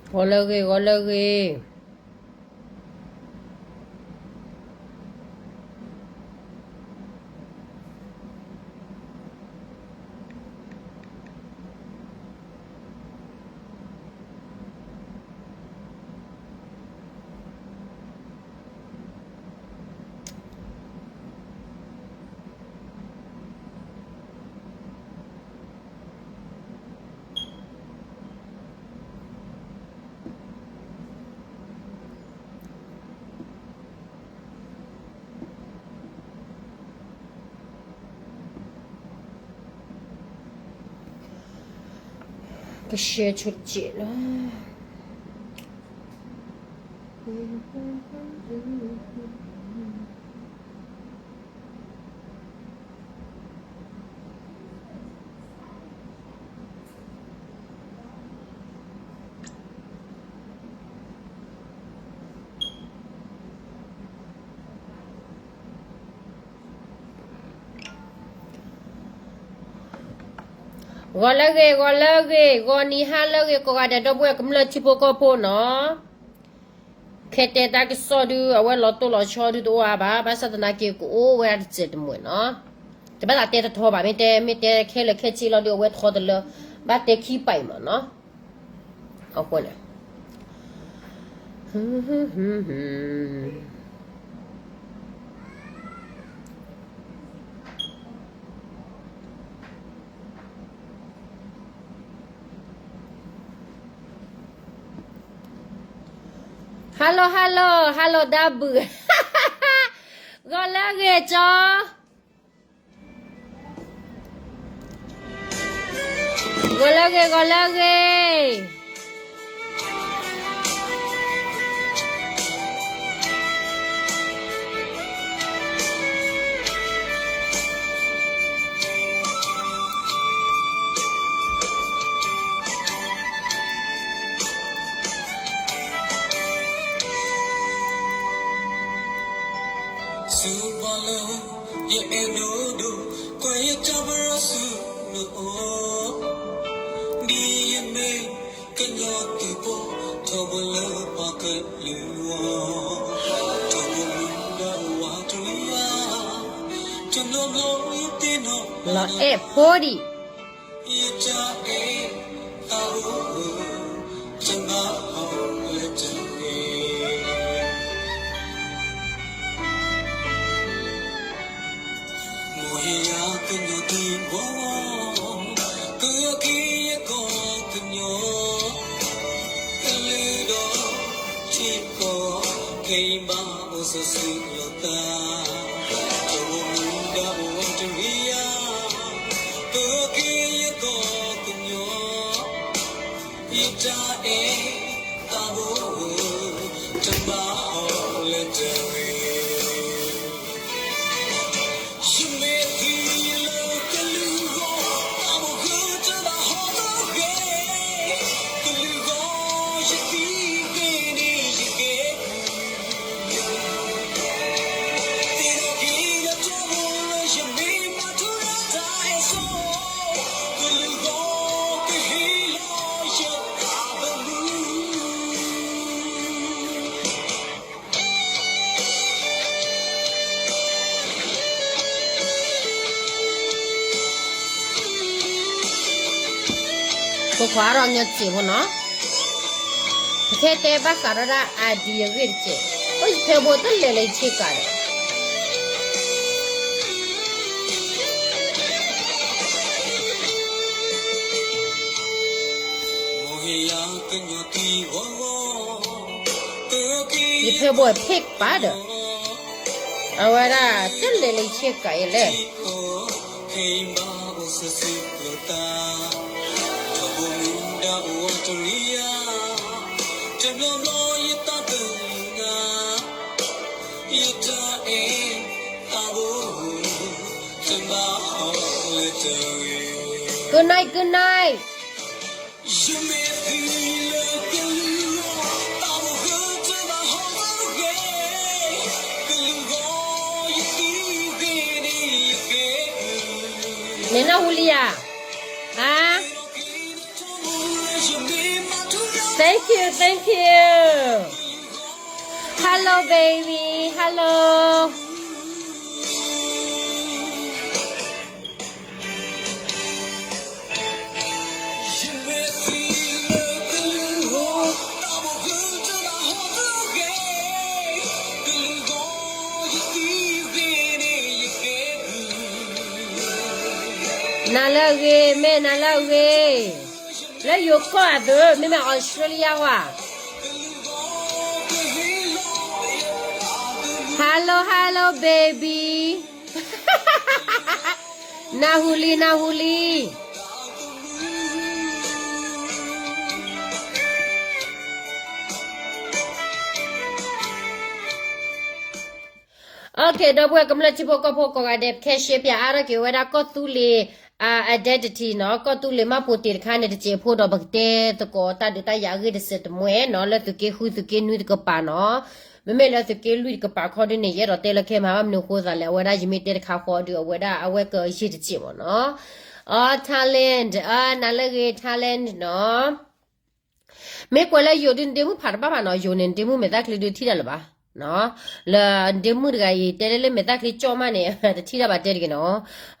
ဂီၤလၢအဂ့ၤ, ဂီၤလၢအဂ့ၤ. ကရှဲဆိတစဲးလီၤ. ဂီၤလၢအဂ့ၤ, ဂီၤလၢအဂ့ၤ, ဂီၤနံၤဟါလၢအဂ့ၤ ကိးဂၤဒဲး ဒီပုၢ်ဝဲၢ်ကမျၢၢ်ထံဖိကီၢ်ဖိနီၤ. ခဲတဲတၢ်ကစီၣ်ဒုး အဝဲလီၤတိၢ်လီၤဆီဒုးတအိၣ်အါဘၣ်, ဘၣ်ဆၣ်သနာ်က့ကအိၣ်ဝဲဒၣ်တစဲးတမှဲၤနီၤ. တဘၣ်သးတဲတထီဘၣ်, မ့ၢ်တဲ မ့ၢ်တဲခဲလၢာ်ခဲဆ့လီၤဒုး အဝဲထီတလၢ, ဘၣ်တဲခံပာ်အံၤမးနီၤ. အဃိန့ၣ် Hello hello hello ဒၣ်ဘုး, ဂီၤလၢအဂ့ၤကၠီ, ဂီၤလၢအဂ့ၤ ဂီၤလၢအဂ့ၤ. စူၢ်ပှၤလၢ ယအဲၣ်ဒိၣ်ဒိၣ်, ကွၢ်ယတၢ်ပရၢဆူနအိၣ်, ဒ်ယမ့ၢ်ကညီသုးဖိ, ထီဘိလၢပှၤကလုာ်အဂီၢ်, ထီဘိမုၢ်ဒီးဝးတရံးယၤ, တဘျီဘျီယသ့ၣ်နီၣ် လီၤအဲၣ်ဖိဒံး ယတၢ်အဲၣ်တၢ်အိၣ်ဧၢ, တဘၣ်ဟီၣ်လၢတဂ့ၤ. မိၢ်ဟ့ၣ်ယၤကညီတံၤဘီ, ကက့ၤယကီၢ်ကညီ, ကလုာ်ဒီးထံကီၢ်, ခဲအံၤဘၣ်အိၣ်စီၤစုလိာ်သး, တအိၣ်မူဒီးဝးတရံးယၤ, ကက့ၤယကီၢ်ကညီ, ယတၢ်အဲၣ်တၢ်အိၣ်ဧၢ, တဘၣ်ဟီၣ်လၢတဂ့ၤ. ယမ့ၢ်သံလၢကလုာ်ဂီၢ်, တၢ်ဘိၣ်ဃုတဘၣ်ဟီၣ်တဂ့ၤ, ကလုာ်ဂီၢ် ယသံဂ့ၤန့ၣ်ယကဲ သ့ၣ်နီၣ်က့ၤဒီးတၢ်ဘိၣ်လၢယမ့ၢ်မၤထူရၤတၢ်အဲၣ်စိ, ကလုာ်ဂီၢ်ကဟ့ၣ်လီၤယတၢ်ဘၣ်မူ. ဖိခွါအါထီၣ်ညီစ့ၢ်ဖိနီၤ, ပခဲတဲဘၣ်ဃးဒီးဒၣ်အဒံအဂ့ၢ်တက့ၢ်, အိၣ်ယဖဲဘိတလဲၤလၢယဆ့ကၤဒီး ယဖဲဘိဖ့ၣ်ကပၤဒီး အဝဲဒၣ်တလဲၤလၢယဆ့ကၤအံၤလဲၣ်. ကုၢ်နၢ် ကုၢ်နၢ် နနၢ်ဟူလံဧါ, ဟါ. Thank you, thank you. Hello, baby. Hello. နၤလၢအဂ့ၤ မ့ၢ်နၤလၢအဂ့ၤ, လၢယိၤကီၢ်အသိး မ့မ့ၢ် Australia ဝါ. Hello, hello, baby. နၢ်ဟူလံ နၢ်ဟူလံ. Okay, ဒီပုၢ်ဝဲၢ်ကမျၢၢ်ထံဖိကီၢ်ဖိကိးဂၤဒဲး ပကဟဲရှဲပၠးအါထီၣ်က့ၤဝဲဒၣ်ကီၢ်သူလ့ၤ identity နီၤ, ကီၢ်သူလ့ၤမၤပိာ်တ့ၢ်တခါန့ၣ်တစဲးဖိဒီး ပကတဲသကိးတၢ်ဒုးတၢ်ယၤအဂ့ၢ်တစဲးတမှဲနီၤ, လၢသုးက့ဃုသုးက့နွံတကပၤနီၤ, မ့မ့ၢ်လၢသုးက့လွံၢ်တကပၤခီဒုန့ၣ် ယအဲၣ်ဒိးတဲလၢခဲမၤဘၣ်မနုၤအဃိသးလဲၣ်, အဝဲဒၣ်ယမ့ၢ်တဲတခါဃီဒုး အဝဲဒၣ်အဝဲကယံာ်တစဲးမ့ၢ်နီၤ. အ talent, အ နၤလၢအဂ့ၤ talent နီၤ. မ့ၢ်ကွဲးလၢယိၤဒုး နဒ့မုၣ်ဖးတဘၣ်ဘၣ်နီၤ, ယိၤန့ၣ် နဒ့မုၣ်မဲာ်သၣ်ချံဒုးထံၣ်တၢ်လၢၤဘၣ်. လၢနဒ့မုၣ်တဂၤအံၤ တဲလၢလၢမဲာ်သၣ်ချံကၠီၣ်မးန့ၣ် တထံၣ်တၢ်ဘၣ်တဲတဂ့ၤနီၤ.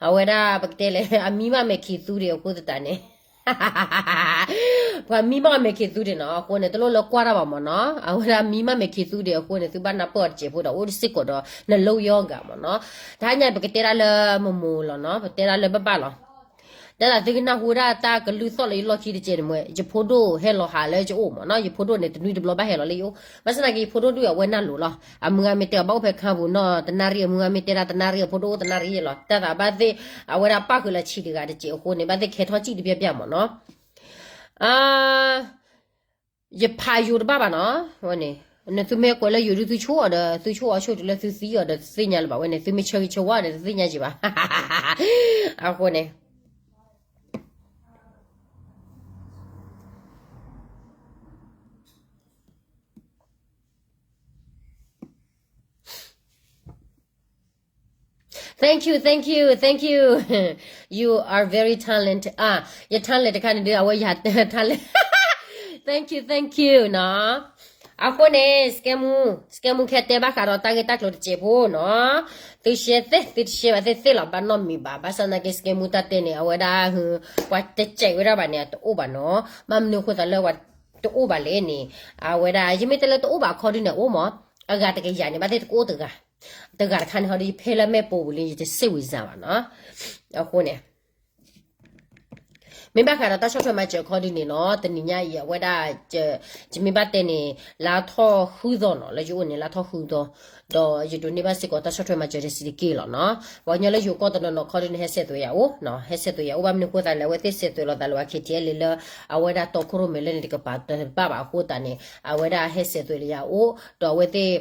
အဝဲဒၣ်ပကတဲလဲၣ် အမံဘၣ်မဲာ်ခံးသူဒံးအဃိသတးန့ၣ် ပှၤမံဘၣ်မဲာ်ခံးသူဒံးနီၤ, အဃိန့ၣ် တလိၣ်လၢကွၢ်တၢ်ဘၣ်မ့ၢ်နီၤ, အဝဲဒၣ်မံဘၣ်မဲာ်ခံးသူဒံးအဃိန့ၣ် သုဘၣ်နၢ်ပၢၢ်အီၤတစဲးဖိဒီး အိၣ်စ့ၢ်ကီးဒီး နလိယီဂၤမ့ၢ်နီၤ. တဟါညါပကတဲဒၣ်လၢမမိၢ်လီၤနီၤ, ပတဲဒၣ်လၢဘၣ်ဘၣ်လီၤ. တၢ်သးသုကနၢ်ဟူဝဲဒၣ်တၢ်ကလုၢ်သီၣ်လၢယလီၢ်ခံတစဲးန့ၣ်မ့ၢ် ယဖိဒိၣ်ဟဲလီၤဟးလၢယအိၣ်မ့ၢ်နီၤ, ယဖိဒိၣ်န့ၣ် တနွံတဘျီဘၣ်ဟဲလီၤလၢယအိၣ်, ဘၣ်ဆၣ်သနာ်က့ ယဖိဒိၣ်ဒုးအဝဲနၢ်လိၤလီၤ, အမုၢ်ဂၤမ့ၢ်တဲအီၤဘၣ်အိၣ်ဖဲခါပူၤနီၤ တနၣ်ရံၣ်, အမုၢ်ဂၤမ့ၢ်တဲဒၣ်တနၣ်ရံၣ်, အဖိဒိၣ်အိၣ်တနၣ်ရံၣ်လီၤ, တၢ်သးဘၣ်သ့ၣ် အဝဲဒၣ်ပၣ်ဃုာ်လၢဆံးတဂၤတစဲးအဃိန့ၣ် ဘၣ်သ့ၣ်ခဲထီၣ်စံၣ်တဘျီဘျီမ့ၢ်နီၤ. ယဖးယိၤတဘၣ်ဘၣ်နီၤ, ဝဲန့ၣ်, နသုမ့ၢ်ကွဲးလၢယိၤဒုးသုဆိအီၤဒီး သုဆိအီၤဆိတုၤလၢသုသံအီၤဒီးတသ့ၣ်ညါလၢၤဘၣ်, ဝဲန့ၣ် သုမ့ၢ်ဆၢဂ့ၤဆၢဝါဒီးတသ့ၣ်ညါက့ၤဘၣ်, အဃိန့ၣ် Thank you, thank you, thank you. You are very talent. ယ talent တခါန့ၣ်ဒုး အဝဲယ talent. Thank you, thank you နီၤ. အဃိန့ၣ် စကဲမူ, စကဲမူခဲတဲဘၣ်ဃးဒီးတၢ်ဂ့ၢ်တၢ်ကျိၤတစဲးဖိနီၤ, သုရှဲသ့, သုတရှဲဘၣ်သ့ၣ်သ့ၣ်လီၤ, ဘၣ်နီတမံၤဘၣ်. ဘၣ်ဆၣ်သနာ်က့ စကဲမူတၢ်တဲန့ၣ် အဝဲဒၣ် ပှၤတစဲးဝဲဒၣ်ဘၣ်န့ၣ် တအိၣ်ဘၣ်နီၤ. ဘၣ်မနုၤအဃိသးလၢပှၤတအိၣ်ဘၣ်လဲၣ်န့ၣ်, အဝဲဒၣ် ယမ့ၢ်တဲလၢတအိၣ်ဘၣ်အခီဒုန့ၣ် အိၣ်မး, အဂၤတကယၤန့ၣ် ဘၣ်သ့ၣ်တကအိၣ်တဂၤ, တဂၤတခါန့ၣ် ဟီဒုး ယဖဲလၢမဲာ်ပိာ်ပူၤလံ ယတစ့ၢ်ဝံၤစၢ်ဘၣ်နီၤ. အဃိန့ၣ် မ့ၢ်ဘၣ်ဃးဒီးတၢ်ဆီၣ်ထွဲမၤစၢၤအခီဒုန့ၣ်နီၤ, တနံၤညါအံၤ အဝဲဒၣ် ယမ့ၢ်ဘၣ်တဲန့ၣ် လါထီၣ်ဃုသီနီၤ, လၢယအိၣ်န့ၣ် လါထီၣ်ဃုသီ, ဒီးယဒိးန့ၢ်ဘၣ်စ့ၢ်ကီးတၢ်ဆီၣ်ထွဲမၤစၢၤတဆံးတက့ၢ်လီၤနီၤ. ပှၤကညီလၢယိၤကီၢ်တနီၤနီၤခီဒုန့ၣ် ဟဲဆဲးသွဲးယၤအိၣ်, ဟဲဆဲးသွဲးယၤအိၣ် ဘၣ်မနုၤအဃိသးလဲၣ်, အဝဲသ့ၣ်ဆဲးသွဲးလီၤသးလၢ ဝဲ ခ့ထံအဲလ့ လၢ အဝဲဒၣ်တီခိၣ်ရိၣ်မဲာ်လၢန့ၣ်တကပၤတဘၣ်ဘၣ်အဃိသတးန့ၣ် အဝဲဒၣ်ဟဲဆဲးသွဲးလၢယၤအိၣ်, ဒီးအဝဲသ့ၣ်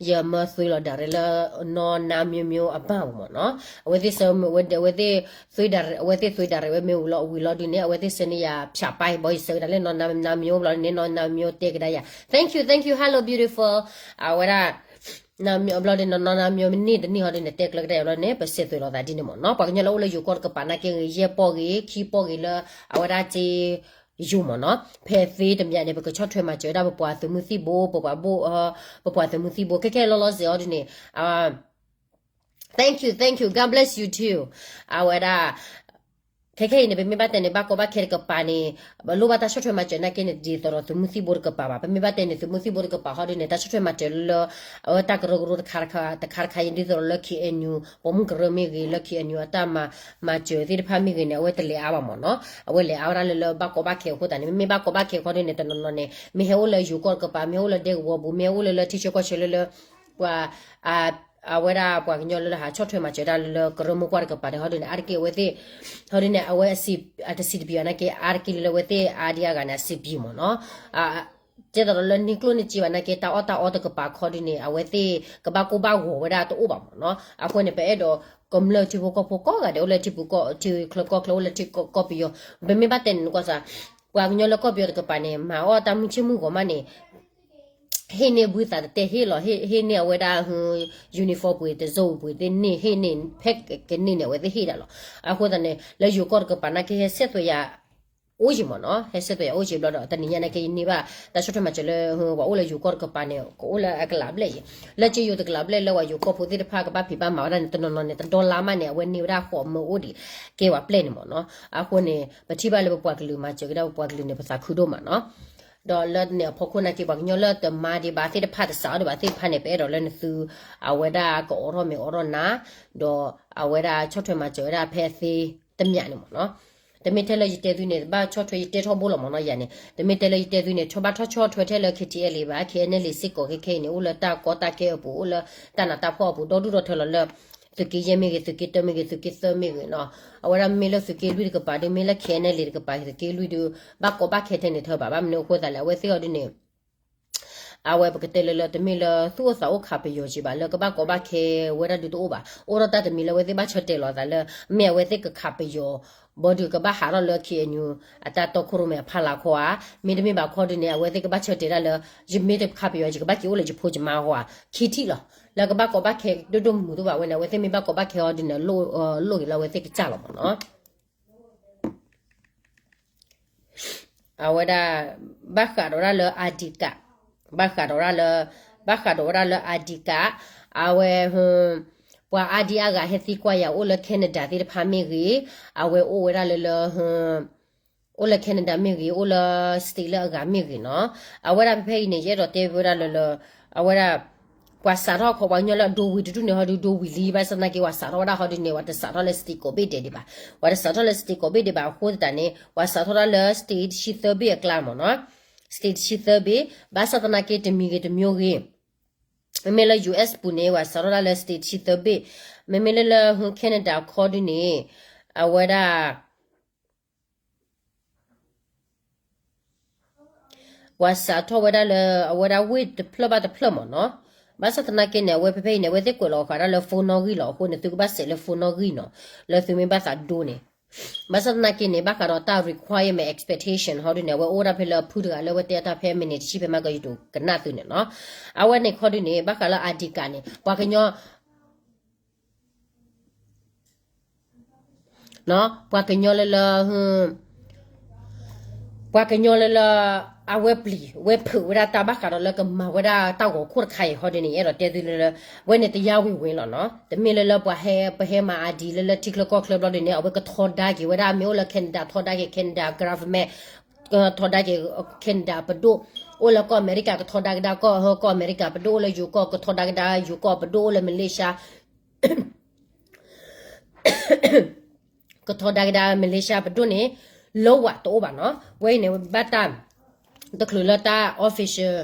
ယမၢသွဲးလီၤ direct လၢ နီၢ်နါမျိၤမျိၤ အဘၣ်မ့ၢ်နီၤ. အဝဲသ့ၣ်ဆၢ အဝဲသ့ၣ်သွဲး အဝဲသ့ၣ်သွဲး direct ဝဲမ့ၢ်ဝံၤလီၤ ဝံၤလီၤဒုန့ၣ် အဝဲသ့ၣ်ဆၢန့ၢ်ယၤ ဖြးပၢ် ဘၣ်ယဆၢဝဲဒၣ်လၢ နီၢ်နါမျိၤ ဘျီန့ၣ် နီၢ်နါမျိၤတဲကဒါယၤ thank you, thank you, hello beautiful. အဝဲဒၣ် နီၢ်နါမျိၤ ဘျီန့ၣ် နီၢ်နါမျိၤ မ့ၢ်န့ၢ်တန့ၢ်ဟီဒုန့ၣ် တဲကျၢၤကဒါယၤဘျီန့ၣ် ပဆဲးသွဲးလီၤသးဒ်န့ၣ်မ့ၢ်နီၤ. ပှၤကညီလၢအိၣ်လၢယိၤကီၢ်တကပၤနာ်က့ဂ့ၤ ယဲၢ်ပီၢ်ဂ့ၤ ခံပီၢ်ဂ့ၤလၢ အဝဲဒၣ်စ့ ယိၤမ့ၢ်နီၤ. ဖဲသ့တမံၤန့ၣ် ပကဆီၣ်ထွဲမၤစၢၤဝဲဒၣ်ပပှၤသုးမုၢ်သံၣ်ဘိ ပပှၤဘိၣ် ပပှၤသုးမုၢ်သံၣ်ဘိ ခဲခဲလီၤလီၤစဲးအီၤဒ်န့ၣ် thank you, thank you, God bless you too. အဝဲဒၣ် ခဲခဲအံၤန့ၣ် ပမ့ၢ်ဘၣ်တဲန့ၣ် ဘၣ်ကီဘၣ်ခဲတကပၤန့ၣ် ပလိၣ်ဘၣ်တၢ်ဆီၣ်ထွဲမၤစၢၤနာ်က့န့ၣ် ဒ်သိးဒီးသုးမုၢ်သံၣ်ဘိတကပၤဘၣ်. ပမ့ၢ်ဘၣ်တဲန့ၣ် သုးမုၢ်သံၣ်ဘိတကပၤဟီဒ်န့ၣ် တၢ်ဆီၣ်ထွဲမၤစၢၤလၢ အဝဲတၢ်ကရၢကရိတခါတခါ တခါတခါအံၤ ဒ်သိးဒီးလၢ ခ့ၣ်အဲၣ်ယူၣ် ပိာ်မုၣ်ကရၢမ့ၢ်ဂ့ၤ လၢ ခ့ၣ်အဲၣ်ယူၣ် အတၢ်မၤစၢၤသ့ၣ်တဖၣ်မ့ၢ်ဂ့ၤန့ၣ် အဝဲတလဲၤအါဘၣ်မ့ၢ်နီၤ. အဝဲလဲၤအါဝဲဒၣ်လၢလၢဘၣ်ကီဘၣ်ခဲအဃိသတးန့ၣ် မ့မ့ၢ်ဘၣ်ကီဘၣ်ခဲခီဒ်န့ၣ် တနီၤနီၤန့ၣ် မ့ၢ်ဟဲအိၣ်လၢယိၤကီၢ်တကပၤ မ့ၢ်ဟဲအိၣ်လၢဒဲကဝီၤပူၤ မ့ၢ်ဟဲအိၣ်လၢလၢထံဆၢကီၢ်ဆၢလၢလၢ ပှၤ အဝဲဒၣ်ပှၤကညီလၢလၢဟးဆီၣ်ထွဲမၤစၢၤတၢ်လၢလၢကရၢမိၢ်ပှၢ်တကပၤန့ၣ် ဟီဒ်န့ၣ် အါတက့ၢ်အဝဲသ့ၣ် ဟီဒ်န့ၣ် အဝဲအစံး အတစံးတပံၤဘၣ်နာ်က့ အါတက့ၢ်လၢလၢအဝဲသ့ၣ်အါဒံအါဂၤန့ၣ် အစံးပံၤမ့ၢ်နီၤ. ကဲသိးဒီးလၢန့ၢ်ကျိၣ်န့ၢ်စ့ဘၣ်နာ်က့ တၢ်အီၣ်တၢ်အီတကပၤခီဒ်န့ၣ် အဝဲသ့ၣ်ကဘၣ်ကိၢ်ဘၣ်ဂီၤဝဲဒၣ်တအိၣ်ဘၣ်မ့ၢ်နီၤ. အဃိန့ၣ် ပအဲၣ်ဒိးကမျၢၢ်ထံဖိကီၢ်ဖိကိးဂၤဒဲး အိၣ်လၢထံပူၤကီၢ် ထံချၢကီၢ်ချၢ အိၣ်လၢထံကီၢ်ပယီၤ ပမ့ၢ်ဘၣ်တဲန့ၣ်နကွၢ်စ့ၢ် ပှၤကညီလၢကီၢ်ပယီၤတကပၤန့ၣ် မၤအီၣ်တၢ်မုၢ်ဆ့ၣ်မုၢ်ဂီၤမးန့ၣ် ဟ့ၣ်န့ၢ်ဘုသးတတဲဟ့ၣ်လီၤ ဟ့ၣ်န့ၢ်အဝဲဒၣ် uniform ပှ့ၤ တစိၢ်ပှ့ၤသ့ၣ်န့ၢ် ဟ့ၣ်န့ၢ် ဖဲကန့ၢ်န့ၣ် အဝဲသ့ၣ်ဟ့ၣ်ဒၣ်လီၤ. အဃိသတးန့ၣ် လၢယိၤကီၢ်တကပၤနာ်က့ ဟဲဆဲးသွဲးယၤ အိၣ်ယံၤမ့ၢ်နီၤ, ဟဲဆၢထၢၣ်ယၤအိၣ်ယံၤဘျီဒီး တနံၤညါန့ၣ်က့ ယန့ၢ်ဘၣ်တၢ်ဆီၣ်ထွဲမၤစၢၤလၢ ပှၤအိၣ်လၢယိၤကီၢ်တကပၤန့ၣ် ကအိၣ်လၢအကလးဘျဲၣ်အံၤ, လၢကယိၤတကလးဘျဲၣ်လၢပှၤယိၤကီၢ်ဖိသ့ၣ်တဖၣ်ကဘၣ်ဖံးဘၣ်မၤဝဲဒၣ်န့ၣ် တနီၤနီၤန့ၣ် တဒီလါမးန့ၣ် အဝဲန့ၢ်ဝဲဒၣ်ဃိးမၢအိၣ်ဒံး ကဲဝဲပျဲၢ်န့ၣ်မ့ၢ်နီၤ. အဃိန့ၣ် ပထံၣ်ဘၣ်လၢပပှၤကလုာ်မၤစၢၤက့ၤဒၣ်ပပှၤကလုာ်န့ၣ် ပသးခုဒိၣ်မးနီၤ. ဒီးလၢန့ၣ်အဖီခိၣ်နာ်က့ ပှၤကညီလၢတမၤဒံးဘၣ်သ့ၣ်တဖၣ် တစးထီၣ်ဒံးဘၣ်သ့ၣ်တဖၣ်န့ၣ် ပအဲၣ်ဒိးလၢနသု အဝဲဒၣ်ကအိးထီၣ်မ့ၢ်အိးထီၣ်နၤ, ဒီးအဝဲဒၣ်ဆီၣ်ထွဲမၤစၢၤဝဲဒၣ်ဖဲအသ့တမျးန့ၣ်မ့ၢ်နီၤ. တမ့ၢ်ထဲလၢယတဲသုန့ၣ် ဘၣ်ဆီၣ်ထွဲယတဲထီဘိလီၤမ့ၢ်နီၤယၤန့ၣ်, တမ့ၢ်ထဲလၢယတဲသုန့ၣ် ထီၣ်ဘၣ်ထီၣ်ဆီၣ်ထွဲထဲလၢ K T L A ဘၣ်, K N L A စ့ၢ်ကီးခဲခဲအံၤန့ၣ် အိၣ်လၢတၢ်ကီတၢ်ခဲအပူၤ အိၣ်လၢတၢ်နးတၢ်ဖှီၣ်အပူၤ ဒီဒူၣ်ဒီထၢလီၤလၢ သုးက့ယဲၢ်မ့ၢ်ဂ့ၤ သုးက့တၢမ့ၢ်ဂ့ၤ သုးက့သၢမ့ၢ်ဂ့ၤနီၤ. အဝဲဒၣ်မ့ၢ်လၢသုးက့လွံၢ်တကပၤဒီး မ့ၢ်လၢ K N L A တကပၤ သုးက့လွံၢ်ဒီး ဘၣ်ကီဘၣ်ခဲထဲန့ၣ်ထၢဘၣ်. ဘၣ်မနုၤအဃိသတးလဲၣ် အဝဲသ့ၣ်အီၤဒ်န့ၣ် အဝဲပကတဲလၢလၢ တမ့ၢ်လၢသူၣ်အိၣ်သးအိၣ်ခးပယီၤက့ၤဘၣ် လၢကဘၣ်ကီဘၣ်ခဲဝဲဒၣ်ဒုးတအိၣ်ဘၣ်. အိၣ်ဒီးတၢ်တမံၤလၢအဝဲသ့ၣ်ဘၣ်ဆၢတဲာ်လီၤအသးလၢ မ့ၢ်အဝဲသ့ၣ်ကခးပယီၤ ဘီဒုးကဘၣ်ဟးထီၣ်လၢ K N U အတၢ်တီခိၣ်ရိၣ်မဲအဖီလာ်ခီဧါ, မ့တမ့ၢ်ဘၣ်ခီဒ်န့ၣ် အဝဲသ့ၣ်ကဘၣ်ဆၢတဲာ်ဒၣ်လၢ ယမ့ၢ်တခးပယီၤ ယကဘၣ်က့ၤအိၣ်လၢယဖိယမါအဂီၢ်ဧါ, ခံထံၣ်လီၤ. လၢကဘၣ်ကီဘၣ်ခဲဒိၣ်ဒိၣ်မုၢ်မုၢ်တအိၣ်ဘၣ်ဝဲန့ၣ် အဝဲသ့ၣ်မ့ၢ်ဘၣ်ကီဘၣ်ခဲအီၤဒ်န့ၣ် လိၣ်ဂ့ၤလၢအဝဲသ့ၣ်ကစၢ်လီၤမ့ၢ်နီၤ. အဝဲဒၣ် ဘၣ်ဃးဒီးဝဲဒၣ်လၢ ID card, ဘၣ်ဃးဒီးဝဲဒၣ်လၢ ဘၣ်ဃးဒီးဝဲဒၣ်လၢ ID card, အဝဲ ပှၤ ID အါဂၤဟဲသံကွၢ်ယၤအိၣ်လၢ Canada သ့ၣ်တဖၣ်မ့ၢ်ဂ့ၤ, အဝဲအိၣ်ဝဲဒၣ်လၢလၢ အိၣ်လၢ Canada မ့ၢ်ဂ့ၤ, အိၣ်လၢ state လၢအဂၤမ့ၢ်ဂ့ၤနီၤ. အဝဲဒၣ်ဖဲဖဲအံၤန့ၣ် ယအဲၣ်ဒိးတဲဝဲဒၣ်လၢလၢ အဝဲဒၣ် ပှၤစးထီၣ်ခီ ပှၤကညီလၢအဒိဝံၤတဒူၣ်န့ၣ် ဟီဒုးဒိဝံၤလံ ဘၣ်ဆၣ်သနာ်က့ ပှၤစးထီၣ်ဝဲဒၣ်ဟီဒုးန့ၣ် ပှၤတစးထီၣ်လၢ state ကိးဘ့ၣ်ဒဲးဒံးဘၣ်, ပှၤတစးထီၣ်လၢ state ကိးဘ့ၣ်ဒဲးဘၣ်အဃိသတးန့ၣ် ပှၤစးထီၣ်ဒၣ်လၢ state တဆံသၢဘ့ၣ်အကျါမ့ၢ်နီၤ, state တဆံသၢဘ့ၣ်, ဘၣ်ဆၣ်သနာ်က့ တမံၤဂ့ၤတမံၤဂ့ၤ, မ့မ့ၢ်လၢ US ပူၤန့ၣ် ပှၤစးထီၣ်ဒၣ်လၢ state တဆံသၢဘ့ၣ်, မ့မ့ၢ်လၢလၢ Canada ခီဒုးန့ၣ် အဝဲဒၣ် ပှၤစးထီၣ်ဝဲဒၣ်လၢ အဝဲဒၣ်ဝ့ၢ်တဖျၢၣ်ဘၣ်တဖျၢၣ်မ့ၢ်နီၤ. ဘၣ်ဆၣ်သနာ်က့န့ၣ် အဝဲဖဲဖဲအံၤန့ၣ် အဝဲသ့ၣ်ကွဲးလီၤဃာ်ဒၣ်လၢ phone နီၣ်ဂံၢ်လီၤ. အဃိန့ၣ် သုကဘၣ်စဲးလၢ phone နီၣ်ဂံၢ်နီၤ, လၢသုမ့ၢ်ဘၣ်သးဒိန့ၣ်. ဘၣ်ဆၣ်သနာ်က့န့ၣ် ဘၣ်ဃးဒီးတၢ် requirement expectation ဟီဒုးန့ၣ် အဝဲအိၣ်ဒၣ်ဖဲလၢအဖုတဂၤလၢအဝဲတဲအတၢ်ဖဲ minute တဆံဖဲမၤကယုၤတူကနၣ်သုန့ၣ်နီၤ. အဝဲန့ၣ်ခီဒုးန့ၣ် ဘၣ်ဃးလၢ ID card န့ၣ် ပှၤကညီ ပှၤကညီလၢလၢ ပှၤကညီလၢလၢ အဝဲပျံၤ ဝဲဖုးဝဲဒၣ်တၢ်ဘၣ်ဃးဒီးလၢကမၤဝဲဒၣ်တၢ်ဂီၤခိၣ်တခါအံၤဟီဒုးန့ၣ် ယအဲၣ်ဒိးတဲသုလၢလၢ ဝဲန့ၣ်တယါဝ့ၤဝ့ၤလီၤနီၤ. တမ့ၢ်လၢလၢပှၤဟဲ ပဟဲမၤ ID လၢလၢထံချၢကီၢ်ချၢဘျီဒုးန့ၣ် အဝဲကထီဒါက့ၤဝဲဒၣ် မ့ၢ်အိၣ်လၢ Canada ထီဒါက့ၤ Canada government ထီဒါက့ၤ Canada ပဒိၣ်, အိၣ်လၢကီၢ်အမဲရကၤ ကထီဒါကဒါကီၢ် ကီၢ်အမဲရကၤပဒိၣ်, အိၣ်လၢယိၤကီၢ် ကထီဒါကဒါယိၤကီၢ်ပဒိၣ်, အိၣ်လၢ Malaysia ကထီဒါကဒါ Malaysia ပဒိၣ်န့ၣ် လၢဝဲတအိၣ်ဘၣ်နီၤ. ဝဲအံၤန့ၣ် ဘၣ်တၢ် တချုးလၢတၢ် official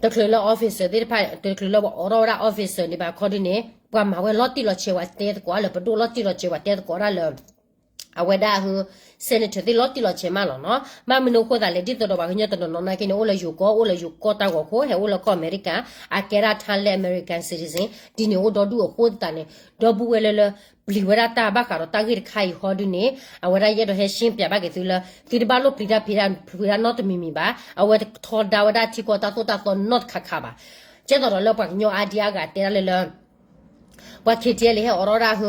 တချုးလၢ officer သ့ၣ်တဖၣ် တချုးလၢပှၤအိးထီၣ်ဝဲဒၣ် officer ဒံးဘၣ်ခီဒုးန့ၣ် ပှၤမၤဝဲလီၤတံၢ်လီၤဆဲး ပှၤတဲသကိးလၢပဒိၣ်လီၤတံၢ်လီၤဆဲး ပှၤတဲသကိးဒၣ်လၢ အဝဲဒၣ် senator သ့ၣ်လီၤတံၢ်လီၤဆဲးမးလီၤနီၤ. ဘၣ်မနုၤအဃိသတးလဲၣ် ဒ်သိးဒီးပှၤကညီတနီၤနီၤနာ်က့န့ၣ် အိၣ်လၢယိၤကီၢ် အိၣ်လၢယိၤကီၢ်တၢ်ဂီၤခိၣ် ဟဲအိၣ်လၢကီၢ်အမဲရကၤ အကဲဒၣ် ထါလဲ American citizen ဒ်န့ၣ်အိၣ်ဒီဒူၣ်အဃိသတးန့ၣ် ဒီပုၢ်ဝဲၢ်လၢလၢ ပျံၤဝဲဒၣ်တၢ်ဘၣ်ဃးဒီးတၢ်ဂ့ၢ်တခါအံၤဟီဒုးန့ၣ် အဝဲဒၣ်ယအဲၣ်ဒိးဟဲရှင်းပြဘၣ်က့ၤသုလၢ သုတဘၣ်လိၣ်ပျံၤတၢ်ဖံးတၢ်ဖုးတၢ်နီတမံၤမံၤဘၣ်. အဝဲထီဒါဝဲဒၣ်ထံကီၢ်တၢ်သိၣ်တၢ်သီနီတခါခါဘၣ်. ကဲသိးဒီးလၢပှၤကညီအါဒံအါဂၤတဲဒၣ်လၢလၢ ပှၤ K T L A ဟဲအိးထီၣ်ဒၣ်ဟ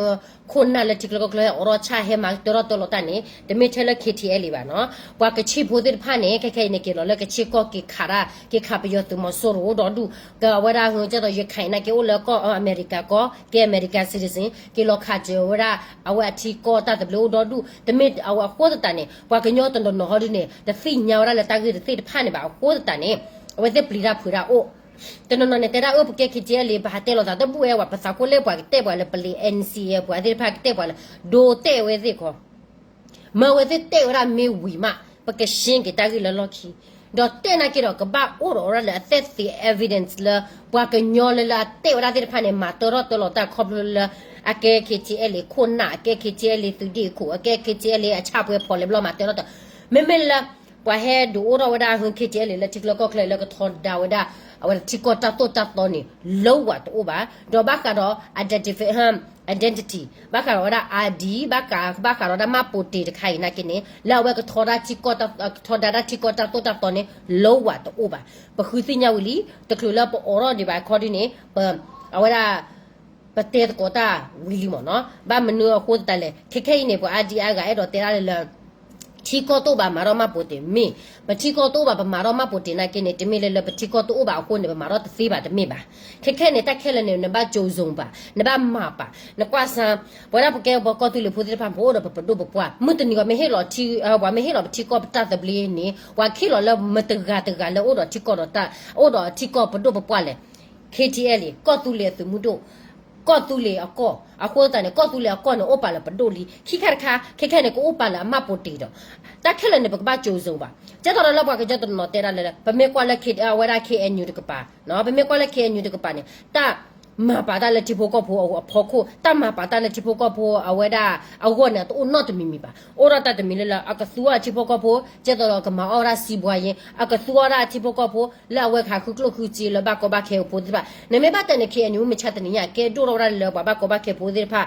ခိၣ်နၢ်လၢထံကျၢကီၢ်ချၢဟဲအိးထီၣ်ဆၣ်ဟဲမၤတၢထီၣ်တၢလီၤတၢ်န့ၣ် တမ့ၢ်ထဲလၢ K T L A ဘၣ်နီၤ. ပှၤကဆ့ၣ်ဖိသ့ၣ်တဖၣ်န့ၣ် ခဲခဲအံၤန့ၣ် က့ၤလီၤလၢကဆ့ၣ်ကီၢ် က့ၤခးတၢ် က့ၤခးပယီၤသုးမီၤစိရိၤဒီဒူၣ် ကဝဲဒၣ်ဟ ကဲသိး ရခိုင်နာ်က့အိၣ်လၢကီၢ်အမဲရကၤကီၢ် ကဲအမဲရကၤ citizen က့ၤလီၤခးစၢၤဝဲဒၣ် အဝဲအထံကီၢ်တၢ်သဘျ့အိၣ်ဒီဒူၣ် တမ့ၢ်အဝဲအဃိသတးန့ၣ် ပှၤကညီတနီၤနီၤဟီဒုးန့ၣ် တသ့ၣ်ညါဝဲဒၣ်လၢတၢ်ဂ့ၢ်တသ့ၣ်တဖၣ်န့ၣ်ဘၣ်အဃိသတးန့ၣ် အဝဲသ့ၣ်ပျံၤတၢ်ဖုးတၢ်အိၣ် တနီၤနီၤန့ၣ် တဲဒၣ်အၢ ပကဲ K T L A ပဟးတဲလိာ်သးတဘူၣ်ဝဲ ပှၤပသးခိၣ်လၢပှၤကတဲပှၤလၢပလံၤ N C A ပှၤသ့ၣ်တဖၣ်ကတဲပှၤလၢ ဒိတဲဝဲသ့ၣ်ခီ မ့ၢ်အဝဲသ့ၣ်တဲဝဲဒၣ်မ့ၢ်ဝံၤမး ပကရှင်းက့ၤတၢ်ဂ့ၢ်လၢလီၢ်ခံ ဒီးတဲနာ်က့ဒီး ကဘၣ်အိၣ်ဒီးဝဲဒၣ်လၢအသက်သေ evidence လၢ ပှၤကညီလၢလၢအတဲဝဲဒၣ်သ့ၣ်တဖၣ်န့ၣ် မၤတၢထီၣ်တၢလီၤတၢ်ခီဖျိလၢ အကဲ K T L A ခိၣ်နၢ် အကဲ K T L A သုးဒ့ခိၣ် အကဲ K T L A အဆၣ်ပှဲၤဖီၣ်လဲၤဘျီမၤတၢထီၣ်တၢ မ့မ့ၢ်လၢ ပှၤဟဲဒုးအိၣ်ထီၣ်ဝဲဒၣ်ဟ K T L A လၢထံချၢကီၢ်ချၢလၢကထီဒါဝဲဒၣ် အဝဲဒၣ်ထံကီၢ်တၢ်သိၣ်တၢ်သီန့ၣ် လၢဝဲတအိၣ်ဘၣ် ဒီးဘၣ်ဃးဒီး identify identity ဘၣ်ဃးဒီးဝဲဒၣ် ID ဘၣ်ဃး ဘၣ်ဃးဒီးဝဲဒၣ်မှတ်ပုံတင်တခါအံၤနာ်က့န့ၣ် လၢအဝဲကထီဒါ ကထီဒါဒၣ်ထံကီၢ်တၢ်သိၣ်တၢ်သီန့ၣ် လၢဝဲတအိၣ်ဘၣ်. ပဃုသ့ၣ်ညါဝံၤလံ တချုးလၢပအိးထီၣ်ဒံးဘၣ်ခီဒုးန့ၣ် ပ အဝဲဒၣ် ပတဲသကိးတၢ်ဝံၤလံမ့ၢ်နီၤ, ဘၣ်မနုၤအဃိသတးလဲၣ်, ခဲခဲအံၤန့ၣ် ပှၤအါဒံအါဂၤအဲၣ်ဒိးတဲဒၣ်လၢလၢ ထံကီၢ်တအိၣ်ဘၣ်မၤထီၣ်မှတ်ပုံတင် မ့ၢ်, ပထံကီၢ်တအိၣ်ဘၣ် ပမၤထီၣ်မှတ်ပုံတင်နာ်က့န့ၣ် တမ့ၢ်လၢလၢပထံကီၢ်တအိၣ်ဘၣ်အဃိန့ၣ် ပမၤထီၣ်တသ့ဘၣ် တမ့ၢ်ဘၣ်. ခဲခဲန့ၣ် တၢ်ခဲလၢာ်န့ၣ် နဘၣ်ကၠိၤစိၤဘၣ်, နဘၣ်မၤပာ်, နကွၢ်စၢ်, ပဝဲဒၣ်ပကဲပှၤကီၢ်သူလ့ၤဖိသ့ၣ်တဖၣ် ပအိၣ်ဒီးပပဒိၣ်ပပှၢ်, မုၢ်တနံၤပှၤမ့ၢ်ဟ့ၣ်လီၤထံ, ပှၤမ့ၢ်ဟ့ၣ်လီၤပထံကီၢ်ပတၢ်သဘျ့န့ၣ် ပှၤဟ့ၣ်လီၤလၢမတဂၤတဂၤလၢအိၣ်ဒီးထံကီၢ်ဒီးတၢ်, အိၣ်ဒီးထံကီၢ်ပဒိၣ်ပပှၢ်လဲၣ်. ခ့ထံအဲလ်အ့ ကီၢ်သူလ့ၤအသုးမုၢ်ဒိၣ်, ကီၢ်သူလ့ၤအကီၢ်, အဃိသတးန့ၣ် ကီၢ်သူလ့ၤအကီၢ်န့ၣ် အိၣ်ပာ်လၢပဒိၣ်လံ, ခံခါတခါ ခဲခဲန့ၣ် ကအိၣ်ပာ်လၢအမှတ်ပုံတင်ဒီး, တၢ်ခဲလၢာ်န့ၣ် ပကဘၣ်ကၠိၤစိၤဘၣ်. ကဲသိးဒီးလၢပှၤကညီတနီၤတဲဒၣ်လၢ ပမ့ၢ်ကွၢ်လၢ ဝဲဒၣ် ခ့အဲၣ်အန်ယူ တကပၤ, ပမ့ၢ်ကွၢ်လၢ ခ့အဲၣ်အန်ယူ တကပၤန့ၣ် တၢ်မၤပာ်တၢ်လၢထံဖိကီၢ်ဖိအဖီခိၣ်, တၢ်မၤပာ်တၢ်လၢထံဖိကီၢ်ဖိအဝဲဒၣ်အဂီၢ်န့ၣ် တအိၣ်နီတမံၤမံၤဘၣ်. အိၣ်ဒီးတၢ်တမံၤလၢလၢ အကသူအီၤထံဖိကီၢ်ဖိ, ကဲသိးဒီးကမၤအီၣ်ဝဲဒၣ်စံးဘှါယ့, အကသူအီၣ်ဒၣ်ထံဖိကီၢ်ဖိ လၢအဝဲခးဃုကျိၣ်ဃုစ့လၢဘၣ်ကီဘၣ်ခဲအဖိသ့ၣ်တဖၣ်. နမ့ၢ်ဘၣ်တဲန့ၣ် ခ့အဲၣ်အန်ယူ မုၢ်မဆါတနံၤညါ ကဲဒိၣ်ထီၣ်ဝဲဒၣ်လၢပှၤဘၣ်ကီဘၣ်ခဲဖိသ့ၣ်တဖၣ်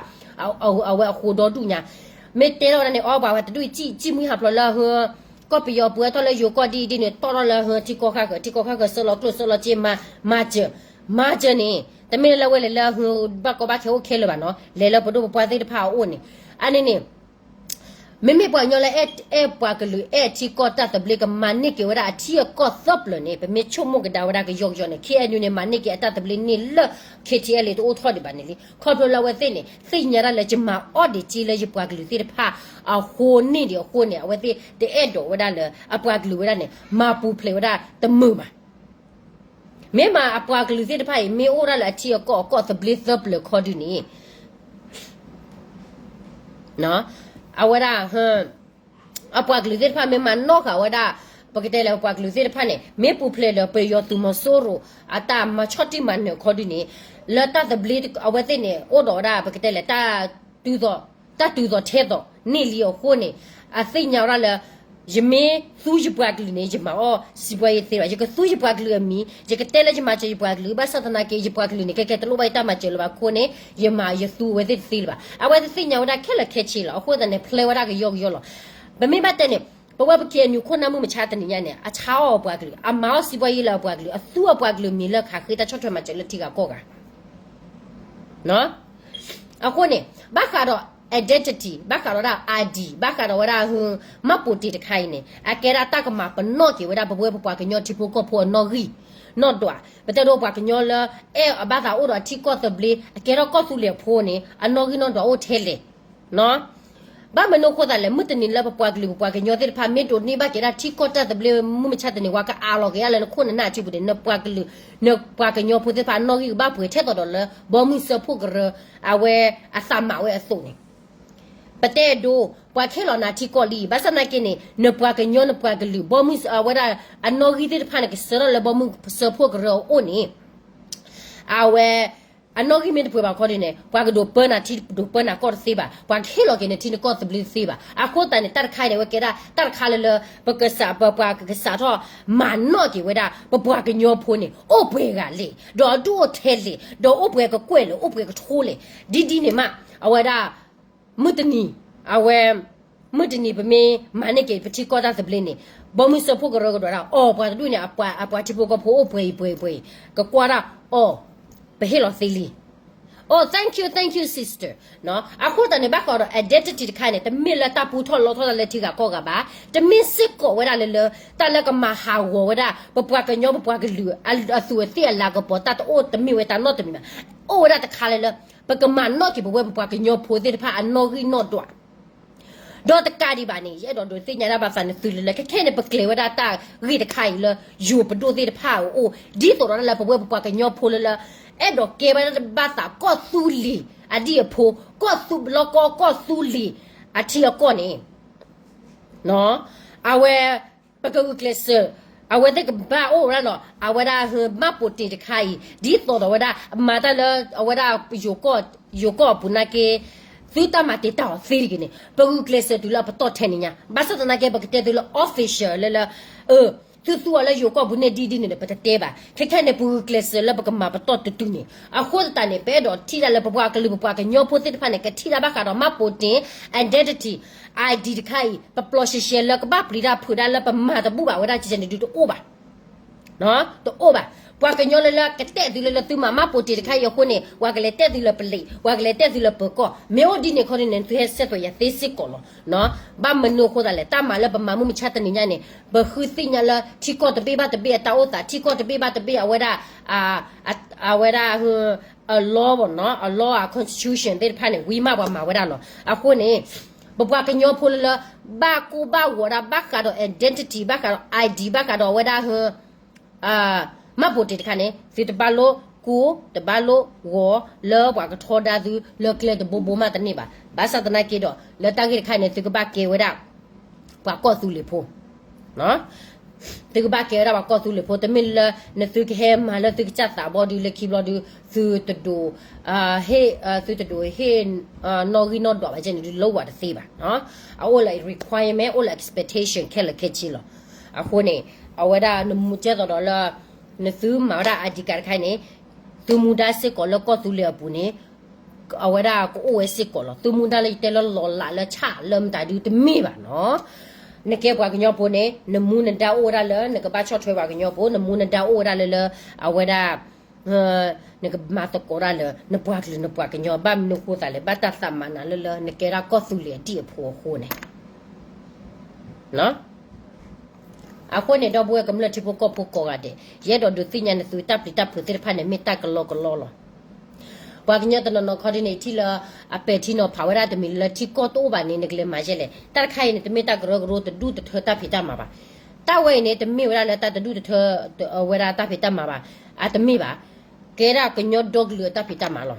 အဝဲအဃိဒီဒူၣ်ညါ. မ့ၢ်တဲထီၣ်ဝဲဒၣ်န့ၣ် အီပှၤဝဲတဒူၣ် စံၣ်မုၢ်ဟးဖျိးလၢဟု ကီၢ်ပယီၤပှဲၤထီၣ်လၢယိၤကီၢ်ဒ်အံၤဒ်န့ၣ် တီၣ်ထီၣ်လၢဟု ထံကီၢ်ခါဃၢၤ ထံကီၢ်ခါဃၢၤ ဆှၢလီၤကျိၣ်ဆှၢလီၤစ့ မၤစၢၤ, မၤစၢၤန့ၣ် တမ့ၢ်လၢဝဲလဲၤလၢဟု ဘၣ်ကီဘၣ်ခဲအိၣ်ခဲလၢာ်ဘၣ်နီၤ, လဲၤလၢပဒိၣ်ပပှၢ်သ့ၣ်တဖၣ်အအိၣ်န့ၣ်. အန့ၣ်န့ၣ် မ့မ့ၢ်ပှၤကညီလၢအဲၣ်ပှၤကလုာ် အဲၣ်ထံကီၢ်တၢ်သဘျ့ ကမၤန့ၢ်က့ၤဝဲဒၣ်အထံအကီၢ်သၢပျၢၤန့ၣ် ပမ့ၢ်ဆိကမိၣ်ကဒါဝဲဒၣ်ကယီကယီန့ၣ် ခ့အဲၣ်အန်ယူ န့ၣ် မၤန့ၢ်က့ၤအတၢ်သဘျ့န့ၢ်လၢ ခ့ထံအဲလ်အ့ တအိၣ်ထီၣ်ဒံးဘၣ်န့ၣ်လံ. ခီဖျိလၢအဝဲသ့ၣ်န့ၣ် သ့ၣ်ညါဒၣ်လၢယမၤအီၣ်ဒံးက့လၢယပှၤကလုာ်သ့ၣ်တဖၣ်အဃိန့ၣ်ဒံးအဃိန့ၣ် အဝဲသ့ၣ်တအဲၣ်ဒိးဝဲဒၣ်လၢ အပှၤကလုာ်ဝဲဒၣ်န့ၣ် မၤပူၤဖျဲးဝဲဒၣ်တမုာ်ဘၣ်. မ့ၢ်မးအပှၤကလုာ်သ့ၣ်တဖၣ်အံၤ မ့ၢ်အိၣ်ဒၣ်လၢအထံအကီၢ်အကီၢ်သဘျ့သၢပျၢၤခီဒုန့ၣ် အဝဲဒၣ် အပှၤကလုာ်သ့ၣ်တဖၣ်မ့ၢ်မၤနီၣ်ဃာ်ဝဲဒၣ် ပကတဲလၢပပှၤကလုာ်သ့ၣ်တဖၣ်န့ၣ် မ့ၢ်ပူၤဖျဲးဒီးပယီၤသုးမီၤစိရိၤ အတၢ်မၤဆီၣ်တံၢ်မၤနၢၤခီဒုန့ၣ် လၢတၢ်သဘျ့အဝဲသ့ၣ်န့ၣ် အိၣ်ဒီးဝဲဒၣ် ပကတဲလၢ တၢ်တုၤသိးထဲသိးန့ၢ်လံအဃိန့ၣ် အသ့ၣ်ညါဝဲဒၣ်လၢ ယမ့ၢ်သူယပှၤကလုာ်န့ၣ် ယမၤအီၣ်စံးပှၤယ့သ့ဘၣ်. ယကသူယပှၤကလုာ်အမံၤ ယကတဲလၢယမၤစၢၤယပှၤကလုာ် ဘၣ်ဆၣ်သနာ်က့ ယပှၤကလုာ်န့ၣ် ကဲကဲတလိၣ်ဘၣ်ယတၢ်မၤစၢၤလၢၤဘၣ်အဃိန့ၣ် ယမၤယသူအဝဲသ့ၣ်တသ့လၢၤဘၣ်. အဝဲသ့ၣ်သ့ၣ်ညါဝဲဒၣ်ခဲလၢာ်ခဲဆ့လီၤ. အဃိသတးန့ၣ် ဖျဲဝဲဒၣ်ကယီကယီလီၤ. ပမ့ၢ်ဘၣ်တဲန့ၣ် ပဝဲပခ့ၣ်အနူၢ်ခိၣ်နၢ်မုၢ်မဆါတနံၤညါန့ၣ် အဆါအီၣ်အပှၤကလုာ် အမၤအီၣ်စံးပှၤယ့လၢအပှၤကလုာ် အသူအပှၤကလုာ်မံၤလၢခးဃ့တၢ်ဆီၣ်ထွဲမၤစၢၤလၢထံဂၤကီၢ်ဂၤ အဃိန့ၣ် ဘၣ်ဃးဒီး identity ဘၣ်ဃးဒီးဝဲဒၣ် ID ဘၣ်ဃးဒီးဝဲဒၣ် မှတ်ပုံတင် တခါအံၤန့ၣ် အကဲဒၣ်တၢ်ကမၤပနီၣ်က့ၤဝဲဒၣ် ပဝဲပပှၤကညီထံဖိကီၢ်ဖိအနီၣ်ဂံၢ်နီၣ်ဒွး ပတဲဒိပှၤကညီလၢ အဲၣ်အဘၣ်သးအိၣ်ဒီးထံကီၢ်သဘျ့ အကဲထီၣ်ကီၢ်သူလ့ၤအဖိန့ၣ် အနီၣ်ဂံၢ်နီၣ်ဒွးအိၣ်ထဲလဲၣ် ဘၣ်မနုၤအဃိသတးလဲၣ် မုၢ်တနံၤလၢပပှၤကလုာ်ပပှၤကညီသ့ၣ်တဖၣ် မ့ၢ်ဒိးန့ၢ်ဘၣ်က့ၤဒၣ်ထံကီၢ်တၢ်သဘျ့ မုၢ်မဆါတနံၤ ပှၤကအးလီၤက့ၤဒၣ်လၢနခိၣ်နနၢ်အစုပူၤန့ၣ် နပှၤကလုာ် နပှၤကညီဖိသ့ၣ်တဖၣ် အနီၣ်ဂံၢ်ကဘၣ်ပှဲၤထဲသိးဒီးလၢ ဘီမုၢ်စၢဖှိၣ်ကရၢ အဝဲအသးမၤဝဲအသိးန့ၣ် ပတဲဒိ ပှၤကဟ့ၣ်လီၤနၤထံကီၢ်လံ ဘၣ်ဆၣ်သနာ်က့န့ၣ် နပှၤကညီနပှၤကလုာ် ဘီမုၢ်အဝဲဒၣ် အနီၣ်ဂံၢ်သ့ၣ်တဖၣ်န့ၣ် ကဆှၢထီၣ်လၢဘီမုၢ်စၢဖှိၣ်ကရၢအအိၣ်န့ၣ် အဝဲ အနီၣ်ဂံၢ်မ့ၢ်တပှဲၤဘၣ်ခီဒ်န့ၣ် ပှၤကဒိးပၢနၤထံ ဒိးပၢနၤကီၢ်တသ့ဘၣ်, ပှၤကဟ့ၣ်လီၤက့ၤနထံနကီၢ်သဘျ့တသ့ဘၣ်. အဃိသတးန့ၣ် တၢ်တခါအံၤန့ၣ် အဝဲကဲဒၣ် တၢ်တခါလၢလၢ ပကစး ပပှၤကစးထီၣ် မၤနီၣ်က့ၤဝဲဒၣ် ပပှၤကညီဖိန့ၣ် အိၣ်ပှဲၤဂၤလဲၣ်, ဒီးအဒူၣ်အိၣ်ထဲလဲၣ်, ဒီးအိၣ်ပှဲၤကကွဲၢ်လဲၣ်, အိၣ်ပှဲၤကထိလဲၣ်, ဒ်ဒ်န့ၣ်မး အဝဲဒၣ် မုၢ်တနံၤ အဝဲ မုၢ်တနံၤပမ့ၢ်မၤန့ၢ်က့ၤပထံကီၢ်တၢ်သဘျ့န့ၣ် ဘီမုၢ်စၢဖှိၣ်ကရၢကဒီးဒၣ် အီၤ ပှၤတဒူၣ်န့ၣ် အပှၤထံဖိကီၢ်ဖိအိၣ်ပှဲၤအံၤပှဲၤအံၤပှဲၤအံၤ ကကွၢ်ဒၣ်အီၤ ပဟ့ၣ်လီၤသ့လံ. အိ thank you, thank you sister. အဃိသတးန့ၣ် ဘၣ်ဃးဒီး identity တခါန့ၣ် တမ့ၢ်လၢတၢ်ပူထီၣ်လီထီၣ်တၢ်လၢထံဂၤကီၢ်ဂၤဘၣ်, တမ့ၢ်စ့ၢ်ကီးဝဲဒၣ်လၢလၢ တၢ်လၢကမၤဟးဂီၤဝဲဒၣ် ပပှၤကညီပပှၤကလုာ် အသူးအသ့ၣ်အလၤကပီၤ တၢ်တအိၣ်တမ့ၢ်ဝဲတၢ်နီတမံၤဘၣ်. အိၣ်ဝဲဒၣ်တခါလၢလၢ ပကမၤနီၣ်က့ၤပဝဲပပှၤကညီဖိသ့ၣ်တဖၣ်အနီၣ်ဂံၢ်နီၣ်ဒွး ဒီးတကးဒံးဘၣ်န့ၣ် ယအဲၣ်ဒိးဒုးသ့ၣ်ညါဒၣ်ဘၣ်သးန့ၣ်သုလၢလၢ ခဲခဲန့ၣ် ပကျဲၤဝဲဒၣ်တၢ်ဂ့ၢ်တခါအံၤလၢ ယိၤပဒိၣ်သ့ၣ်တဖၣ်အအိၣ် ဒ်သိးဒီးလၢပဝဲပပှၤကညီဖိလၢလၢ အဲၣ်ဒိးကဲဝဲဒၣ်ဘၣ်သးကီၢ်သူလ့ၤအဒံၣ်အဖိ ကီၢ်သူလီကီကီၢ်သူလ့ၤအထံအကီၢ်န့ၣ် အဝဲ ပကဂုာ်ကျဲးစၢး အဝဲသ့ၣ်ကဘၣ်အိၣ်ဝဲဒၣ်လီၤ အဝဲဒၣ် မှတ်ပုံတင် တခါအံၤ ဒ်သိးဒီးဝဲဒၣ် မၤတၢ်လၢ အဝဲဒၣ် ယိၤကီၢ်အပူၤနာ်က့ သုတၢ်မၤတ့ၢ်တၢ်အီၤသ့တဂ့ၤန့ၣ် ပဂုာ်ကျဲးစၢးတုၤလၢအပတီၢ်ထဲန့ၣ်ညါ ဘၣ်ဆၣ်သနာ်က့ ပကတဲသုလၢ official လၢလၢ သုသူအီၤလၢယိၤကီၢ်ပူၤန့ၣ် ဒ်ဒ်န့ၣ်ဒီး ပတတဲဘၣ် ခဲခဲန့ၣ် ပဂုာ်ကျဲးစၢးလၢပကမၤပတီၢ်တုၤတုၤန့ၣ် အဃိသတးန့ၣ် ပအဲၣ်ဒိးထံၣ်ဒၣ်လၢပပှၤကလုာ်ပပှၤကညီဖိသ့ၣ်တဖၣ်န့ၣ် ကထံၣ်ဒၣ်ဘၣ်ဃးဒီး မှတ်ပုံတင် identity ID တခါအံၤ ပပျီရှဲရှဲလၢကဘၣ်ပျံၤတၢ်ဖုးဒၣ်လၢပမၤတဘူၣ်ဘၣ်ဝဲဒၣ်ကဲန့ၣ်ဒုးတအိၣ်ဘၣ် တအိၣ်ဘၣ်. ပှၤကညီလၢလၢကတဲသုလၢလၢသုမၤမှတ်ပုံတင်တခါအံၤအဃိန့ၣ် ပှၤကလဲၤတဲသုလၢပလံာ် ပှၤကလဲၤတဲသုလၢပၢၤကီၢ် မ့ၢ်အိၣ်ဒ်န့ၣ်ခီန့ၣ် သုဟဲဆဲးသွဲးယၤသ့စ့ၢ်ကီးလီၤ. ဘၣ်မနုၤအဃိသတးလဲၣ် တၢ်မၤလၢပမၤမုၢ်မဆါတနံၤညါန့ၣ် ပဃုသ့ၣ်ညါလၢထံကီၢ်တဘ့ၣ်ဘၣ်တဘ့ၣ်အတၢ်အိၣ်သး ထံကီၢ်တဘ့ၣ်ဘၣ်တဘ့ၣ်အဝဲဒၣ် အဝဲဒၣ် အ law ဘၣ်နီၤ အ law အ constitution သ့ၣ်တဖၣ်န့ၣ် ဝံၤမးပှၤမၤဝဲဒၣ်လီၤ. အဃိန့ၣ် ပပှၤကညီဖိလၢလၢ ဘၣ်ကိၢ်ဘၣ်ဂီၤဒၣ် ဘၣ်ဃးဒီး identity ဘၣ်ဃးဒီး ID ဘၣ်ဃးဒီးအဝဲဒၣ် မှတ်ပုံတင်တခါန့ၣ် သုတဘၣ်လိၣ်ကိၢ် တဘၣ်လိၣ်ဂီၤလၢပှၤကထီဒါသုလၢကျဲတဘိဘိမးတန့ၢ်ဘၣ်. ဘၣ်ဆၣ်သနာ်က့ဒီး လၢတၢ်ဂ့ၢ်တခါန့ၣ် သုကဘၣ်ကဲဝဲဒၣ် ပှၤကီၢ်သူလ့ၤဖိ သုကဘၣ်ကဲဝဲဒၣ်ပှၤကီၢ်သူလ့ၤဖိ တမ့ၢ်လၢနသုကဟဲမၤလၢသုကစၢ်သးဘီဒုး လၢခံဘျီဒုး သုတဒိး ဟ့ၣ် သုတဒိးဟ့ၣ် နီၣ်ဂံၢ်နီၣ်ဒွးဘၣ်ကဲန့ၣ်ဒုး လိၣ်ဝဲတသ့ဘၣ်. အအိၣ်လၢ requirement အိၣ်လၢ expectation ခဲလၢာ်ခဲဆ့လီၤ. အဃိန့ၣ် အဝဲဒၣ်နမူကဲသိးဒီးလၢ နသုမၤဝဲဒၣ် ID card တခါန့ၣ် သုမူဒါစ့ၢ်ကီးလၢကီၢ်သူလ့ၤအပူၤန့ၣ် အဝဲဒၣ်ကအိၣ်ဝဲစ့ၢ်ကီးလီၤ. သုမူဒါလၢယတဲလၢလီၤလးလၢဆၣ်လၢမတၤဒုး တမ့ၢ်ဘၣ်နီၤ. နကဲပှၤကညီဖိန့ၣ် နမူနဒါအိၣ်ဝဲဒၣ်လၢ နကဘၣ်ဆီၣ်ထွဲပှၤကညီဖိ နမူနဒါအိၣ်ဝဲဒၣ်လၢလၢ အဝဲဒၣ် နကမၤသကိးဒၣ်လၢ နပှၤကလုာ်နပှၤကညီ ဘၣ်မနုၤဃိသးလဲၣ် ဘၣ်တၢ်သးမၤနၤလၢလၢ နကဲဒၣ်ကီၢ်သူလ့ၤအဒံၣ်အဖိအဃိန့ၣ် အဃိန့ၣ် ဒီပုၢ်ဝဲၢ်ကမျၢၢ်ထံဖိကီၢ်ဖိကိးဂၤဒဲး ယအဲၣ်ဒိးဒုးသ့ၣ်ညါနသုတၢ်ပျံၤတၢ်ဖုးသ့ၣ်တဖၣ်န့ၣ် မ့ၢ်တၢ်ကလီကလီလီၤ. ပှၤကညီတနီၤနီၤခီဒ်န့ၣ် ထံၣ်လၢအပဲာ်ထံနီၤဖးဝဲဒၣ်တမံၤလၢထံကီၢ်တအိၣ်ဘၣ်န့ၣ် နကလဲၤမၤယဲလဲၣ်. တၢ်တခါအံၤန့ၣ် တမ့ၢ်တၢ်ကရၢကရိတဒူၣ်တထၢတၢ်ဖံးတၢ်မၤဘၣ်. တၢ်ဝဲအံၤန့ၣ် တမ့ၢ်ဝဲဒၣ်လၢတၢ်တဒူၣ်တထၢ ဝဲဒၣ်တၢ်ဖံးတၢ်မၤဘၣ်. အတမ့ၢ်ဘၣ်. ကဲဒၣ်ကညီဒီကလုာ်အတၢ်ဖံးတၢ်မၤလီ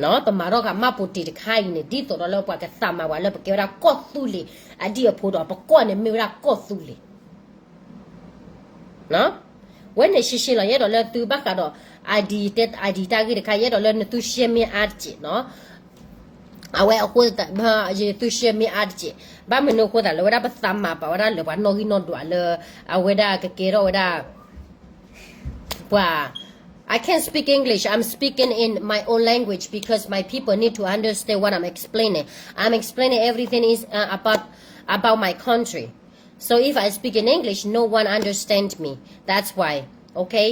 ၤ. ပမၤထီၣ်ဃာ်မှတ်ပုံတင်တခါအံၤန့ၣ် ဒ်သိးဒီးလၢပှၤကသးမၤပှၤလၢပကဲဝဲဒၣ်ကီၢ်သူလ့ၤအဒံၣ်အဖိဒီး ပကီၢ်န့ၣ်မ့ၢ်ဝဲဒၣ်ကီၢ်သူလ့ၤ ဝဲန့ၣ်ရှဲရှဲလီၤ. ယအဲၣ်ဒိးလၢသုဘၣ်ဃးဒီး ID ID တၢ်ဂ့ၢ်တခါ ယအဲၣ်ဒိးလၢနသုရှဲမ့ၢ်အါတစဲးနီၤ. အဝဲအဃိ ယသုရှဲမ့ၢ်အါတစဲး ဘၣ်မနုၤအဃိသတးလၢဝဲဒၣ်ပသးမၤပာ်ဝဲဒၣ်လၢပှၤနီၣ်ဂံၢ်နီၣ်ဒွးလၢ အဝဲဒၣ်ကကဲထီၣ်ဝဲဒၣ် ပှၤ I can't speak English. I'm speaking in my own language because my people need to understand what I'm explaining. I'm explaining everything is uh, about about my country. So if I speak in English, no one understand me. That's why. Okay.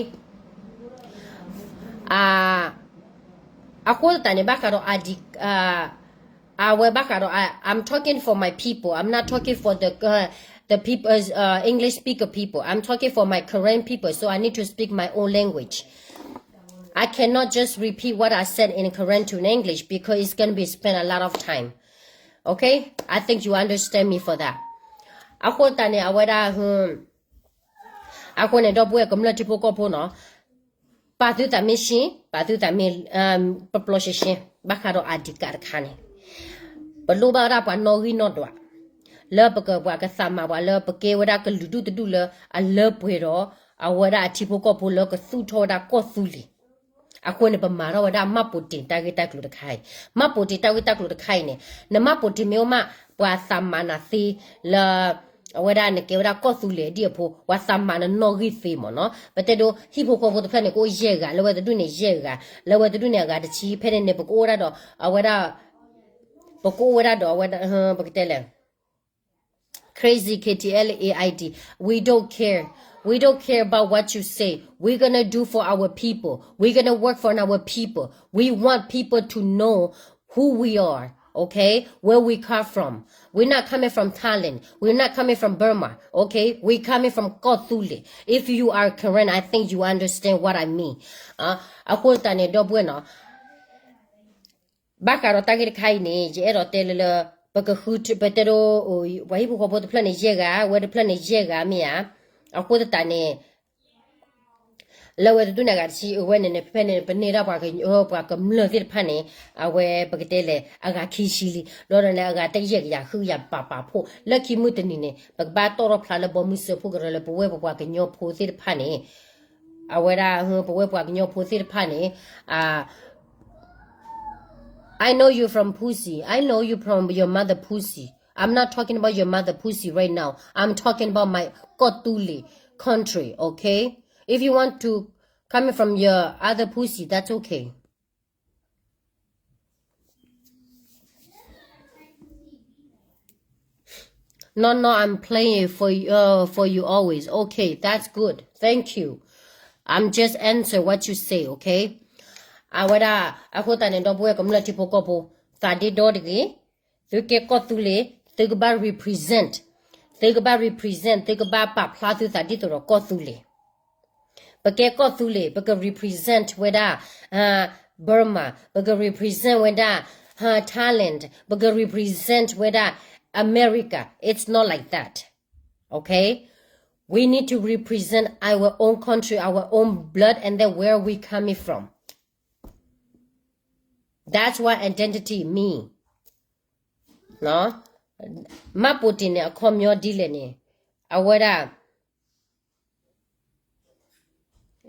အဃိသတးန့ၣ် ဘၣ်ဃးဒီး ID အဝဲဘၣ်ဃးဒီး I, I'm talking for my people. I'm not talking for the uh, the people uh, English speaker people. I'm talking for my Karen people, so I need to speak my own language. I cannot just repeat what I said in Karen to English because it's going to be spend a lot of time. Okay? I think you understand me for that. အဃိသတးန့ၣ် အဝဲဒၣ် အဃိန့ၣ် ဒီပုၢ်ဝဲၢ်ကမျၢၢ်ထံဖိကီၢ်ဖိနီၤ ပာ်သုသးမ့ၢ်ရှဲ ပာ်သုသးမ့ၢ် ပျီပျီရှဲရှဲ ဘၣ်ဃးဒီး ID card တခါန့ၣ် ပလိၣ်ဘၣ်ဝဲဒၣ်ပှၤနီၣ်ဂံၢ်နီၣ်ဒွး လၢပကပှၤကသးမၤပှၤလၢပကဲဝဲဒၣ်ကလုာ်ဒူၣ်တဒူၣ်လၢအလၢပှဲၤဒီး အဝဲဒၣ်အထံဖိကီၢ်ဖိလၢကသူၣ်ထီၣ်ဝဲဒၣ်ကီၢ်သူလ့ၤ အဃိန့ၣ် ပမၤထီၣ်ဝဲဒၣ် မှတ်ပုံတင် တၢ်ဂ့ၢ်တၢ်ကျိၤတခါအံၤ မှတ်ပုံတင် တၢ်ဂ့ၢ်တၢ်ကျိၤတခါအံၤန့ၣ် နမှတ်ပုံတင် မ့ၢ်အိၣ်မး ပှၤသးမၤနၤသ့လၢ အဝဲဒၣ်နကဲဝဲဒၣ်ကီၢ်သူလ့ၤအဒံၣ်အဖိ ပှၤသးမၤနနီၣ်ဂံၢ်သ့မ့ၢ်နီၤ ပတဲဒိ ဟံၣ်ဖိဃီဖိတဖျၢၣ်န့ၣ် ကအိၣ်ယဲၢ်ဂၤ လၢဝဲတဒူၣ်န့ၣ်ယဲၢ်ဂၤ လၢဝဲတဒူၣ်န့ၣ်အဂၤတဆံ ဖဲန့ၣ်န့ၣ် ပကအိၣ်ဝဲဒၣ်ဒီး အဝဲဒၣ် ပကအိၣ်ဝဲဒၣ်ဒီးအဝဲဒၣ် ပကတဲလဲၣ် Crazy K T L A I D. We don't care. We don't care about what you say. We're gonna do for our people. We're gonna work for our people. We want people to know who we are, okay? Where we come from. We're not coming from Thailand. We're not coming from Burma, okay? We're coming from Kawthoolei. If you are Karen, I think you understand what I mean. အဃိသတးန့ၣ် ဒီပုၢ်ဝဲၢ်နီၤ ဘၣ်ဃးဒီးတၢ်ဂ့ၢ်တခါအံၤန့ၣ် ယအဲၣ်ဒိးတဲလၢလၢ ပကဃု ပတဲဒိ ပှၤဟံၣ်ဖိဃီဖိတဖျၢၣ်န့ၣ်ယဲၢ်ဂၤ ဝဲတဖျၢၣ်န့ၣ်ယဲၢ်ဂၤမ့ၢ်ဧါ. အဃိသတးန့ၣ် လၢဝဲတဒူၣ်န့ၣ်အဂၤတဆံ အဝဲန့ၣ်န့ၣ် ဖဲဖဲန့ၣ် ပန့ၢ်ဒၣ်ပှၤက ပှၤကမျၢၢ်သ့ၣ်တဖၣ်န့ၣ် အဝဲပကတဲလဲၣ် အဂၤခံဆံလံ ဒီးန့ၣ် အဂၤတယဲၢ်ကယၤဃုကယၤပာ်ပာ်ဖှိၣ် လၢခံမုၢ်တနံၤန့ၣ် ပကဘၣ်တီၣ်ထီၣ်ဖျါလၢဘီမုၢ်စၢဖှိၣ်ကရၢလၢ ပဝဲပပှၤကညီဖိသ့ၣ်တဖၣ်န့ၣ် အဝဲဒၣ် ပဝဲပှၤကညီဖိသ့ၣ်တဖၣ်န့ၣ် I know you from pussy. I know you from your mother pussy. I'm not talking about your mother pussy right now. I'm talking about my Kawthoolei country, okay? If you want to coming from your other pussy, that's okay. No, no, I'm playing it for you, uh, for you always. Okay, that's good. Thank you. I'm just answer what you say, okay? အဝဲဒၣ် အဃိသတးန့ၣ် ဒီပုၢ်ဝဲၢ်ကမျၢၢ်ထံဖိကီၢ်ဖိ သးဒ့ဒီတဂ့ၤ, သုကဲကီၢ်သူလ့ၤ, သုကဘၣ် represent, သုကဘၣ် represent, သုကဘၣ်ပာ်ဖျါသုသးဒ်သိးဒီးကီၢ်သူလ့ၤ ပကဲကီၢ်သူလ့ၤ ပက represent ဝဲဒၣ် Burma, ပက represent ဝဲဒၣ် Thailand, ပက represent ဝဲဒၣ် America. It's not like that. Okay? We need to represent our own country, our own blood, and then where we coming from. That's what identity mean. မးပူၤတံၣ်န့ၣ် အခီပညီဒ်လဲၣ်န့ၣ် အဝဲဒၣ်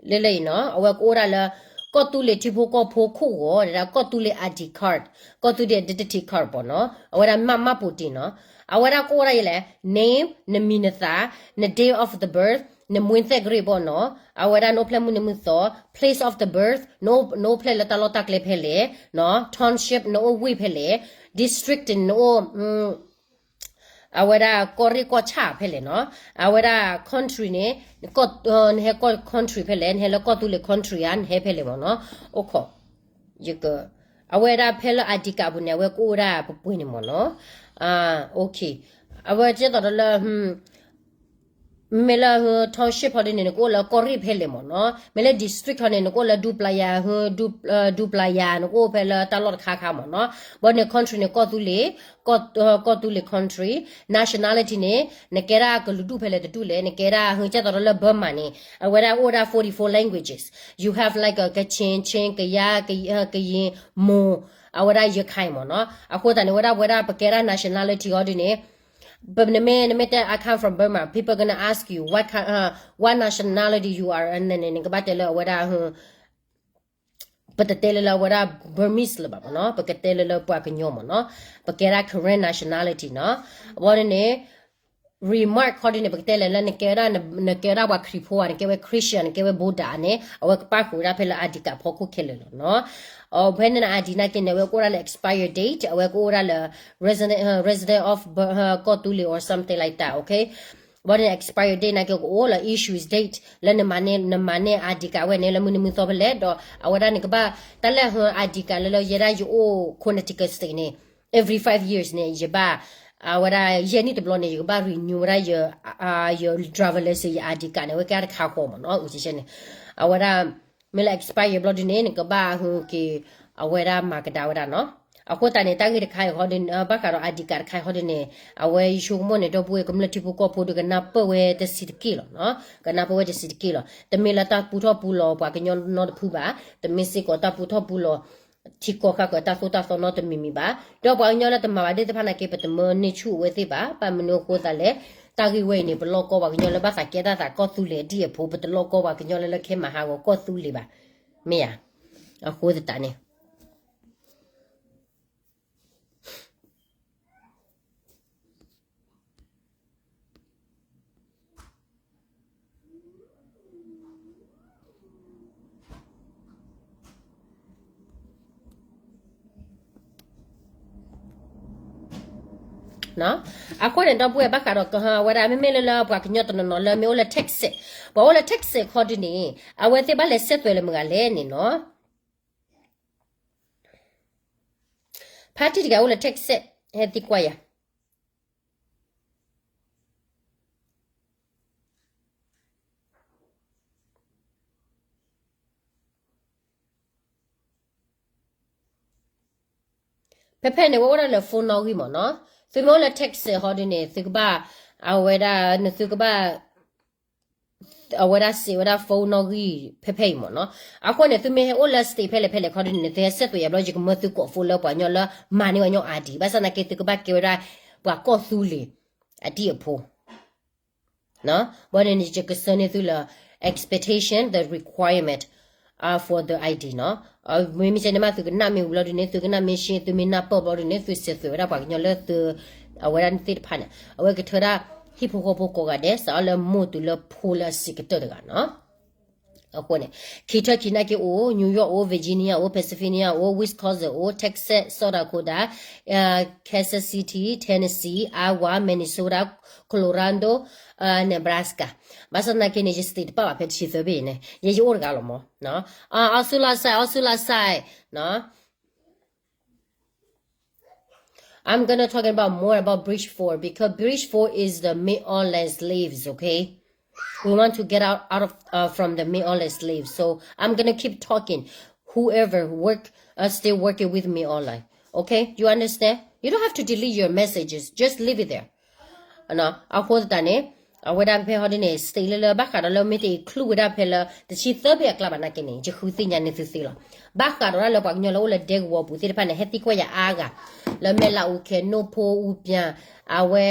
လၢလၢအံၤနီၤ အဝဲကအိၣ်ဒၣ်လၢ ကီၢ်သူလ့ၤထံဖိကီၢ်ဖိခိၣ်ဂီၤ ဒ်ကီၢ်သူလ့ၤ I D card, ကီၢ်သူလ့ၤ identity card ပေါ့နော်. အဝဲဒၣ်မး မးပူၤတံၣ်နီၤ အဝဲဒၣ်ကအိၣ်ဒၣ်ယဲလဲၣ် name, နမံၤနသၣ်, န date of the birth, နမွေးသက္ကရာဇ်ပေါ့နော်. အဝဲဒၣ်နအိၣ်ဖျဲၣ်မုၢ်နံၤမုၢ်သီ, place of the birth, နအိၣ်ဖျဲၣ်လၢတၢ်လီၢ်တၢ်ကျဲဖဲလဲၣ်, township နအိၣ်ဝ့ၢ်ဖဲလဲၣ်, district နအိၣ် အဝဲဒၣ်ကီၢ်ရ့ၣ်ကီၢ်ဆၣ်ဖဲလဲၣ်နီၤ. အဝဲဒၣ် country န့ၣ် နဟဲကီၢ် country ဖဲလဲၣ်, နဟဲလၢကီၢ်သူလ့ၤ country ဧါ, နဟဲဖဲလဲၣ်မ့ၢ်နီၤ. အိၣ်ခိး ယက အဝဲဒၣ်ဖဲလၢ I D card ပူၤန့ၣ် အဝဲကအိၣ်ဒၣ်ပှဲၤပှဲၤန့ၣ်မ့ၢ်နီၤ. အ okay. အဝဲကဲသိးဒီးလၢ မ့ၢ်လၢ township ဟီဒ်န့ၣ် နကအိၣ်လၢကီၢ်ရ့ၣ်ဖဲလဲၣ်မ့ၢ်နီၤ. မ့ၢ်လၢ district ဟီန့ၣ် နကအိၣ်လၢ ဒူပျၤယၤ, ဒူပျၤယၤ နကအိၣ်ဖဲလၢတၢ်လီၢ်တခါခါမ့ၢ်နီၤ. ဘၣ်န့ၣ် country န့ၣ် ကီၢ်သူလ့ၤ, ကီၢ်သူလ့ၤ country, nationality န့ၣ် နကဲဒၣ်ကလုာ်ဒူၣ်ဖဲလဲၣ်တဒူၣ်လဲၣ်, နကဲဒၣ် ကဲသိးဒီးလၢ Burma န့ၣ် အဝဲဒၣ်အိၣ်ဒၣ် forty-four languages. You have like a Kachin, Chin, ကယၤ, ကယ, ကရင်, Mon, အဝဲဒၣ် Rakhine မ့ၢ်နီၤ. အဃိသတးန့ၣ် ဝဲဒၣ် ဝဲဒၣ်ပကဲဒၣ် nationality ဟီဒ်န့ၣ် နမ့ၢ်တဲ I come from Burma, people gonna ask you what kind, uh, what nationality you are, န့ၣ် နကဘၣ်တဲလၢအဝဲဒၣ် ပတတဲလၢလၢအဝဲဒၣ် Burmese လၢၤဘၣ်မ့ၢ်နီၤ, ပကတဲလၢလၢပှၤကညီမ့ၢ်နီၤ, ပကဲဒၣ် Karen nationality နီၤ. အဝဲန့ၣ် remark ဟီဒ်န့ၣ် ပကတဲလၢလၢနကဲဝဲဒၣ် နကဲဝဲဒၣ်ပှၤခရံာ်ဖိဧါ, နကဲဝဲ Christian, နကဲဝဲ Buddha န့ၣ် အဝဲကပၣ်ဃုာ်ဝဲဒၣ်ဖဲလၢ I D card ဖီခိၣ်ခဲလၢာ်လီၤနီၤ. အဖဲန့ၣ် I D နာ်က့န့ၣ် အဝဲကအိၣ်ဒၣ်လၢ expire date, အဝဲကအိၣ်ဒၣ်လၢ resident, uh, resident of Bur-, uh, ကီၢ်သူလ့ၤ or something like that, okay? ဘၣ်န့ၣ် expire date နာ်က့ကအိၣ်လၢ issues date လၢနမၤန့ၢ် နမၤန့ၢ် I D card ဝဲန့ၣ် လၢမုၢ်နံၤမုၢ်သီဖဲလဲၣ်, ဒီးအဝဲဒၣ်နကဘၣ် တၢ်လၢ I D card လၢလၢယဲဒၣ်ယအိၣ် Connecticut State န့ၣ် every five years န့ၣ် ယဘၣ် အဝဲဒၣ်ယဲၢ်နံၣ်တဘျီန့ၣ် ယကဘၣ် renew ဝဲဒၣ်ယ ယ driver license, ယ I D card န့ၣ် အဝဲကဲတခါဃီမ့ၢ်နီၤ, အိၣ်ကဲန့ၣ် အဝဲဒၣ် မ့ၢ်လၢ expire ဘျီဒ်န့ၣ် နကဘၣ်ဟူက့ၤ အဝဲဒၣ်မၤကဒါဝဲဒၣ်နီၤ. အဃိသတးန့ၣ် တၢ်ဂ့ၢ်တခါအံၤဟီဒ် ဘၣ်ဃးဒီး I D card တခါအံၤဟီဒ်န့ၣ် အဝဲယဆိကမိၣ်န့ၣ် ဒီပုၢ်ဝဲၢ်ကမျၢၢ်ထံဖိကီၢ်ဖိဒီး ကနၢ်ပၢၢ်ဝဲတဆံးတက့ၢ်လီၤနီၤ, ကနၢ်ပၢၢ်ဝဲတဆံးတက့ၢ်လီၤ. တမ့ၢ်လၢတၢ်ပူထီၣ်ပူလီၤပှၤကညီနီတဖုဘၣ်, တမ့ၢ်စ့ၢ်ကီးတၢ်ပူထီၣ်ပူလီၤ ထံကီၢ်ဃၣ်ဃၢၤတၢ်သိၣ်တၢ်သီနီတမံၤမံၤဘၣ်. ဒီးပှၤကညီလၢတမၤဘၣ်သ့ၣ်တဖၣ်နာ်က့ ပတမၢန့ၢ်ဆူၣ်အဝဲသ့ၣ်ဘၣ်. ဘၣ်မနုၤအဃိသတးလဲၣ်, တၢ်ဂ့ၢ်ဝဲအံၤန့ၣ် ပလီၢ်ကီၢ်ပှၤကညီလၢဘၣ်သးကဲတၢ်သးကီၢ်သူလ့ၤဒ်အဖိ, ပတလီၢ်ကီၢ်ပှၤကညီလၢလၢခဲမၤဟးဂီၤကီၢ်သူလ့ၤဘၣ်. မ့ၢ်ဧါ. အဃိသတးန့ၣ် အဃိန့ၣ် ဒီပုၢ်ဝဲၢ်ဘၣ်ဃးဒီး ဝဲဒၣ်မ့မ့ၢ်လၢလၢပှၤကညီတနီၤနီၤလၢမ့ၢ်အိၣ်လၢ Texas, ပှၤအိၣ်လၢ Texas ခီဒ်န့ၣ် အဝဲသ့ၣ်ဘၣ်လဲၤဆဲးသွဲးလၢမုၢ်ဂၤလဲၣ်န့ၣ်နီၤ. ဖါတံၢ်တဂၤအိၣ်လၢ Texas ဟဲသံကွၢ်ယၤ ဖဲဖဲန့ၣ် ဝဲအိၣ်ဒၣ်လၢ phone နီၣ်ဂံၢ်မ့ၢ်နီၤ. သုမ့ၢ်အိၣ်လၢ Texas ဟီဒ်န့ၣ် သုကဘၣ် အဝဲဒၣ် နသုကဘၣ် အဝဲဒၣ်စံးဝဲဒၣ် phone နီၣ်ဂံၢ်ဖဲဖဲအံၤမ့ၢ်နီၤ. အဃိန့ၣ် သုမ့ၢ်ဟဲအိၣ်လၢ state ဖဲလဲၣ်ဖဲလဲၣ်ခီဒ်န့ၣ် သုဟဲဆဲးသွဲးယၤဘျီ ယကမၢသုကိး phone လၢပှၤကညီလၢမၤန့ၢ်ပှၤကညီ I D, ဘၣ်ဆၣ်သနာ်က့ သုကဘၣ်ကဲဝဲဒၣ်ပှၤကီၢ်သူလ့ၤအဒံၣ်အဖိ ဘၣ်န့ၣ်န့ၣ် ယကဆၢန့ၢ်သုလၢ expectation, the requirement, uh, for the I D နီၤ. မ့မ့ၢ်ကဲန့ၣ်မး သုကနၣ်မ့ၢ်ဝံၤဘျီဒ်န့ၣ် သုကနၣ်မ့ၢ်ရှ့ သုမ့ၢ်နၢ်ပၢၢ်ဘျီဒ်န့ၣ် သုဆဲးသွဲးဝဲဒၣ်ပှၤကညီလၢသု အဝဲဒၣ်န့ၣ်သ့ၣ်တဖၣ်န့ၣ် အဝဲကထၢဒၣ်ဟံၣ်ဖိဃီဖိကိးဂၤဒဲး စးထီၣ်လၢမိၢ်တုၤလၢဖိလၢအဆံးကတၢၢ်တဂၤနီၤ. အဃိသတးန့ၣ် အဃိန့ၣ် Kentucky နာ်က့အိၣ်, New York အိၣ်, Virginia အိၣ်, Pennsylvania အိၣ်, Wisconsin အိၣ်, Texas, South Dakota, Kansas City, Tennessee, Iowa, Minnesota, Colorado, Nebraska. ဘၣ်ဆၣ်သနာ်က့န့ၣ် ယ state တပာ်ဘၣ်ဖဲတဆံသၢဘ့ၣ်အံၤန့ၣ် ယဲယအိၣ်တဂၤလီၤမး. အီစူလါစဲး, အီစူလါစဲး, I'm gonna talking about more about Bridge Four because Bridge Four is the Maoist slaves, okay? We want to get out, out of uh, from the Maoist slaves. So I'm gonna keep talking. Whoever work uh, still working with Maoist, okay? You understand? You don't have to delete your messages. Just leave it there. အဃိသတးန့ၣ် အဝဲဒၣ်ဖဲဟီဒ်န့ၣ် state လၢလၢဘၣ်ဃးဒီးလၢမ့ၢ်တ include ဝဲဒၣ်ဖဲလၢ တဆံသၢဘ့ၣ်အကျါဘၣ်နာ်က့န့ၣ် ယဃုသ့ၣ်ညါန့ၢ်သုသ့လီၤ. ဘၣ်ဃးဒီးဒၣ်လၢပှၤကညီလၢအိၣ်လၢဒဲကဝီၤပူၤသ့ၣ်တဖၣ်န့ၣ် ဟဲသံကွၢ်ယၤအါဂၤ လၢမဲၢ်လးအူခဲ နိၣ်ဖိအူပၠၤ အဝဲ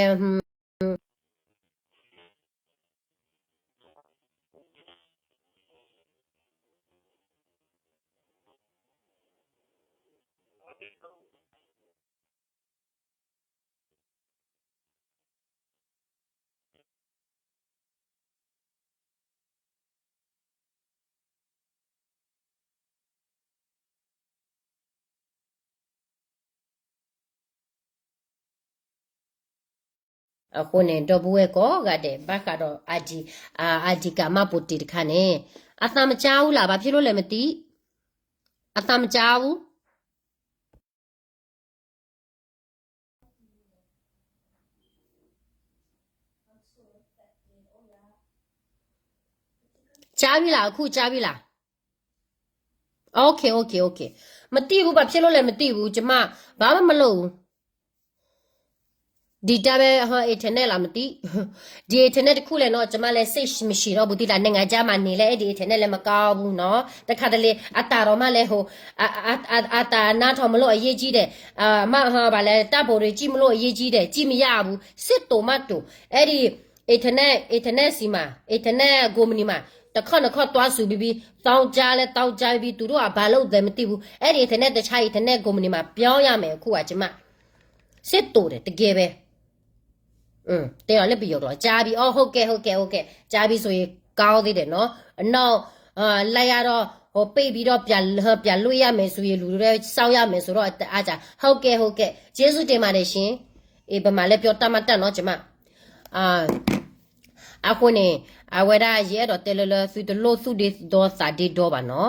အဃိန့ၣ် ဒီပုၢ်ဝဲၢ်ကိးဂၤဒဲး ဘၣ်ဃးဒီး ID ID card မၢ်ပိာ်တ့ၢ်တခါန့ၣ် အသးမကါဘူးလၢ် ဘာဖြစ်လို့လဲမသိ အသးမကါဘူး ကြားပြီလား အခုကြားပြီလား OK OK OK မသိဘူး ဘာဖြစ်လို့လဲ မသိဘူး ကျမ ဘာမှမလုပ်ဘူး ဒီတၢ်ပဲ ဟို internet လား မသိ ဒီ internet တစ်ခုလဲနော် ကျမလည်း စိတ်မရှိတော့ဘူး သိလား နိုင်ငံခြားမှာနေလဲ အဲ့ဒီ internet လည်းမကောင်းဘူးနော် တခါတလေ အတၢ်တော်မှလည်း ဟို အ အ အ အတၢ်နားထောင်မလို့ အရေးကြီးတယ် အ မ ဟို ဘာလဲ တပ်ပုံတွေကြည့်မလို့ အရေးကြီးတယ် ကြည့်မရဘူး စစ်တုံးမတုံး အဲ့ဒီ internet internet ဆီမှာ internet ကုမ္ပဏီမှာ တစ်ခေါက်နှစ်ခေါက်သွားစုပြီးပြီး တောင်းကြလဲတောင်းကြပြီး သူတို့ကဘာလုပ်တယ်မသိဘူး အဲ့ဒီ internet တခြား internet ကုမ္ပဏီမှာ ပြောင်းရမယ် အခုက ကျမ စစ်တုံးတယ် တကယ်ပဲ တဲတော့လည်း ပယီၤကျိာ် ကြားပြီ အော် ဟုတ်ကဲ့ ဟုတ်ကဲ့ ဟုတ်ကဲ့ ကြားပြီဆိုရင် ကောင်းသေးတယ်နော် အနောက် လိုက်ရတော့ ဟို ပိတ်ပြီးတော့ ပြန် ပြန်လွှတ်ရမယ်ဆိုရင် လူတွေ စောင့်ရမယ်ဆိုတော့ အ အ ဟုတ်ကဲ့ ဟုတ်ကဲ့ ကျေးဇူးတင်ပါတယ်ရှင် အေး ဗမာလည်း ပြောတတ်မတတ်နော် ကျမ အဃိန့ၣ် အဝဲဒၣ်ယအဲၣ်ဒိးတဲလၢလၢ သုတလိၣ်သူၣ်ဒ့ဒီသးဒ့ဒီဘၣ်နီၤ,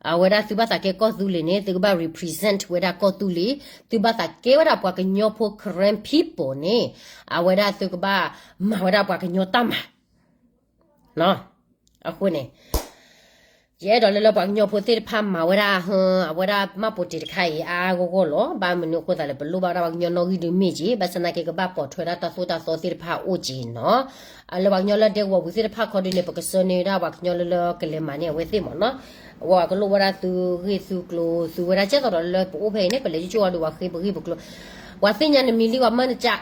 အဝဲဒၣ်သုဘၣ်သးကဲကီၢ်သူလ့ၤန့ၣ် သုကဘၣ် represent ဝဲဒၣ်ကီၢ်သူလ့ၤ, သုဘၣ်သးကဲဝဲဒၣ်ပှၤကညီဖိ Karen people န့ၣ် အဝဲဒၣ်သုကဘၣ်မၤဝဲဒၣ်ပှၤကညီတၢ်မၤ အဃိန့ၣ် ယအဲၣ်ဒိးလၢလၢပှၤကညီဖိသ့ၣ်တဖၣ်မၤဝဲဒၣ် အဝဲဒၣ်မှတ်ပုံတင်တခါအံၤ အါအါဂီၢ်ဂီၢ်လီၤ. ဘၣ်မနုၤအဃိသတးလဲၣ် ပလိၣ်ဘၣ်ဝဲဒၣ်ပှၤကညီနီၣ်ဂံၢ်ဒုးမ့ၢ်က့ၤ ဘၣ်ဆၣ်သနာ်က့ ကဘၣ်ပိာ်ထွဲဒၣ်တၢ်သိၣ်တၢ်သီသ့ၣ်တဖၣ်အိၣ်က့ၤနီၤ. လၢပှၤကညီလၢဒဲကဝီၤပူၤသ့ၣ်တဖၣ်ခီဒုးန့ၣ် ပကဆှၢန့ၢ်ဝဲဒၣ်ပှၤကညီလၢလၢကလဲၤမၤန့ၢ်အဝဲသ့ၣ်မ့ၢ်နီၤ. အဝဲကလိၣ်ဝဲဒၣ်သုဂ့ၢ်သုကျိၤ သုဝဲဒၣ်ကဲသိးဒီးလၢပအိၣ်ဖဲအံၤန့ၣ် ပလဲၤကၠိၣ်ဝဲဒုးပှၤဃ့ပဂ့ၢ်ပကျိၤ ပှၤသ့ၣ်ညါနမံၤလံ ပှၤမၢနကး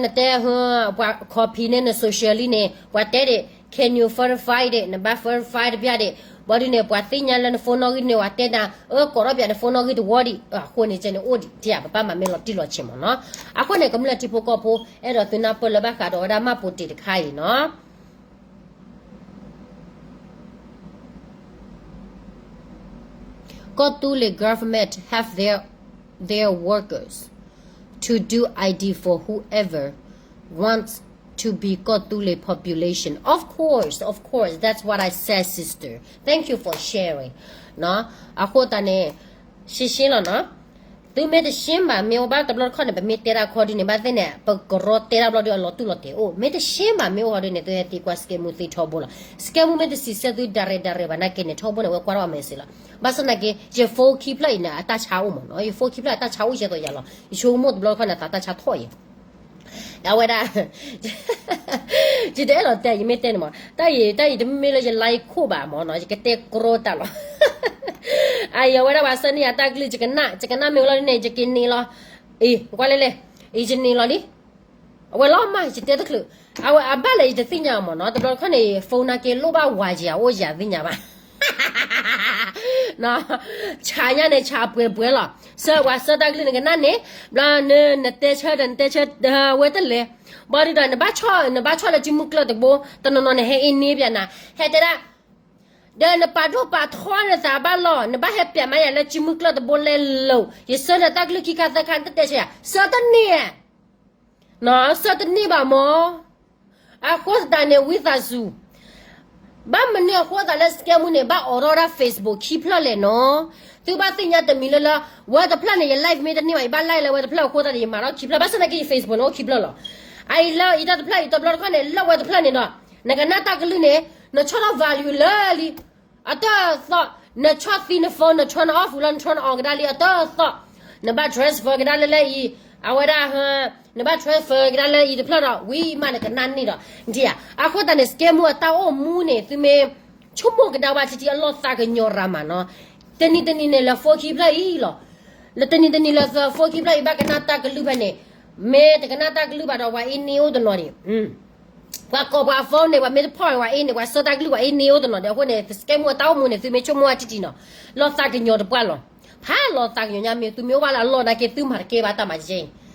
နတဲ ပှၤ copy န့ၣ် န social လံန့ၣ် ပှၤတဲဒၣ် can you verify ဒၣ် နဘၣ် verify တဘၣ်ဒၣ် ဘၣ်ဒုးန့ၣ် ပှၤသ့ၣ်ညါလၢန phone နီၣ်ဂံၢ်န့ၣ် ပှၤတဲနၤ အၢ ကိးထီၣ်ပၠးန phone နီၣ်ဂံၢ်တဝီဒံး အဃိန့ၣ် ကဲန့ၣ်အိၣ်ဒံး တယၤ ပဘၣ်မၤမ့ၢ်လီၤတံၢ်လီၤဆဲးမ့ၢ်နီၤ. အဃိန့ၣ် ကမျၢၢ်ထံဖိကီၢ်ဖိ အဲၣ်ဒိးသုနၢ်ပၢၢ်လၢဘၣ်ဃးဒီးဝဲဒၣ်မှတ်ပုံတင်တခါအံၤနီၤ. ကီၢ်သူလ့ၤ government have their their workers to do I D for whoever wants to be ကီၢ်သူလ့ၤ population. Of course, of course, that's what I said, sister. Thank you for sharing. နီၤ အဃိသတးန့ၣ် ရှင်းရှင်းလီၤနီၤ. သုမ့ၢ်တရှင်းဘၣ် မ့ၢ်အိၣ်ဘၣ်တဘျီတခီၣ်န့ၣ် ပမ့ၢ်တဲဒၣ်ခီဒုးန့ၣ် ဘၣ်သ့ၣ်န့ၣ် ပကရီတဲဒၣ်ဘျီဒုးအလီၤတူၢ်လီၤတဲာ်အိၣ် မ့ၢ်တရှင်းဘၣ် မ့ၢ်အိၣ်ခီဒုးန့ၣ် သုဟဲသံကွၢ် scammer သ့ထီဘိလီၤ. Scammer မ့ၢ်တစံးဆၢသု direct direct ဘၣ်နာ်က့န့ၣ် ထီဘိန့ၣ် အဝဲကွၢ်ထီၣ်အမဲာ်စ့လီၤ. ဘၣ်ဆၣ်သနာ်က့ ယ phone ခံဖျၢၣ်အံၤန့ၣ် အတၢ်ဆါအိၣ်မ့ၢ်နီၤ ယ phone ခံဖျၢၣ်အတၢ်ဆါအိၣ်ယဲသိးယၤလီၤ ယဆိကမိၣ်တဘျီတခီၣ်န့ၣ် သးတၢ်ဆါထီၣ်ယဲ အဝဲဒၣ် ယတအဲၣ်လီၤတဲ ယမ့ၢ်တဲန့ၣ်မး တၢ်အံၤ တၢ်အံၤတမ့ၢ်လၢယ like ခိၣ်ဘၣ်မ့ၢ်နီၤ ယကတဲကရီတၢ်လီၤ. အအံၤ အဝဲဒၣ်ပှၤဆှၢန့ၢ်ယၤတၢ်ကလုၢ် ယကနၣ် ယကနၣ်မ့ၢ်ဝဲလီၤန့ၣ် ယကန့ၢ်လီၤ. အံၤ ကွၢ်လဲၣ်လဲၣ် အံၤ ယန့ၢ်လီၤလံ အဝဲလီၤမး ယတဲတချုး အဝဲအဘၣ်လဲၣ် ယတသ့ၣ်ညါအီၤမ့ၢ်နီၤ တဘျီတခီၣ်န့ၣ် phone နာ်က့လိၣ်ဘၣ်ဝၤယၤအိၣ်ယၤသ့ၣ်ညါဘၣ် ဆးညါန့ၣ် ဆးပှဲၤပှဲၤလီၤ ဆှၢပှၤဆှၢတၢ်ကလုၢ်န့ၣ်ကနၣ်န့ၣ် ဘျီန နတဲဆၢဒီး နတဲဆၢ ဝဲတလဲၤ ဘၣ်ဒုးဒီး နဘၣ်ဆီၣ် နဘၣ်ဆီၣ်လၢစုမုၢ်ကျၢၢ်တဘိ တနီၤနီၤန့ၣ် ဟဲအ့န့ပၠးနၤ ဟဲတဲဒၣ် ဒီးနပာ်ဒိၣ်ပာ်ထီနသးဘၣ်လီၤ, နဘၣ်ဟဲပျးမးယၤလၢစုမုၢ်ကျၢၢ်တဘိလဲလိာ်, ယဆှၢနတၢ်ကလုၢ်ခံခါသၢခါ နတတဲဆၢယၤ, ဆှၢတန့ၢ်ဧါ, ဆှၢတန့ၢ်ဘၣ်မၢ်. အဃိသတးန့ၣ် ဝံသးစူၤ, ဘၣ်မနုၤအဃိသတးလၢ scam မူန့ၣ် ဘၣ်အိးထီၣ်ဒၣ် Facebook ခံဖျၢၣ်လဲၣ်နီၤ. သုဘၣ်သ့ၣ်ညါတမံၤလၢလၢ ဝဲတဖျၢၣ်န့ၣ် ယ live မ့ၢ်တန့ၢ်ဘၣ် ယဘၣ် live လၢဝဲတဖျၢၣ်အဃိသတးန့ၣ် ယမၤထီၣ်ခံဖျၢၣ်, ဘၣ်ဆၣ်သနာ်က့ ယ Facebook န့ၣ်အိၣ်ခံဖျၢၣ်လီၤ. အအံၤလၢယတၢ်တဖျၢၣ်အံၤတဘျီတခီၣ်န့ၣ် လၢဝဲတဖျၢၣ်န့ၣ်ဒီး နကနၣ်တၢ်ကလုၢ်န့ၣ် နဆီၣ်ထီၣ် value လၢလံ အတၢ်သီၣ်, နဆီၣ်သံန phone န turn off လၢန turn on ကဒါလံအတၢ်သီၣ်, နဘၣ် transfer ကဒါလၢလၢအံၤ, အဝဲဒၣ်, နဘၣ် transfer ကဒါလၢအံၤတဖျၢၣ်ဒီး ဝံၤမးနကနၣ်န့ၢ်ဒီး, ဒ်ဧါ, အဃိသတးန့ၣ် scam မူအတၢ်အိၣ်မူန့ၣ် သုမ့ၢ်ဆိကမိၣ်ကဒါဝဲထံထံအလီၢ်သးကညီၤရၤမးနီၤ, တနံၤတနံၤန့ၣ် လၢ phone ခံဖျၢၣ်အံၤလီၤ, လၢတနံၤတနံၤလၢ phone ခံဖျၢၣ်အံၤ ဘၣ်ကနၣ်တၢ်ကလုၢ်ဖဲန့ၣ်, မ့ၢ်တကနၣ်တၢ်ကလုၢ်ဘၣ်ဒီး ပှၤအ့န့ၢ်အိၣ်တနီၤဒံး ပှၤကိးပှၤ phone န့ၣ် ပှၤမ့ၢ်တဖီၣ်န့ၣ် ပှၤအ့န့ၣ် ပှၤဆှၢတၢ်ကလုၢ် ပှၤအ့န့ၢ်အိၣ်တနီၤဒီး အဃိန့ၣ် scam မူအတၢ်အိၣ်မူန့ၣ် သုမ့ၢ်ဆိကမိၣ်ဝဲထံထံနီၤ, လီၢ်သးကညီၤတပှၢ်လီၤ, ဖးလီၤသးကညီၤညါမ့ၢ် သုမ့ၢ်အိၣ်ဘၣ်လၢအလီၢ်နာ်က့ သုမၤတကဲဘၣ်တၢ်မၤကဲအံၤ,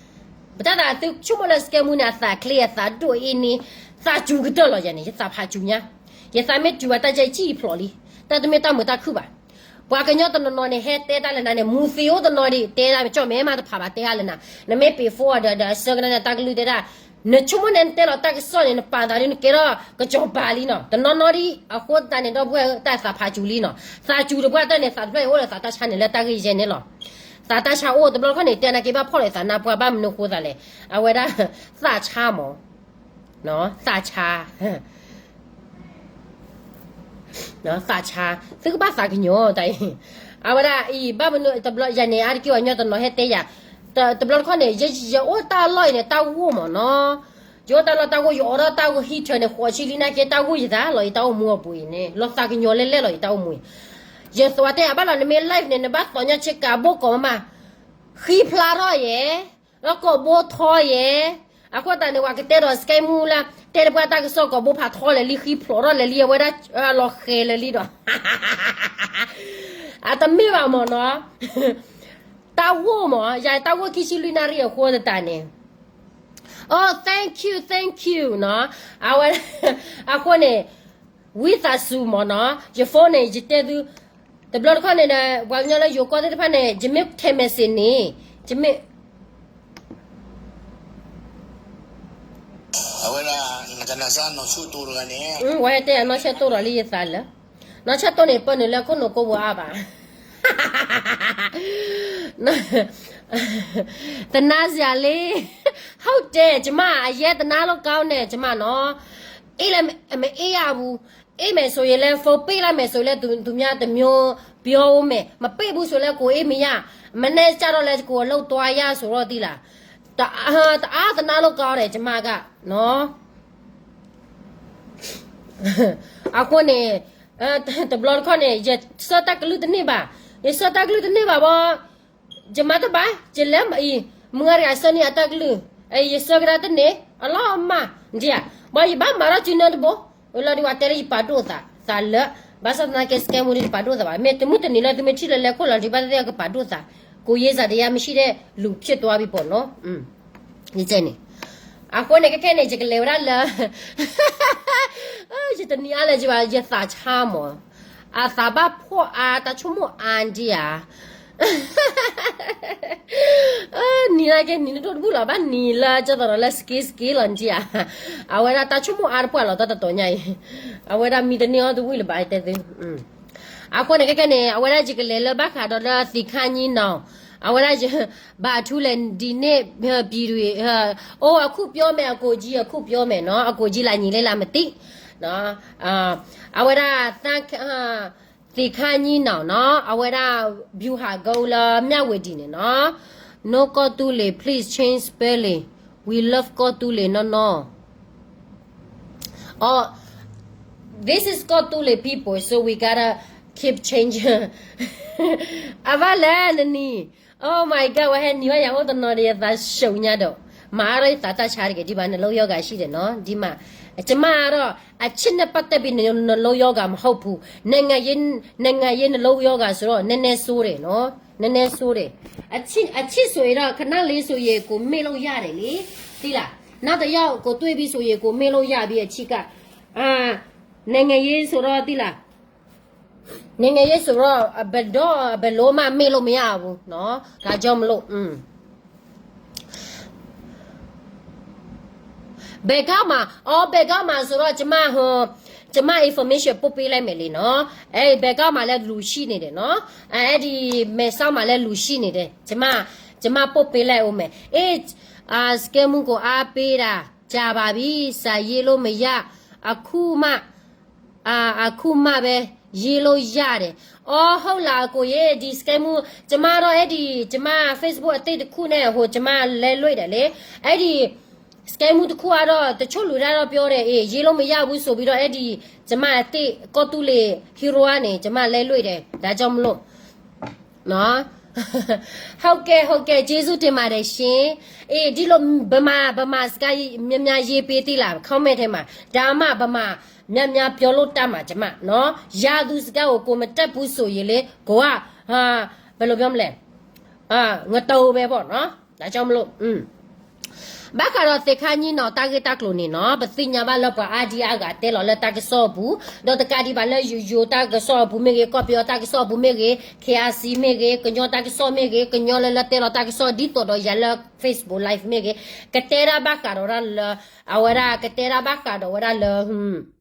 ပတၢ်သးသုဆိကမိၣ်လၢ scam မူန့ၣ် အသးချ့ အသးဒိၣ်အ့န့ၣ်, သးစူၤကတၢၢ်လီၤယၤန့ၣ် ယသးဖးစူၤညါ, ယသးမ့ၢ်စူၤဘၣ်တၢ်ကဲအံၤ ကံၣ်ဖျိးလံ, တၢ်တမ့ၢ်တၢ်မုာ်တၢ်ခုၣ်ဘၣ် ပှၤကညီတနီၤနီၤန့ၣ် ဟဲတဲတၢ်လၢနၤန့ၣ် မူသ့အိၣ်တနီၤဒံး တဲဒၣ်ကၠီၣ်မဲာ်မးတဖးဘၣ် တဲအါလၢနၤ, နမ့ၢ်ပ့ၤ phone ဒီး ဒီးဆှၢကဒါနတၢ်ကလုၢ်တဲဒၣ်, နဆိကမိၣ်န့ၣ် နတဲလီၤတၢ်ကစီၣ်န့ၣ် နပာ်သးဒ်နကဲထီၣ်ကစီၤပၤလံနီၤ, တနီၤနီၤဒံး အဃိသတးန့ၣ် ဒီပုၢ်ဝဲၢ်တၢ်သးဖးစူၤလံနီၤ, သးစူၤတပှၢ်တၢၢ်န့ၣ် သးတဖျၢၣ်အံၤအိၣ်ဒီးသးတၢ်ဆါန့ၣ် လၢတၢ်ဂ့ၢ်ယဲၢ်န့ၣ်လီၤ, သးတၢ်ဆါအိၣ်တဘျီတခီၣ်န့ၣ် တဲနာ်က့ဘၣ်ဖီၣ်လီၤသးနါပှၢ်ဘၣ်မနုၤဃိသးလဲၣ်, အဝဲဒၣ် သးဆါမး သးဆါ, သးဆါ, သုကဘၣ်သးကညီၤတၢ်အံၤ, အဝဲဒၣ်အံၤ ဘၣ်မနုၤတဘျီယၤန့ၣ် အါတက့ၢ်အီၤညီတနီၤဟဲတဲယၤ, တဘျီတခီၣ်န့ၣ် ယအိၣ်တၢ်လီၢ်အံၤန့ၣ် တၢ်ဂိၢ်မးနီၤ, ယအိၣ်တၢ်လီၢ်တၢ်ဂိၢ် ယအိးထီၣ်တၢ်ဂိၢ် heater န့ၣ် ဃိးဆံလံနာ်က့ တၢ်ဂိၢ်ယသးလီၤ ယတၢ်အိၣ်မူအပူၤအံၤန့ၣ် လီၤသးကညီၤလဲၣ်လဲၣ်လီၤ ယတၢ်အိၣ်မူအံၤ, ယသးတဲအဘၣ်လီၤ နမ့ၢ် live န့ၣ် နဘၣ်သီညါဆ့ကၤဘိၣ်ကိးမးမး ဃံဖျါထီၣ်ယဲ, ဒီးကိာ်ဘိထီယဲ, အဃိသတးန့ၣ် ပှၤကတဲဒီး scam မူလၢ တဲတပှၢ်တၢ်ကစီၣ် ကိာ်ဘိဖးထီလဲၤလံ ဃံဖျိးထီၣ်လဲၤလံ အဝဲဒၣ်လီၤဃဲၤလဲၤလံဒီး အတမ့ၢ်ဘၣ်မးနီၤ, တၢ်ဂိၢ်မး ယၤတၢ်ဂိၢ်ခံဆံလွံၢ်နၣ်ရံၣ်အဃိသတးန့ၣ်, အိ thank you thank you နီၤ, အဝဲ အဃိန့ၣ် ဝံသးစူၤမးနီၤ, ယ phone န့ၣ် ယတဲသု, တဘျီတခီၣ်န့ၣ်ဒီး ပှၤကညီလၢယိၤကီၢ်သ့ၣ်တဖၣ်န့ၣ် ယမ့ၢ်ထဲ message န့ၣ်, ယမ့ၢ် အဝဲဒၣ် နကနၣ်စၢ်နီၢ်ဆၢၣ်တိၢ်တဂၤန့ၣ်, ဝဲတဲအနီၢ်ဆၢၣ်တိၢ်ဒီးလံယသးလၢ, နီၢ်ဆၢၣ်တိၢ်န့ၣ် ပၢနုာ်လၢခိၣ်နူာ်ကိးပူၤအါဘၣ် သနာ်စရာလေး, ဟုတ်တယ် ကျမ အရမ်းသနာလို့ကောင်းတယ် ကျမနော်, အေးလည်းမအေးရဘူး, အေးမယ်ဆိုရင်လည်း phone ပိတ်လိုက်မယ်ဆိုရင်လည်း သူသူများတစ်မျိုးပြောဦးမယ်, မပိတ်ဘူးဆိုလည်း ကိုယ်အေးမရ, မနေ့ကျတော့လည်း ကိုယ်အလုပ်သွားရဆိုတော့ သိလား, တအား တအားသနာလို့ကောင်းတယ် ကျမက နော်. အဃိန့ၣ်, တဘျီတခီၣ်န့ၣ် ယဆှၢတၢ်ကလုၢ်တန့ၢ်ဘၣ်, ယဆှၢတၢ်ကလုၢ်တန့ၢ်ဘၣ်ဘီ, ယမၤတဘၣ်, ယလဲၤမၤအံၤ, မုၢ်ဂၤတဂၤဆှၢန့ၢ်အတၢ်ကလုၢ်, ယဆှၢကဒါတန့ၢ် အလီၤမၢ်, ဒ်ဧါ, ဘၣ်ယဘၣ်မၤထီၣ်စုနၢတဘိ, ဝဲလီၤဒုးဝဲတဲလၢယပာ်ဒိၣ်သး, သးလၢ, ဘၣ်ဆၣ်သနာ်က့ scam မူဒ်ယပာ်ဒိၣ်သးဘၣ်, မ့ၢ်တမုၢ်တနံၤလၢသုမ့ၢ်ထံၣ်လၢလဲၤခိၣ်လီၤဒုးဘၣ်သ့ၣ်သ့ၣ်ကပာ်ဒိၣ်သး, ကိုယ်ရေးစရာတရားမရှိတဲ့လူဖြစ်သွားပြီပေါ့နော်. ယကဲန့ၣ်, အဃိန့ၣ် ခဲခဲန့ၣ် ယကလဲၤဝဲဒၣ်လၢ, ယတနံၤအါလဲၣ်ယဘၣ် ယသးဆါမး, အသးဘၣ်ဖှီၣ်အါ တၢ်ဆိကမိၣ်အါဒံးဧါ, နံၤနာ်က့နံၤနဒိၣ်တဘူၣ်လီၤ ဘၣ်နံၤလၢကၢ်သိးဒီးလၢ စက့စက့လီၤဒံးဧါ, အဝဲဒၣ်တၢ်ဆိကမိၣ်အါတပှၢ်လီၤ တၢ်တတီၤညါအံၤ, အဝဲဒၣ်မံတန့ၢ်အီၤတဝံၣ်လၢၤဘၣ် တဲသု အဃိန့ၣ် ခဲခဲန့ၣ် အဝဲဒၣ်ယကလဲၤလၢဘၣ်ဃးဒီးလၢသ့ၣ်ခါညံနီၤ, အဝဲဒၣ်ယ, ဘၣ်အထူလဲၣ်ဒ်န့ၣ်, ပြည်သူ, အိၣ် အခုပြောမယ် အကိုကြီး အခုပြောမယ်နော် အကိုကြီးလာညီလဲလာမသိ, အဝဲဒၣ်, သ့ၣ်ခါညံနီၤနီၤ အဝဲဒၣ် ဗျူဟာကုန်းလၢ မြဝတီန့ၣ်နီၤ, no ကီၢ်သူလ့ၤ please change spelling, we love ကီၢ်သူလ့ၤ no no. Oh, this is ကီၢ်သူလ့ၤ people, so we gotta keep changing. အဘၣ်လဲၣ်နနံၤ, Oh my god, ဝဲဟဲနံၤဘၣ်ယၤအိၣ်တနီၤဒီး ယသးဆူညါဒီး, မၤအါထီၣ်ယသးတၢ်ဆါတဂ့ၤ ဒ်ဘၣ် နှလုံးရောဂါရှိတယ်နော် ဒ်မး, ကျမကတော့ အချစ်နဲ့ပတ်သက်ပြီး နှလုံးရောဂါမဟုတ်ဘူး, နိုင်ငံရေး, နိုင်ငံရေးနှလုံးရောဂါဆိုတော့ နည်းနည်းစိုးတယ်နော်, နည်းနည်းစိုးတယ်, အချစ်, အချစ်ဆိုရင်တော့ ခဏလေးဆိုရင် ကိုယ်မေ့လို့ရတယ်လေ, သိလား, နောက်တစ်ယောက်ကိုတွေ့ပြီဆိုရင် ကိုယ်မေ့လို့ရပြီ အချစ်က, အာ, နိုင်ငံရေးဆိုတော့ သိလား, နိုင်ငံရေးဆိုတော့ ဘယ်တော့ ဘယ်လိုမှ မေ့လို့မရဘူးနော် ဒါကြောင့်မလို့ อืม ဘယ်ကမှ အော် ဘယ်ကမှဆိုတော့ ကျွန်မ ဟို ကျွန်မ information ပို့ပေးလိုက်မယ်လေနော် အဲ ဘယ်ကမှလည်း လူရှိနေတယ်နော် အဲဒီ မဲဆောက်မှာလည်း လူရှိနေတယ် ကျွန်မ ကျွန်မ ပို့ပေးလိုက်ဦးမယ် အေး အာ စကဲမူကို အားပေးတာ ကြာပါပြီ စာရေးလို့မရ အခုမှ အာ အခုမှပဲ ရေးလို့ရတယ် အော် ဟုတ်လား အကိုရေ ဒီ စကဲမူ ကျွန်မတော့ အဲဒီ ကျွန်မ Facebook အသစ်တစ်ခုနဲ့ ဟို ကျွန်မ လဲလွတ်တယ်လေ အဲဒီ စကဲမူတစ်ခုကတော့ တချို့လူတွေတော့ ပြောတယ် အေး ရေးလို့မရဘူးဆိုပြီးတော့ အဲဒီ ကျွန်မ အသစ် ကော့တူးလေ ဟီးရိူဝ်း ကနေ ကျွန်မ လဲလွတ်တယ် ဒါကြောင့်မလို့ နော် ဟုတ်ကဲ့ ဟုတ်ကဲ့ ကျေးဇူးတင်ပါတယ်ရှင် အေး ဒီလို ဗမာ ဗမာစကား များများရေးပေးသေးလား comment ထဲမှာ ဒါမှ ဗမာ များများပြောလို့တတ်မှာ ကျွန်မ နော် ရသူစကားကို ကိုယ်မတတ်ဘူးဆိုရင်လေ ကိုက ဟာ ဘယ်လိုပြောမလဲ အာ ငတုံပဲပေါ့နော် ဒါကြောင့်မလို့ อืม ဘၣ်ဃးဒီးသ့ၣ်ခါညံနီၤ တၢ်ဂ့ၢ်တၢ်ကျိၤန့ၣ်နီၤ ပသ့ၣ်ညါဘၣ်လၢပှၤအါဒံအါဂၤတဲလီၤလၢတၢ်ကစီၣ်အပူၤ ဒီးတကးဒံးဘၣ်လၢယိယိတၢ်ကစီၣ်အပူၤမ့ၢ်ဂ့ၤ ကီၢ်ပယီၤတၢ်ကစီၣ်အပူၤမ့ၢ်ဂ့ၤ KRC မ့ၢ်ဂ့ၤ ကညီတၢ်ကစီၣ်မ့ၢ်ဂ့ၤ ကညီလၢလၢတဲလီၤတၢ်ကစီၣ်ဒ်သိးဒီးယၤလၢ Facebook Live မ့ၢ်ဂ့ၤ ကတဲဒၣ်ဘၣ်ဃးဒီးဒၣ်လၢ အဝဲဒၣ်ကတဲဒၣ်ဘၣ်ဃးဒီးဝဲဒၣ်လၢ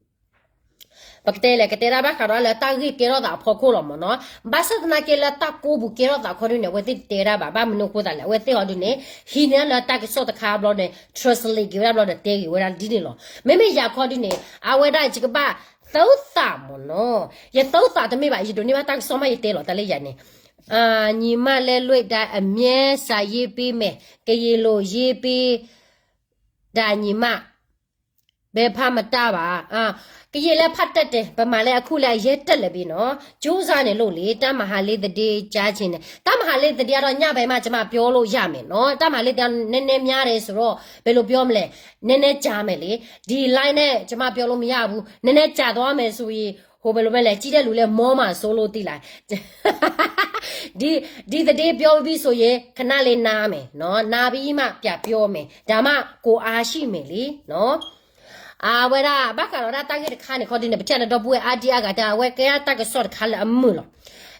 ပကတဲလဲၣ် ကတဲဒၣ်ဘၣ်ဃးဒီးလၢတၢ်ဂ့ၢ်ကဲထီၣ်သးအဖီခိၣ်လီၤမ့ၢ်နီၤ ဘၣ်ဆၣ်သနာ်က့လၢတၢ်ကိးပူၤကဲထီၣ်သးခီဒုန့ၣ် အဝဲသ့ၣ်တတဲဒၣ်ဘၣ် ဘၣ်မနုၤအဃိသတးလဲၣ် အဝဲသ့ၣ်ဟီဒုန့ၣ် ဟံးန့ၢ်လၢတၢ်ကစီၣ်တခါဘျီန့ၣ် translate က့ၤဝဲဒၣ်ဘျီဒီးတဲက့ၤဝဲဒၣ်ဒ်န့ၣ်လီၤ မ့မ့ၢ်ယၤခီဒုန့ၣ် အဝဲဒၣ်ယကဘၣ် သုသးမ့ၢ်နီၤ ယသုသးတမ့ၢ်ဘၣ် ယဒိးန့ၢ်ဘၣ်တၢ်ကစီၣ်မးယတဲလီၤတၢ်လၢယၤန့ၣ် ညီမလဲလွတ်တာအမြဲစာရေးပေးမယ် ကရင်လိုရေးပေးတာညီမ ဘဲဖးမတၢ်ဘၣ် ကရင်လည်းဖတ်တတ်တယ် ဗမာလည်းအခုလည်းအရေးတက်လာပြီနော် ကြိုးစားနေလို့လေ တၢ်မဟာလေးသတင်းကြားချင်တယ် တၢ်မဟာလေးသတင်းကတော့ညဘက်မှကျွန်မပြောလို့ရမယ်နော် တၢ်မဟာလေးသတင်းနည်းနည်းများတယ်ဆိုတော့ ဘယ်လိုပြောမလဲ နည်းနည်းကြာမယ်လေ ဒီ line နဲ့ကျွန်မပြောလို့မရဘူး နည်းနည်းကြာသွားမယ်ဆိုရင် ဟိုဘယ်လိုပဲလဲ ကြည့်တဲ့လူလည်းမောမှာစိုးလို့သိလား ဒီ ဒီသတင်းပြောပြီးဆိုရင် ခဏလေးနားမယ်နော် နားပြီးမှပြန်ပြောမယ် ဒါမှကိုယ်အားရှိမယ်လေနော် အဝဲဒၣ် ဘၣ်ဃးဒီးဒၣ်တၢ်ဂ့ၢ်တခါန့ၣ် ခီဒုန့ၣ် ပထံၣ်န့ၣ်ဒီပုၢ်ဝဲၢ်အါဒံအါဂၤတၢ် အဝဲကဲဒၣ်တၢ်ကစီၣ်တခါလၢအမုာ်လီၤ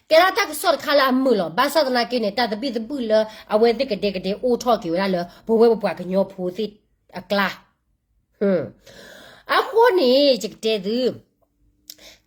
ကဲဒၣ်တၢ်ကစီၣ်တခါလၢအမုာ်လီၤ ဘၣ်ဆၣ်သနာ်က့န့ၣ် တၢ်သဘံၣ်သဘုၣ်လၢအဝဲသ့ၣ်ကဒဲကဒဲအိၣ်ထီၣ်က့ၤဝဲဒၣ်လၢ ပဝဲပပှၤကညီဖိသ့ၣ်အကျါ အဃိန့ၣ် ယကတဲသု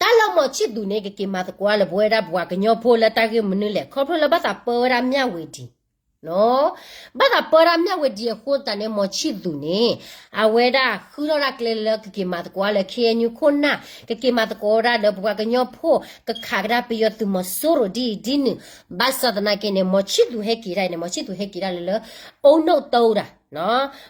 တၢ်လၢမောင်ချစ်သူန့ၣ် ကက့ၤမၤသကိးလၢပဝဲဒၣ်ပှၤကညီဖိလၢတၢ်ဂ့ၢ်မနုၤလဲၣ် ခီဖျိလၢဘၣ်သးပၢဝဲဒၣ်မြဝတီ ဘၣ်သးပၢဝဲဒၣ်မြဝတီအဃိသတးန့ၣ် မောင်ချစ်သူန့ၣ် အဝဲဒၣ်ဃုထီၣ်ဒၣ်ကျဲလၢကက့ၤမၤသကိးလၢ KNU ခိၣ်နၢ် ကက့ၤမၤသကိးဝဲဒၣ်လၢပပှၤကညီဖိ ကခးကဒါပယီၤသုးမီၤစိရိၤဒ်အံၤဒ်နုၤ ဘၣ်ဆၣ်သနာ်က့န့ၣ် မောင်ချစ်သူဟဲက့ၤဒၣ်အံၤန့ၣ် မောင်ချစ်သူဟဲက့ၤဒၣ်လၢလၢ အုံနုတ်သုးဒၣ်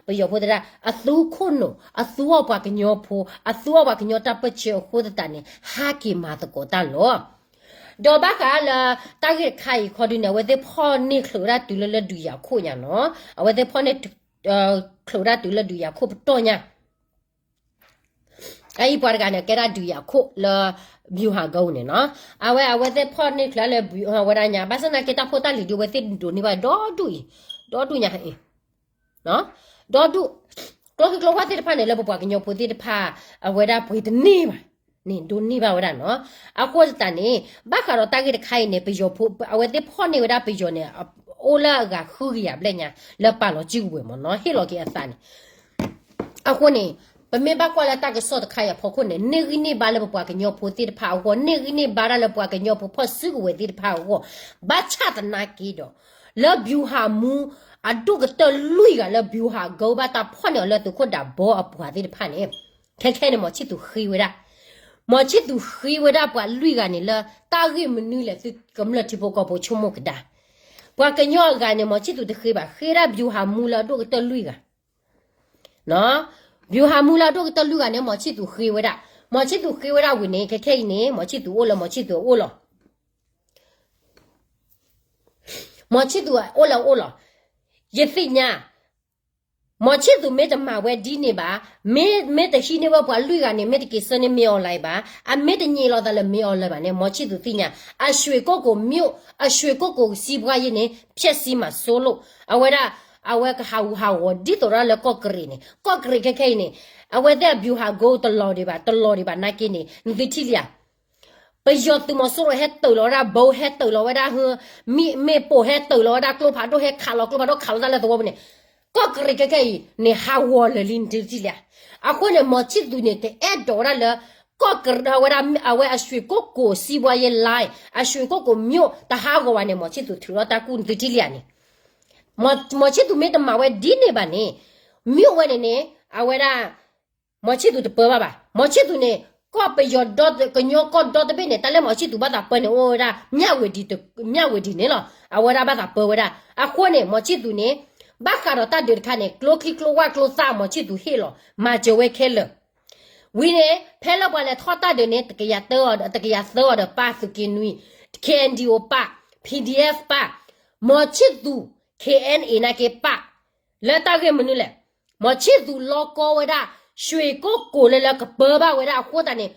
ပယီၤဖိသ့ၣ်ဒၣ် အသူခိၣ်နူာ် အသူအီၣ်ပှၤကညီဖိ အသူအီၣ်ပှၤကညီတၢ်ပၢၢ်ဆၢအဃိသတးန့ၣ် ဟးက့ၤမၤသကိးတၢ်လီၤ ဒီးဘၣ်ဃးလၢ တၢ်ဂ့ၢ်တခါအံၤခီဒုန့ၣ် အဝဲသ့ၣ်ဖီၣ်န့ၢ်ချုးဒၣ်တုၤလၢလၢဒုးယၤခိၣ်ညါနီၤ အဝဲသ့ၣ်ဖီၣ်န့ၢ် ချုးဒၣ်တုၤလၢဒုးယၤခိၣ်ပတီၢ်ညါ အအံၤပှၤတဂၤန့ၣ် ကဲဒၣ်ဒုးယၤခိၣ်လၢ ဗျူဟာကုန်းန့ၣ်နီၤ အဝဲ အဝဲသ့ၣ်ဖီၣ်န့ၢ်ချုးလၢ ဗျူဟာကုန်း ဝဲဒၣ်ညါ ဘၣ်ဆၣ်သနာ်က့တၢ်ဖိတၢ်လံၤဒုး အဝဲသ့ၣ်ဒိးန့ၢ်ဘၣ်ဒီဒူၣ်အံၤ ဒီဒူၣ်ညါအံၤ ဒီဒူၣ် ကျိချံကျိဝါသ့ၣ်တဖၣ်န့ၣ် လၢပပှၤကညီဖိသ့ၣ်တဖၣ် အဝဲဒၣ်ပှ့ၤတန့ၢ်ဘၣ်န့ၣ် ဒိးန့ၢ်ဘၣ်ဝဲဒၣ်နီၤ အဃိသတးန့ၣ် ဘၣ်ဃးဒီးတၢ်ဂ့ၢ်တခါအံၤန့ၣ် ပယီၤဖိ အဝဲသ့ၣ်ဖီၣ်န့ၢ်ဝဲဒၣ်ပယီၤန့ၣ် အိၣ်လၢအဂၤဃုကယၤဘျဲၣ်ညါ လၢပာ်လီၤစုကဝဲၤမ့ၢ်နီၤ ဟ့ၣ်လီၤက့ၤအသးန့ၣ် အဃိန့ၣ် ပမ့ၢ်ဘၣ်ကွၢ်လၢတၢ်ကစီၣ်တခါအံၤအဖီခိၣ်န့ၣ် န့ၢ်ဂံၢ်န့ၢ်ဘါလၢပပှၤကညီဖိသ့ၣ်တဖၣ်အဂီၢ် န့ၢ်ဂံၢ်န့ၢ်ဘါဒၣ်လၢပှၤကညီဖိဖီၣ်စုကဝဲၤသ့ၣ်တဖၣ်အဂီၢ် ဘၣ်ဆၣ်သနာ်က့ဒီး လၢ ဗျူဟာမှူး အဒိၣ်ကတၢၢ်လွံၢ်ဂၤလၢ ဗျူဟာကုန်း ဘၣ်တၢ်ဖီၣ်န့ၢ်အီၤလၢသုးခိၣ်ဒးဘီအပှၤသ့ၣ်တဖၣ်န့ၣ် ခဲခဲန့ၣ် မောင်ချစ်သူဃ့ဝဲဒၣ် မောင်ချစ်သူဃ့ဝဲဒၣ်ပှၤလွံၢ်ဂၤန့ၣ်လၢ တၢ်ဂ့ၢ်မနုၤလဲၣ် သုကမျၢၢ်ထံဖိကီၢ်ဖိဆိကမိၣ်ကဒါ ပှၤကညီအဂၤန့ၣ် မောင်ချစ်သူ တဃ့ဘၣ် ဃ့ဒၣ် ဗျူဟာမှူး လၢအဒိၣ်ကတၢၢ်လွံၢ်ဂၤ ဗျူဟာမှူး လၢအဒိၣ်ကတၢၢ်လွံၢ်ဂၤန့ၣ် မောင်ချစ်သူဃ့ဝဲဒၣ် မောင်ချစ်သူဃ့ဝဲဒၣ်ဝံၤန့ၣ် ခဲခဲအံၤန့ၣ် မောင်ချစ်သူအိၣ်လၢ မောင်ချစ်သူ အအိၣ်လီၤ မောင်ချစ်သူ အအိၣ်လၢအအိၣ်လီၤ ယသ့ၣ်ညါ မောင်ချစ်သူ မ့ၢ်တမၤဝဲဒ်န့ၣ်ဘၣ် မ့ၢ် မ့ၢ်တဟံးန့ၢ်ဝဲပှၤလွံၢ်ဂၤန့ၣ် မ့ၢ်တက့ၤဆှၢန့ၢ် မင်းအောင်လှိုင် ဘၣ် အမ့ၢ်တညံးလိာ်သးလၢ မင်းအောင်လှိုင် ဘၣ်န့ၣ် မောင်ချစ်သူ သ့ၣ်ညါ အရွှေကုက္ကိုမြို့ အရွှေကုက္ကိုစီးပွားရေးန့ၣ် ဖျက်ဆီးမှာစိုးလို့ အဝဲဒၣ် အဝဲကဟးဂူာ်ဟးဂီၤဒ်သိးဒီးလၢကီၢ်ကရ့ၣ်န့ၣ် ကီၢ်ကရ့ၣ်ခဲခဲအံၤန့ၣ် အဝဲသ့ၣ်အ ဗျူဟာကုန်း တလီၤဒံးဘၣ် တလီၤဒံးဘၣ်နာ်က့န့ၣ် နသုထံၣ်လံဧါ ပယီၤသုးမီၤစိရိၤဟဲတၢၢ်လီၤဝဲဒၣ်ဘိ ဟဲတၢၢ်လီၤဝဲဒၣ် မ့ၣ်ပိၢ် ဟဲတၢၢ်လီၤဝဲဒၣ်ကျိဖးဒိၣ် ဟဲခးလီၤကျိဖးဒိၣ် ခးလီၤတၢ်လၢသဝီပူၤန့ၣ်, ကီၢ်ကရံးခဲခဲအံၤန့ၣ် ဟးဂီၤလၢာ်လံနသုထံၣ်လံဧါ. အဃိန့ၣ် မီၤဆံၣ်သူၤန့ၣ် တအဲၣ်ဒိးဝဲဒၣ်လၢ ကီၢ်ကရံးဝဲဒၣ် အဝဲအရွှေကုက္ကိုစီးပွားရေးလိုင်း အရွှေကုက္ကိုမြို့ တဟးဂီၤဘၣ်န့ၣ် မီၤဆံၣ်သူၤထုးထီၣ်တၢ်ကူၣ် နသုထံၣ်လံဧါန့ၣ်. မီၤဆံၣ်သူၤမ့ၢ်တမၤဝဲဒ်န့ၣ်ဘၣ်န့ၣ်, မ့ၢ်ဝဲန့ၣ်န့ၣ် အဝဲဒၣ် မီၤဆံၣ်သူၤတပၢဘၣ်ဘၣ်. မီၤဆံၣ်သူၤန့ၣ် ကီၢ်ပယီၤဒီ ကညီကီၢ်ဒီတဘ့ၣ်န့ၣ် တၢ်လၢမီၤဆံၣ်သူၤဘၣ်သးပၢန့ၣ် အိၣ်ဝဲဒၣ် မြဝတီ မြဝတီ န့ၣ်လီၤ. အဝဲဒၣ်ဘၣ်သးပၢဝဲဒၣ်. အဃိန့ၣ် မီၤဆံၣ်သူၤန့ၣ် ဘၣ်ဃးဒီးတၢ်ဒုးတခါန့ၣ် ကျိချံကျိဝၣ်ကျိသၣ် မီၤဆံၣ်သူၤဟ့ၣ်လီၤ မၤစၢၤဝဲခဲလၢာ် ဝံၤန့ၣ် ဖဲလၢပှၤလဲၤထီၣ်တၢ်ဒုးန့ၣ် တကယၤသၢအီၤဒီး တကယၤသၢအီၤဒီးပၢ်သုးက့နွံ, K N D O ပၢ်, P D F ပၢ်, မီၤဆံၣ်သူၤ K N A နာ်က့ပၢ်, လၢတၢ်ဂ့ၢ်မနုၤလဲၣ်. မီၤဆံၣ်သူၤလီကီဝဲဒၣ် ရွှေကုက္ကို လၢလၢကပၢဘၣ်ဝဲဒၣ်အဃိသတးန့ၣ်,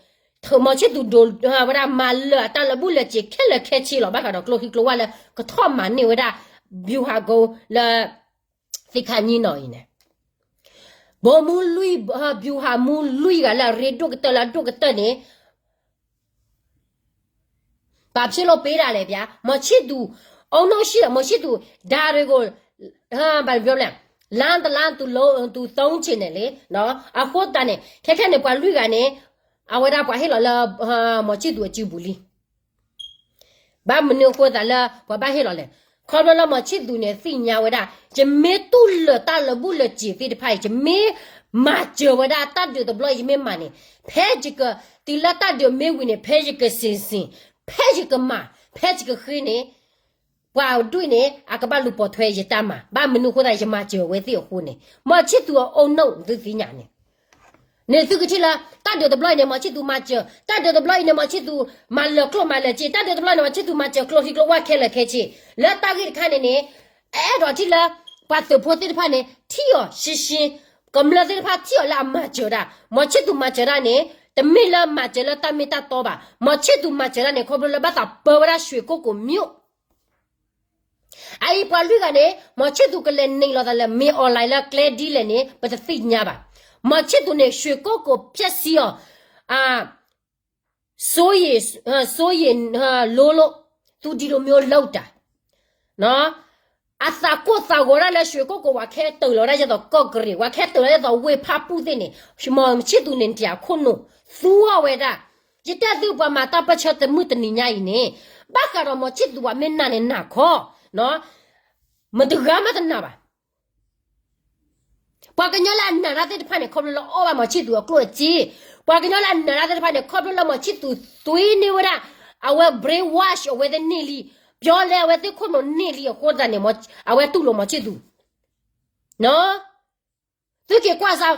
မီၤဆံၣ်သူၤဒိးဝဲဒၣ်မၤလၢာ်အတၢ်လၢာ်ဘူၣ်လၢာ်စ့ၤခဲလၢာ်ခဲဆ့လီၤ. ဘၣ်ဃးဒီးကျိချံကျိဝၣ်လၢကထီၣ်မၤန့ၢ်ဝဲဒၣ် ဗျူဟာကုန်း လၢ သ့ၣ်ခါညံနီၤအံၤန့ၣ် ဗိုလ်မှူးလွံၢ် ဗျူဟာမှူးလွံၢ်ဂၤလၢအရ့ဒိၣ်ကတၢၢ်လၢအဒိၣ်ကတၢၢ်န့ၣ် ဘာဖြစ်လို့ပေးတာလဲဗျာ မီၤဆံၣ်သူၤ အုံနုၣ်ရှိ မီၤဆံၣ်သူၤ ဒါတွေကို ဘာပြောလဲ လမ်းတလမ်း သူသုံးချင်တယ်လေ အဃိသတးန့ၣ် ခဲခဲန့ၣ် ပှၤလွံၢ်ဂၤန့ၣ် အဝဲဒၣ်ပှၤဟ့ၣ်လီၤလၢ မီၤဆံၣ်သူၤအစုပူၤလံ ဘၣ်မနုၤအဃိသးလၢပှၤဘၣ်ဟ့ၣ်လီၤလဲၣ်. ခီဖျိလၢမီၤဆံၣ်သူၤန့ၣ် သ့ၣ်ညါဝဲဒၣ် ယမ့ၢ်တူၢ်လၢာ်တၢ်လၢာ်ဘူၣ်လၢာ်စ့ၤသ့ၣ်တဖၣ်အံၤ ယမ့ၢ်မၤစၢၤဝဲဒၣ်တၢ်ဒုးတဘျီအံၤ ယမ့ၢ်မၤန့ၣ် ဖဲယက တုၤလၢတၢ်ဒုးမ့ၢ်ဝံၤန့ၣ် ဖဲယကစ့ၣ်စ့ၣ် ဖဲယကမၤ ဖဲယကဃ့န့ၣ် ပှၤဒွံၣ်န့ၣ် အကဘၣ်လူၤပိာ်ထွဲယတၢ်မၤ ဘၣ်မနုၤအဃိသး ယမၤစၢၤဝဲသ့ၣ်အဃိန့ၣ် မီၤဆံၣ်သူၤအအိၣ်နီၣ် သုသ့ၣ်ညါန့ၣ် န့ၣ်သုကထံၣ်လၢ တၢ်ဒုးတဘျီအံၤန့ၣ် မီၤဆံၣ်သူၤမၤစၢၤ တၢ်ဒုးတဘျီအံၤန့ၣ် မီၤဆံၣ်သူၤမၤလၢာ်ကျိၣ်မၤလၢာ်စ့ တၢ်ဒုးတဘျီန့ၣ် မီၤဆံၣ်သူၤမၤစၢၤကျိချံကျိဝၣ်ခဲလၢာ်ခဲဆ့ လၢတၢ်ဂ့ၢ်တခါန့ၣ်န့ၣ် အအဲၣ်ဒိးထံၣ်လၢ ပှၤသုးဖိသ့ၣ်တဖၣ်န့ၣ် ထံၣ်အီၤရှင်းရှင်း ကမျၢၢ်သ့ၣ်တဖၣ်ထံၣ်အီၤလၢအမၤစၢၤတၢ် မီၤဆံၣ်သူၤမၤစၢၤတၢ်န့ၣ် တမ့ၢ်လၢမၤစၢၤလၢတၢ်မ့ၢ်တၢ်တီဘၣ် မီၤဆံၣ်သူၤမၤစၢၤတၢ်န့ၣ် ခီဖျိလၢဘၣ်သးပၢဝဲဒၣ်ရွှေကုက္ကိုမြို့ အအံၤပှၤလွံၢ်ဂၤန့ၣ် မီၤဆံၣ်သူၤကလဲၤနုာ်လီၤသးလၢမ့ၢ် online လၢကျဲဒ်လဲၣ်န့ၣ် ပတသ့ၣ်ညါဘၣ်. မီၤဆံၣ်သူၤန့ၣ် ရွှေကုက္ကိုဖျက်ဆီးအီၤ စိုးရိမ် စိုးရိမ် လို့ သူဒီလိုမျိုးလုပ်တာ အသးကိၢ်သးဂီၤဒၣ်လၢ ရွှေကုက္ကို ပှၤခဲတၢၢ်လီၤဒၣ်ယဲသိးကီၢ်ကရံး ပှၤခဲတၢၢ်လီၤဒၣ်ယဲသိးဝ့ၢ်ဖၣ်ပူၣ်သ့ၣ်န့ၣ် မီၤဆံၣ်သူၤန့ၣ် တၢ်ခိၣ်နူာ် သူအီၤဝဲဒၣ် ယတဲသုပှၤမၤတၢ်ပၢၢ်ဆၢတမုၢ်တနံၤညါအံၤန့ၣ် ဘၣ်ဃးဒီးမီၤဆံၣ်သူၤပှၤမ့ၢ်နာ်န့ၣ်နာ်ခီ မတဂၤမးတနာ်ဘၣ်. ပှၤကညီလၢအနာ်တၢ်သ့ၣ်တဖၣ်န့ၣ် ခီဖျိလၢအီၣ်ဘၣ်မီၤဆံၣ်သူၤအကျိၣ်အစ့, ပှၤကညီလၢအနာ်တၢ်သ့ၣ်တဖၣ်န့ၣ် ခီဖျိလၢမီၤဆံၣ်သူၤသွံန့ၢ်ဝဲဒၣ်, အဝဲ brainwash အဝဲသ့ၣ်န့ၢ်လံ, ပျီလဲအဝဲသ့ၣ်ခိၣ်နူာ်န့ၢ်လံအဃိသတးန့ၣ် အဝဲတူၢ်လိာ်မီၤဆံၣ်သူၤ သုက့ၤကွၢ်စၢ်,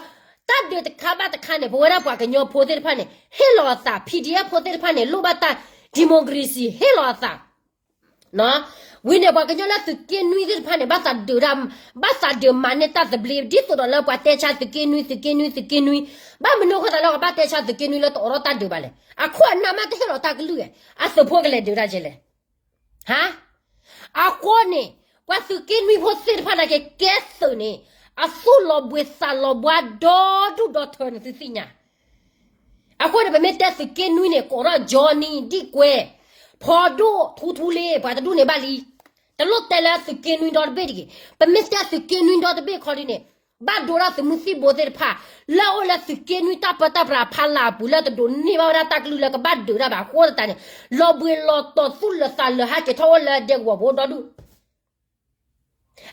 တၢ်ဒုးတခါဘၣ်တခါန့ၣ် ပဝဲဒၣ်ပှၤကညီဖိသ့ၣ်တဖၣ်န့ၣ် ဟ့ၣ်လီၤအသး, P D F ဖိသ့ၣ်တဖၣ်န့ၣ် လိၣ်ဘၣ်တၢ် democracy ဟ့ၣ်လီၤအသး, ဝံၤန့ၣ် ပှၤကညီလၢသုးက့နွံသ့ၣ်တဖၣ်န့ၣ် ဘၣ်သးဒုးတၢ်, ဘၣ်သးဒုးမၤန့ၢ်တၢ်သဘျ့ ဒ်သိးဒီးလၢပှၤတဲဆါသုးက့နွံ သုးက့နွံ သုးက့နွံ, ဘၣ်မနုၤအဃိသးလၢပှၤဘၣ်တဲဆါသုးက့နွံလၢတအိးထီၣ်တၢ်ဒုးဘၣ်လဲၣ်, အခိၣ်အနၢ်မးတဟ့ၣ်လီၤတၢ်ကလုၢ်, အသုးဖိကလဲၤဒုးတၢ်ကလဲၣ် ဟါ, အဃိန့ၣ် ပှၤသုးက့နွံဖိသ့ၣ်တဖၣ်နာ်က့ ကဲသုးန့ၣ် အသူၣ်လီၤဘှံးသးလီၤဘှါဒီဒူၣ်ဒီထၢန့ၣ်သုသ့ၣ်ညါ, အဃိန့ၣ် ပမ့ၢ်တဲသုးက့နွံန့ၣ် ကိးထီၣ် Johnny ဒံၣ်ကွဲ, ဖီဒိၣ် ထူထူလ့ ပှၤတဒူၣ်န့ၣ်ဘၣ်လံ, တလိၣ်တဲလၢသုးက့နွံဒီတဘ့ၣ်တဂ့ၤ, ပမ့ၢ်တဲသုးက့နွံဒီတဘ့ၣ်ခီဒ်န့ၣ် ဘၣ်ဒိဒၣ်သုးမုၢ်သံၣ်ဘိသ့ၣ်တဖၣ် လၢအအိၣ်လၢသုးက့နွံတၢ်ပၢတၢ်ပြးဖးလၢ်အပူၤ လၢတဒိးန့ၢ်ဘၣ်ဝဲဒၣ်တၢ်ကလုၢ်လၢကဘၣ်ဒုးတၢ်ဘၣ်အဃိသတးန့ၣ် လီၤဘှံးလီၤတီၤသူၣ်လၢာ်သးလၢာ်ဟးက့ၤထီၣ်အိၣ်လၢဒဲကဝီၤဖိဒီဒူၣ်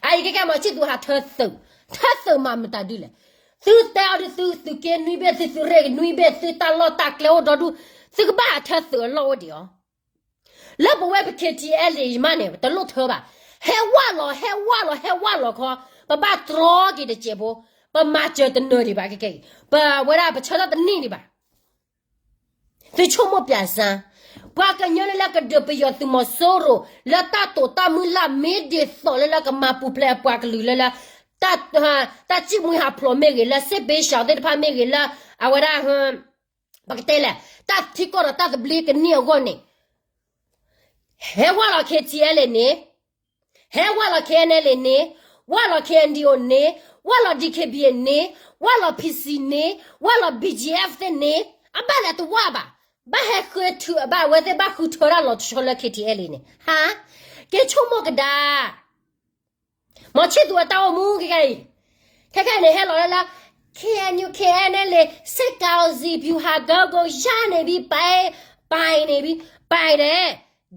အအံၤကဲကဲမီၤဆံၣ်သူၤဟးထၢသုး, ထၢသုးမၤမတၤဒ်လဲၣ်, သုတဲအီၤဒ်သုသုးက့နွံဘ့ၣ် သုသုးရ့ၣ်နွံဘ့ၣ် သုတၢ်လီၢ်တၢ်ကျဲအိၣ်ဒီဒူၣ်, သုကဘၣ်ဟးထၢသုးအလီၢ်အိၣ်ဒံးအီၤ, လၢပဝဲပ K T L မးန့ၣ် တလိၣ်ထၢဘၣ်, ဟဲဝၢ်လီၤ ဟဲဝၢ်လီၤ ဟဲဝၢ်လီၤခီ, ပဘၣ်တြီက့ၤတစဲးဖိ, ပမၤစၢၤတနၢၤဒံးဘၣ်ကဲကဲအံၤ, ပဝဲဒၣ်ပဆၢထၢၣ်တန့ၢ်ဒံးဘၣ် သုဆိကမိၣ်ပၠးစၢ်, ပှၤကညီလၢလၢကဒုးပယီၤသုးမီၤစိရိၤ လၢတၢ်တိာ်တၢ်မုၢ်လၢ်မ့ၢ်ဒ်သိးလၢလၢကမၤပူၤဖျဲးအပှၤကလုာ်လၢလၢ တၢ်စံၣ်မှံဟးဖျိးမ့ၢ်ဂ့ၤ လၢစစ်ပေးရှောင်သ့ၣ်တဖၣ်မ့ၢ်ဂ့ၤ လၢအဝဲဒၣ် ပကတဲလဲၣ် တၢ်ထံကီၢ်ဒီးတၢ်သဘျ့ကန့ၢ်အဂီၢ်န့ၣ် ဟဲဝၢ်လီၤ K T L န့ၣ်, ဟဲဝၢ်လီၤ K N L န့ၣ်, ဝၢ်လီၤ K N D O န့ၣ်, ဝၢ်လီၤ D K B A န့ၣ်, ဝၢ်လီၤ P C န့ၣ်, ဝၢ်လီၤ B G F သ့ၣ်န့ၣ်, အဘၣ်လဲၤတဝၢ်ဘၣ်. ဘၣ်ဟဲဃုထၢ ဘၣ်အဝဲသ့ၣ်ဘၣ်ဃုထၢဒၣ်လီၤတဆီလၢ K T L A န့ၣ် ဟါ, က့ၤဆိကမိၣ်ကဒါ မီၤဆံၣ်သူၤအတၢ်အိၣ်မူခဲကနံၣ်အံၤ, ခဲခဲအံၤန့ၣ် ဟဲလီၤလၢ K N U K N L A စစ်ကောင်စီ ဗျူဟာကုန်းကို ရနေပြီ ပိုင်ပိုင်နေပြီ ပိုင်တယ်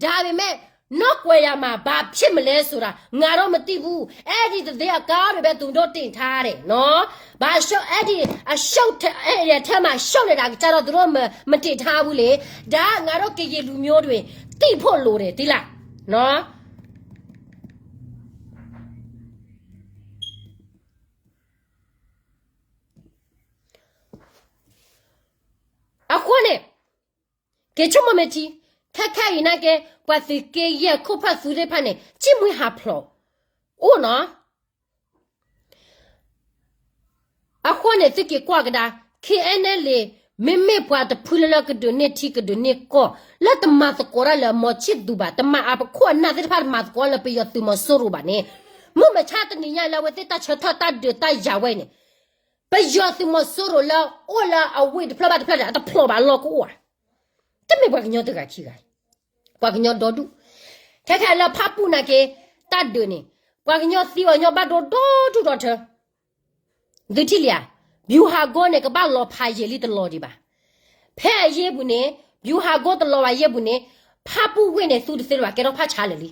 ဒါပေမဲ့ နောက်ကွယ်ရမှာ ဘာဖြစ်မလဲဆိုတာ ငါတို့မသိဘူး အဲ့ဒီသတင်းအကောင်းတွေပဲ သူတို့တင်ထားတယ်နော် ဘာရှုပ် အဲ့ဒီအရှုပ်ထဲ အဲ့ဒီထဲမှာရှုပ်နေတာကကြတော့ သူတို့မ မတင်ထားဘူးလေ ဒါကငါတို့ကရင်လူမျိုးတွေ သိဖို့လိုတယ် သိလားနော် အဃိန့ၣ် က့ၤဆိကမိၣ်မ့ၢ်ထံ, ခဲခဲအံၤနာ်က့ ပှၤသုးက့ယဲၢ်ခိၣ်ဖၢၣ်သူသ့ၣ်တဖၣ်န့ၣ် ကံၣ်မှံဟးဖျိး အိၣ်နီၤ. အဃိန့ၣ် သုက့ၤကွၢ်ကဒါ K N L A မ့မ့ၢ်ပှၤတဖုလၢလၢကဒုးန့ၢ်ထံကဒုးန့ၢ်ကီၢ် လၢတမၤသကိးတၢ်လၢမီၤဆံၣ်သူၤဘၣ် တမၤအပခိၣ်အနၢ်သ့ၣ်တဖၣ် တမၤသကိးလၢပယီၤသုးမီၤစိရိၤဘၣ်န့ၣ် မုၢ်မဆါတနံၤညါလၢအဝဲသ့ၣ်တၢ်ဆၢထၢၣ်တၢ်ဒုးတၢ်ယၤဝဲအံၤန့ၣ် ပယီၤသုးမီၤစိရိၤလၢအိၣ်လၢအဝ့ၢ်တဖျၢၣ်ဘၣ်တဖျၢၣ်န့ၣ် အတဖျိးဘၣ်လီၢ်ကအိၣ်ဧါ. တမ့ၢ်ပှၤကညီတဂၤခံဂၤ, ပှၤကညီဒီဒူၣ်, ခဲခဲလၢဖၣ်ပူၣ်နာ်က့ တၢ်ဒုးန့ၣ် ပှၤကညီသံပှၤကညီဘၣ်ဒိဒီဒူၣ်ဒီထၢ သုထံၣ်လံဧါ, ဗျူဟာကုန်းန့ၣ် ကဘၣ်လီၤဖးယံာ်လံတလီၤဒံးဘၣ်. ဖဲအယံာ်ပူၤန့ၣ် ဗျူဟာကုန်းတလီၤဘၣ်ယံာ်ပူၤန့ၣ် ဖၣ်ပူၣ်ဝ့ၢ်န့ၣ် သူတသ့လၢၤဘၣ် ကဲထီၣ်ဖၣ်ဆါလၢာ်လံ.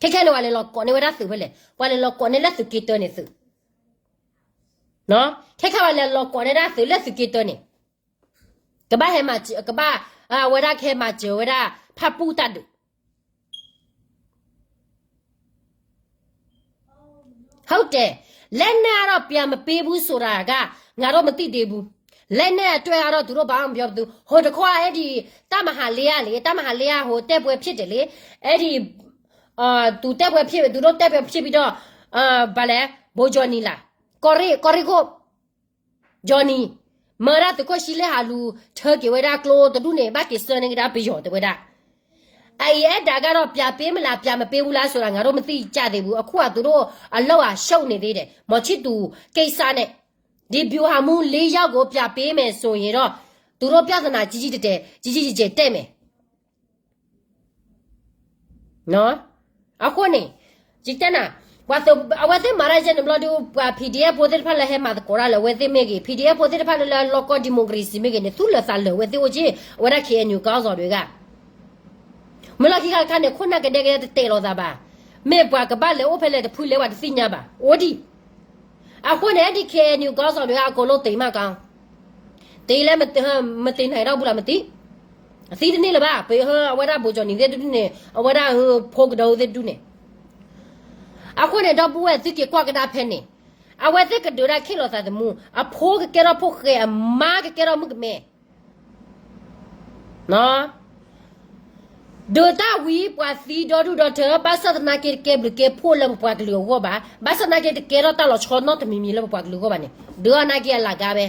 ခဲခဲန့ၣ် ပှၤလဲၤလီၤကိးန့ၢ်ဝဲဒၣ်သုးဖဲလဲၣ်, ပှၤလဲၤလီၤကိးန့ၢ်လၢသုးက့တၢန့ၣ်သုး ခဲခဲပှၤလဲၤလီၤကိးန့ၢ်ဒၣ်သုးလၢသုးက့တၢန့ၣ် ကဘၣ်ဟဲမၤစၢၤ ကဘၣ် အဝဲဒၣ်ကဟဲမၤစၢၤဝဲဒၣ် ဖၣ်ပူၣ်တၢ်ဒုး ဟုတ်တယ်, လက်နက်ကတော့ ပြန်မပေးဘူးဆိုတာက ငါတို့မသိသေးဘူး, လက်နက်အတွက်ကတော့ သူတို့ဘာမှမပြောဘူး, ဟိုတခါအဲ့ဒီ တပ်မဟာလေးကလေ, တပ်မဟာလေးက ဟို တိုက်ပွဲဖြစ်တယ်လေ, အဲ့ဒီ သူတိုက်ပွဲဖြစ် သူတို့တိုက်ပွဲဖြစ်ပြီးတော့ ဘာလဲ ဗိုလ်ချုပ်ကြီးနီလာ ကော်ရ့ၣ်ခိၣ် Johnny မၤဒၣ်သုးခိၣ်ဆံလ့ၣ်ဟးလူၤထၢက့ၤဝဲဒၣ်ကျိတဒူၣ်န့ၣ် ဘၣ်က့ၤဆှၢန့ၢ်ကဒါပယီၤတဲဝဲဒၣ်. အအံၤအဲၣ်ဒၣ်ကဒီး ပြန်ပေးမလား ပြန်မပေးဘူးလားဆိုတာ ငါတို့မသိကြသေးဘူး, အခုကသူတို့အလုပ်ကရှုပ်နေသေးတယ်, မောင်ချစ်သူကိစ္စနဲ့ ဒီဗျူဟာမှူးလေးယောက်ကို ပြန်ပေးမယ်ဆိုရင်တော့ သူတို့ပြဿနာကြီးကြီးတဲာ်တဲာ် ကြီးကြီးကျယ်ကျယ် တည့်မယ်. အဃိန့ၣ် ယတဲနၤ ပှၤသုး အဝဲသ့ၣ်မၤတၢ်ယဲန့ၣ်ဘျီဒုး ပှၤ PDF ဖိသ့ၣ်တဖၣ်လၢဟဲမၤသကိးတၢ်လၢအဝဲသ့ၣ်မ့ၢ်ဂ့ၤ PDF ဖိသ့ၣ်တဖၣ်လၢလၢလီၢ်ကီၢ် democracy မ့ၢ်ဂ့ၤန့ၣ် သူၣ်လၢာ်သးလၢာ်ဝဲသ့ၣ်အိၣ်က့ၢ် အဝဲဒၣ် KNU ကီၢ်စီၤဒုးဂၤ မ့ၢ်လီၢ်ခံခါတခါန့ၣ် ခိၣ်နၢ်ကဒဲကဒဲတတဲာ်လိာ်သးဘၣ်. မ့ၢ်ပှၤကဘၣ်လဲၤအိၣ်ဖဲလဲၣ်တဖုလဲၤပှၤတသ့ၣ်ညါဘၣ် အိၣ်ဒံး. အဃိန့ၣ် ဒ် KNU ကီၢ်စီၤဒုးဂၤ အကိးလိာ်တ့ၢ်မးကီ တ့ၢ်လၢ မတ့ၢ်န့ၢ်ဒီးဘူးလီၤမတ့ၢ်. အသံတန့ၢ်လၢၤဘၣ် ပအဝဲဒၣ် ဗိုလ်ချုပ်ကြီးနီလာ သ့ၣ်တဒူၣ်န့ၣ် အဝဲဒၣ်ဖိကဒီးသ့ၣ်တဒူၣ်န့ၣ်. အဃိန့ၣ် ဒီပုၢ်ဝဲၢ်သုက့ၤကွၢ်ကဒါဖဲန့ၣ် အဝဲသ့ၣ်ကဒုးဒၣ်ခ့ၣ်လိာ်သးသမူ အဖိကကဲထီၣ်ဖိၣ်ဃဲ အမါကကဲထီၣ်မုၣ်ကမဲ ဒုးတၢ်ဝံၤ ပှၤသံဒီဒူၣ်ဒီထၢ ဘၣ်ဆၣ်သနာ်က့ တကဲဘျုးကဲဖှိၣ်လၢပပှၤကလုာ်အဂီၢ်ဘၣ်. ဘၣ်ဆၣ်သနာ်က့ တကဲထီၣ်တၢ်လီၤဆီနီတမံၤမံၤလၢပပှၤကလုာ်အဂီၢ်ဘၣ်န့ၣ် ဒုးအနာ်က့အလၢ်ဂၤဝဲ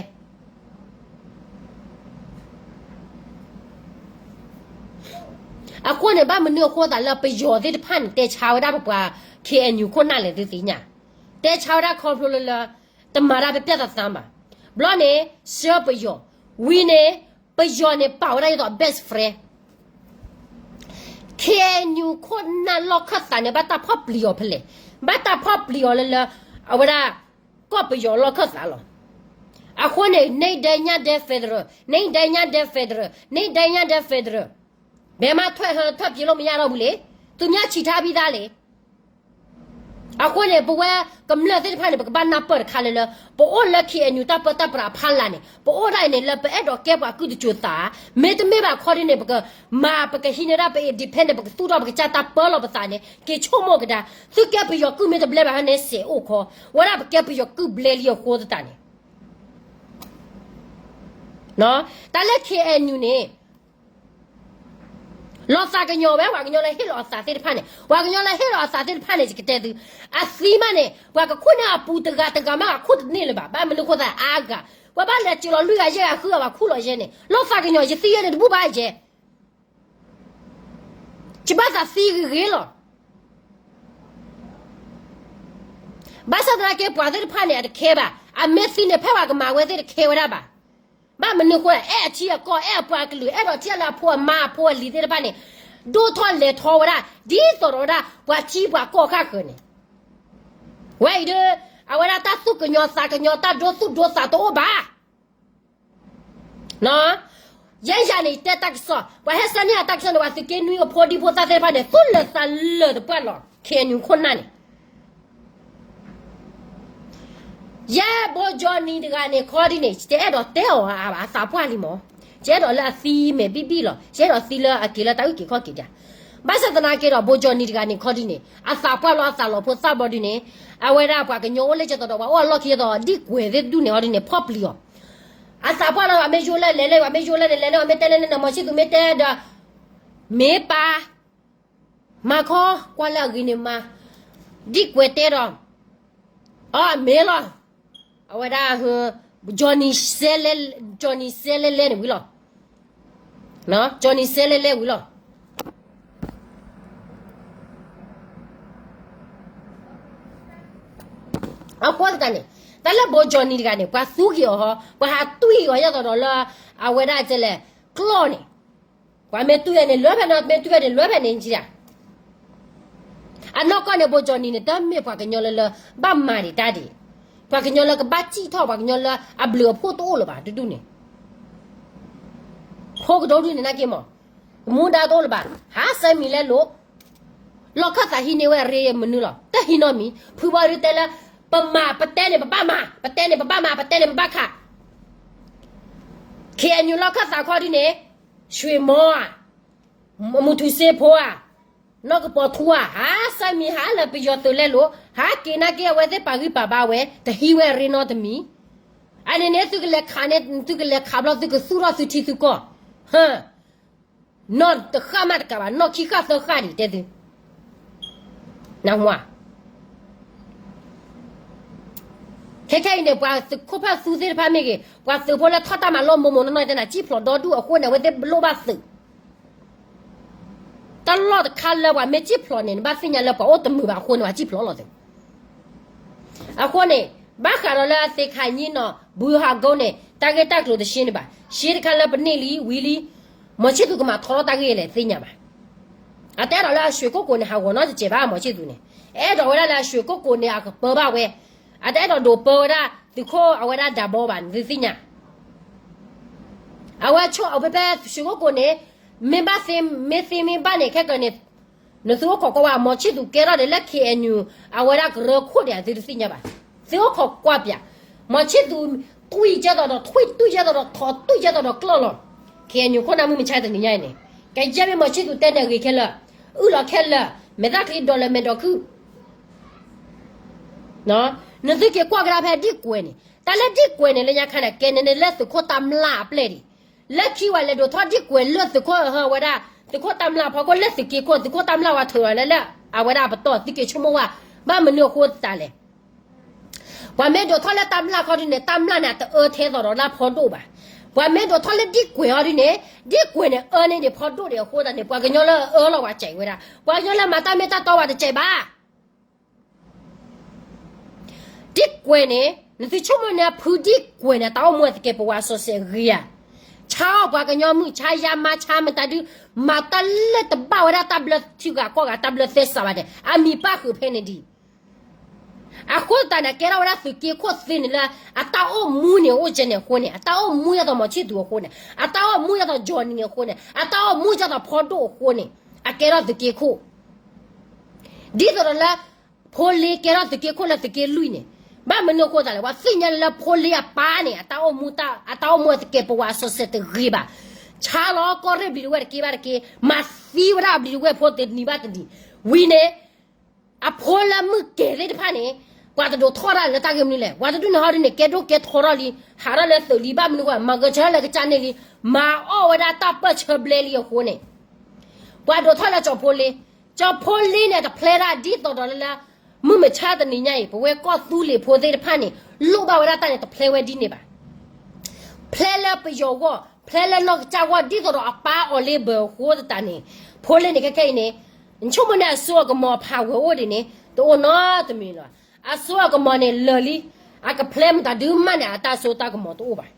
အဃိန့ၣ် ဘၣ်မနုၤအဃိသးလၢပယီၤသ့ၣ်တဖၣ်န့ၣ် တဲဆါဝဲဒၣ်ပပှၤ KNU ခိၣ်နၢ်လဲၣ်သုသ့ၣ်ညါ, တဲဆါဝဲဒၣ်ခီဖျိလၢလၢ တမၤတၢ်ပျဲၢ်သးသးဘၣ်. ဘျီန့ၣ် ဆှၢပယီၤ, ဝံၤန့ၣ် ပယီၤန့ၣ် ပာ်ဝဲဒၣ်ဒ်သိး best friend KNU ခိၣ်နၢ်လီၢ်ခၢၣ်သးန့ၣ် ဘၣ်တၢ်ဖီၣ်ပျံၤအီၤဖဲလဲၣ်, ဘၣ်တၢ်ဖီၣ်ပျံၤအီၤလၢလၢ အဝဲဒၣ် ကီၢ်ပယီၤလီၢ်ခၢၣ်သးလီၤ. အဃိန့ၣ် န့ၣ်ဒဲညါဒဲ federal, န့ၣ်ဒဲညါဒဲ federal, န့ၣ်ဒဲညါဒဲ federal, ဘယ်မှထွက် ထွက်ပြေးလို့မရတော့ဘူးလေ, သူများချီထားပြီးသားလေ. အဃိန့ၣ် ပဝဲကမျၢၢ်သ့ၣ်တဖၣ်န့ၣ် ပကဘၣ်နၢ်ပၢၢ်တခါလၢလၢ ပအိၣ်လၢ KNU တၢ်ပၢတၢ်ပြးအဖီလာ်န့ၣ် ပအိၣ်ဒၣ်အံၤန့ၣ် လၢပအဲၣ်ဒိးကဲပှၤကုၢ်တစိၤသး, မ့တမ့ၢ်ဘၣ်ခီဒ်န့ၣ် ပကမၤ ပကဟံးန့ၢ်ဒၣ်ပ independent ပကသူၣ်ထီၣ်ပကစၢ်တၢ်ပၢလီၤပသးန့ၣ် က့ၤဆိကမိၣ်ကဒါ, သုကဲပယီၤကုၢ်မ့ၢ်တဘျဲဘၣ်န့ၣ် စဲးအိၣ်ခီ, ဝဲဒၣ်ပကဲပယီၤကုၢ်ဘျဲလံအဃိသတးန့ၣ် တၢ်လၢ KNU န့ၣ် လီၤသးကညီၤဝဲ ပှၤကညီလၢဟ့ၣ်လီၤအသးသ့ၣ်တဖၣ်န့ၣ်, ပှၤကညီလၢဟ့ၣ်လီၤအသးသ့ၣ်တဖၣ်န့ၣ် ယကတဲသု, အသံမးန့ၣ် ပှၤကခိၣ်န့ၢ်အပူၤတဂၤတဂၤမး အခိၣ်တန့ၢ်လၢၤဘၣ်. ဘၣ်မနုၤအဃိသးအါဂၤ, ပှၤဘၣ်လဲၤစၢၤလီၤလွံၢ်ဂၤယဲၢ်ဂၤဃုဂၤဘၣ်ခူၣ်လီၤယဲန့ၣ် လီၤသးကညီၤ ယသံယဲန့ၣ်တဘူၣ်ဘၣ်ယဲ ယဘၣ်သးသံဂ့ၤဂ့ၤလီၤ. ဘၣ်ဆၣ်သနာ်က့ ပှၤသ့ၣ်တဖၣ်န့ၣ် အတခဲဘၣ်. အမ့ၢ်သံန့ၣ် ဖဲပှၤကမၤဝဲသ့ၣ်တခဲဝဲဒၣ်ဘၣ်. ဘၣ်မနုၤအဃိ အဲၣ်အထံအကီၢ် အဲၣ်အပှၤကလုာ် အဲၣ်ဒိးထံၣ်လၢအဖိအမါအဖိအလံၤသ့ၣ်တဖၣ်န့ၣ် ဒိၣ်ထီၣ်လဲၤထီဝဲဒၣ် ဒ်သိးဒီးဝဲဒၣ် ပှၤထံပှၤကီၢ်ဃၣ်ဃၢၤန့ၣ် ဝဲအံၤဒီး အဝဲဒၣ်တၢ်သူၣ်ကညီၤသးကညီၤ တၢ်ဒိသူၣ်ဒိသးတအိၣ်ဘၣ်. ယဲယၤန့ၣ် ယတဲတၢ်ကစီၣ် ပှၤဟဲဆှၢန့ၢ်အတၢ်ကစီၣ်န့ၣ် ပှၤသုးက့နွံအဖိဒံဖိသၣ်သ့ၣ်တဖၣ်န့ၣ် သူၣ်လၢာ်သးလၢာ်တပှၢ်လီၤ ခ့ၣ်အဲၣ်ယူၣ်ခိၣ်နၢ်န့ၣ် ယဲဘိကၠီနံၤတဂၤန့ၣ် ခီဒ်န့ၣ် ယအဲၣ်ဒိးတဲအီၤအသးပှၢ်လံမး, ယအဲၣ်ဒိးလၢအသံမဲာ်ဘံၣ်ဘံၣ်လီၤ, ယအဲၣ်ဒိးသံလၢအက့ၤလၢတၢ်အုၣ်က့ၤခီၣ်က့ၤဒၣ်. ဘၣ်ဆၣ်သနာ်က့ဒီး ဘိကၠီနံၤတဂၤန့ၣ် ခီဒ်န့ၣ် အသးပှၢ်လီၤ အသးလီၤဖိသၣ်ဘျီဒ်န့ၣ် အဝဲဒၣ်ပှၤကညီအိၣ်လၢကဲသိးဒီး ပှၤအိၣ်အလီၢ်ခံသိး ဒံၣ်ကွဲၤသ့ၣ်တဒူၣ်န့ၣ် ခီဒ်န့ၣ် ဖီၣ်ပျံၤအီၤ အသးပှၢ်လီၤ ပှၤမ့ၢ်ယိၣ်လၢလဲၤလၢ ပှၤမ့ၢ်ယိၣ်လၢန့ၣ် လဲၤလၢ ပှၤမ့ၢ်တဲလၢန့ၣ် မီၤဆံသူးမ့ၢ်တဲဒီး မ့ၢ်ပၢ် မၤခီ ကွၢ်လၢအဂ့ၤန့ၣ်မၤ ဒံၣ်ကွဲၤတဲဒီး အီ မ့ၢ်လီၤ အဝဲဒၣ် ကၠီနံၤစဲလဲ ကၠီနံၤစဲလဲလဲန့ၣ်ဝံၤလီၤ. ကၠီနံၤစဲလဲလဲဝံၤလီၤ. အဃိသတးန့ၣ် တၢ်လၢဘိကၠီနံၤတဂၤန့ၣ် ပှၤသူက့ၤအီၤဟီ ပှၤဟးတွံၢ်အီၤယဲသိးဒီးလၢ အဝဲဒၣ်ကဲလဲၣ် ကျီၢ်န့ၣ် ပှၤမ့ၢ်တွံၢ်ဝဲန့ၣ် လၢဖဲန့ၣ် မ့ၢ်တွံၢ်ဝဲန့ၣ် လၢဖဲန့ၣ်ကံဒၣ် အနီၢ်ကီၢ်န့ၣ် ဘိကၠီနံၤန့ၣ် တမ့ၢ်ပှၤကညီလၢလၢ ဘၣ်မၤဒံးတၢ်ဒံး, ပှၤကညီလၢကဘၣ်စံၣ်ထီၣ် ပှၤကညီလၢအဘျုးအဖှိၣ်တအိၣ်လၢၤဘၣ် တဒူၣ်န့ၣ် ဖိကဒိၣ်ဒူၣ်န့ၣ်နာ်က့မး, မူဒါတအိၣ်လၢၤဘၣ်, ဟးစဲမံၤလဲလိာ်, လီၢ်ခၢၣ်သးဟံးန့ၢ်ဝဲအရ့မနုၤလီၤ, တဟံးနီတမံၤ, ဖုဘီဒုတဲလၢ ပမၤ ပတဲန့ၣ်ပဘၣ်မၤ, ပတဲန့ၣ်ပဘၣ်မၤ, ပတဲန့ၣ်ပဘၣ်ခး ခ့ၣ်အဲၣ်ယူၣ်လီၢ်ခၢၣ်သးခီဒ်န့ၣ်, ဆွ့ၣ်မီဧါ, မူထူစ့ဖိဧါ, နီၢ်ကပီၤထူဧါ, ဟးစဲမံၤဟးလၢပယီၤသုးလဲလိာ်, ဟးက့ၤနာ်က့အဝဲသ့ၣ်ပာ်ဂံၢ်ပာ်ဘါဝဲ, တဟံးဝဲအရ့နီတမံၤ, အန့ၣ်န့ၣ် သုကလဲၤခးန့ၣ် သုကလဲၤခးဘျီ သုကသူၣ်ထီၣ်သုထံသုကီၢ်, နီၢ်တဃၣ်မးတကးဘၣ် နီၢ်ခံဃၣ်သၢဃၣ်ဒံးတဲသု, နၢ်ဟူဧါ ခဲခဲအံၤန့ၣ် ပှၤသုးခိၣ်ဖၢၣ်သူသ့ၣ်တဖၣ်မ့ၢ်ဂ့ၤ ပှၤသုးဖိလၢထီၣ်တၢ်မၤလိမိၢ်မိၢ်နီၢ်နီၢ်တဲနၤ စံၣ်ဖျိးဒီဒူၣ်အဃိန့ၣ် အဝဲသ့ၣ်လိၣ်ဘၣ်သုး, တၢ်လီၢ်တခါလၢပှၤမ့ၢ်စံၣ်ဖျိးန့ၣ် နဘၣ်သ့ၣ်ညါလၢပှၤအိၣ်တမုာ်ဘၣ်အဃိန့ၣ် ပှၤစံၣ်ဖျိးလီၤသုး အဃိန့ၣ် ဘၣ်ဃးဒီးလၢအသ့ခါညံနီၤ ဘုဟးဂိန့ၣ် တၢ်ဂ့ၢ်တၢ်ကျိၤတရှဲန့ၣ်ဘၣ်, ရှဲတခါလၢပန့ၢ်လံဝံၤလံ, မီၤဆံၣ်သူးကမၤထီထီၣ်တၢ်ဂ့ၢ်လဲၣ်သ့ၣ်ညါဘၣ်. အတအဲၣ်ဒိးလၢအဆွ့ၣ်ကိၣ်ကိးန့ၣ် ဟးဂီၤနီတစဲးဘၣ် မီၤဆံၣ်သူးန့ၣ်, အဲၣ်ဒိးဝဲဒၣ်လၢအဆွ့ၣ်ကိၣ်ကိးန့ၣ် အကပၢဘၣ်ဝဲ, အတအဲၣ်ဒိးဒိးပၢဝဲဒၣ် သုးခိၣ်အဝဲဒၣ်ဒၢဘီဘၣ်န့ၣ် သုသ့ၣ်ညါ အဝဲဆိၣ်အဖဲဖဲဆွ့ၣ်ကိၣ်ကိးန့ၣ်, မ့ၢ်ဘၣ်သ့ မ့ၢ်သ့မ့ၢ်ဘၣ်န့ၣ် ခဲကနံၣ်န့ၣ်, နသုအိၣ်ခိးကွၢ်ဝဲ မီၤဆံၣ်သူးကဲထီၣ်ဒီးလၢ ခ့ၣ်အဲၣ်ယူၣ် အဝဲဒၣ်ကရၢခိၣ်ဒံး သုတသ့ၣ်ညါဘၣ်, သုအိၣ်ခိးကွၢ်ပၠး, မီၤဆံၣ်သူး တွံၢ်ကဲသိးဒီး ထွံၣ်တွံၢ်ကဲသိးဒီး ထိးတွံၢ်ကဲသိးဒီးကျီၢ်လီၤ, ခ့ၣ်အဲၣ်ယူၣ်ခိၣ်နၢ်မုၢ်မဆါတနံၤညါအံၤန့ၣ်, ကယဲၢ်မ့ၢ်မီၤဆံၣ်သူးတဲန့ၣ်အဂ့ၤခဲလၢာ်, အုၣ်လီၤခဲလၢာ်, မဲာ်သၣ်ချံဒီးလၢမဲာ်ဒီးခုၣ် နသုက့ၤကွၢ်ကဒါဖဲဒံၣ်ကွဲၤန့ၣ်, တၢ်လၢဒံၣ်ကွဲၤန့ၣ် လၢညါခါန့ၣ် ကဲန့ၣ်န့ၣ်လၢသုးခိၣ်တၢ်မျၢ်အပျဲၢ်ဒံး, လၢခံဝဲလဲၤဒိးထီၣ်ဒံၣ်ကွဲၤလၢသုးခိၣ်ဟၢဝဲဒၣ်, သုးခိၣ်တၢ်မျၢ်ဖီခိၣ်လၢသုးက့ခိၣ် သုးခိၣ်တၢ်မျၢ်ဝဲထုးလီၤလၢလၢ အဝဲဒၣ်အပတီၢ် သုက့ၤဆိကမိၣ်ဝဲ, ဘၣ်မနုၤအဃိသတးလဲၣ် ပှၤမ့ၢ်ဒိးထီၣ်လၢတၢ်မျၢ်ခီဒ်န့ၣ် တၢ်မျၢ်န့ၣ် အတအၢထဲသိးဒီးလၢအဖီဒိၣ်ဘၣ်, ပှၤမ့ၢ်ဒိးထီၣ်လၢဒံၣ်ကွဲၤအီၤဒ်န့ၣ်, ဒံၣ်ကွဲၤန့ၣ် အၢန့ၢ်ဒံးဖီဒိၣ်ဒံးအဃိသတးန့ၣ် ပှၤကညီလၢအအၢလီၤဝဲစဲးဝဲဒၣ်, ပှၤကညီလၢမၤတၢ်မ့ၢ်တၢ်တီဝဲတစဲးဘၣ် ဒံၣ်ကွဲၤန့ၣ် နသုဆိကမိၣ်န့ၣ် ဖုဒံၣ်ကွဲၤန့ၣ် တၢ်အိၣ်မူအသကဲးပဝးစီၤစဲးဂ့ၤဧါ, ဆါအီၣ်ပှၤကညီမုၣ် ဆါယါမါ ဆါမတၤဒု, မၤတၢ်လၢတဘၣ်ဝဲဒၣ်တၢ်ဘျၢထံဂၤကီၢ်ဂၤ တၢ်ဘျၢသဲစးဘၣ်ဒဲး အမံၤပၣ်ဃုာ်ဖဲန့ၣ်ဒံး အဃိသတးန့ၣ် ကဲထီၣ်ဝဲဒၣ်သုးက့ခိၣ်သ့န့ၣ်လၢ အတၢ်အိၣ်မူန့ၣ်အိၣ်ကဲန့ၣ်အဃိန့ၣ် အတၢ်အိၣ်မူဒ်သိးမီၤဆံၣ်သူးအဃိန့ၣ် အတၢ်အိၣ်မူဒ်သိးကၠီနံၤန့ၣ်အဃိန့ၣ် အတၢ်အိၣ်မူဒ်သိးဖီဒိၣ်အဃိန့ၣ် အကဲထီၣ်သုးက့ခိၣ် ဒ်သိးဒီးလၢ ဖိလ့ကဲထီၣ်သုးက့ခိၣ်လၢသုးက့လွံၢ်န့ၣ် ဘၣ်မနုၤအဃိသတးလဲၣ် ပှၤသ့ၣ်ညါလၢဖိလ့အပၢ်န့ၣ် အတၢ်အိၣ်မူ အတၢ်အိၣ်မူအသကဲးပဝးစီၤစဲးတဂ့ၤဘၣ်, ဆါလီၤကီၢ်ရ့ၣ်ဘျံးဒဝဲၢ်တက့ၢ်ဘၣ်တက့ၢ် မၤသံဝဲဒၣ်ဘျံးဒဝဲၢ်ဖိတနံၤဘၣ်တနံၤ, ဝံၤန့ၣ် အဖိလၢမုၢ်ကဲၤသ့ၣ်တဖၣ်န့ၣ် ပှၤတဒိးထီၣ်တၢ်လၢတၢ်ဂ့ၢ်မနုၤလဲၣ်, ပှၤတဒူၣ်န့ၣ်ဟီဒ်န့ၣ် ကဲဒိၣ်ကဲထီထီၣ်လံ, ဟးထီၣ်လၢသုးလံ ဘၣ်မနုၤဃိ မၤဂဲၤဆၢထၢၣ်လၢကစၢ်န့ၣ်လံ, မၤအီၣ်ဝဲဒၣ်တၢ်ပၢၢ်ဆၢဘျဲလံအဃိန့ၣ် ပှၤဒိးထီၣ်လၢကၠီဖိလ့, ကၠီဖိလ့န့ၣ် တဖျဲဒၣ်ဒ်သိးဒီးလၢ မုၢ်မဆါတနံၤညါအံၤ ပဝဲကီၢ်သူလ့ၤဖိသ့ၣ်တဖၣ်န့ၣ် လိၣ်ဘၣ်ဝဲဒၣ်တၢ်န့ၣ် တဖျဲဝဲဒ်န့ၣ်ဘၣ် ဖျဲလၢပယီၤဂီၢ် ဖျဲလၢနီၢ်ကစၢ်ဂီၢ် ဒ်သိးဒီးအပၢ်အီၤလ့ဘၢအဃိသတးန့ၣ် ဖိလ့န့ၣ်ခဲခဲအံၤန့ၣ် နဆိကမိၣ်န့ၣ် အစိအကမီၤအဖးဝဲၤအိၣ်ဒံးန့ၣ် တအိၣ်နီတမံၤလီၤ. အစိအကမီၤန့ၣ်လၢာ်လံ, အကဖျဲမတၤဒုမးန့ၣ် အတၢ်စိတၢ်ကမီၤတအိၣ်ဘၣ်.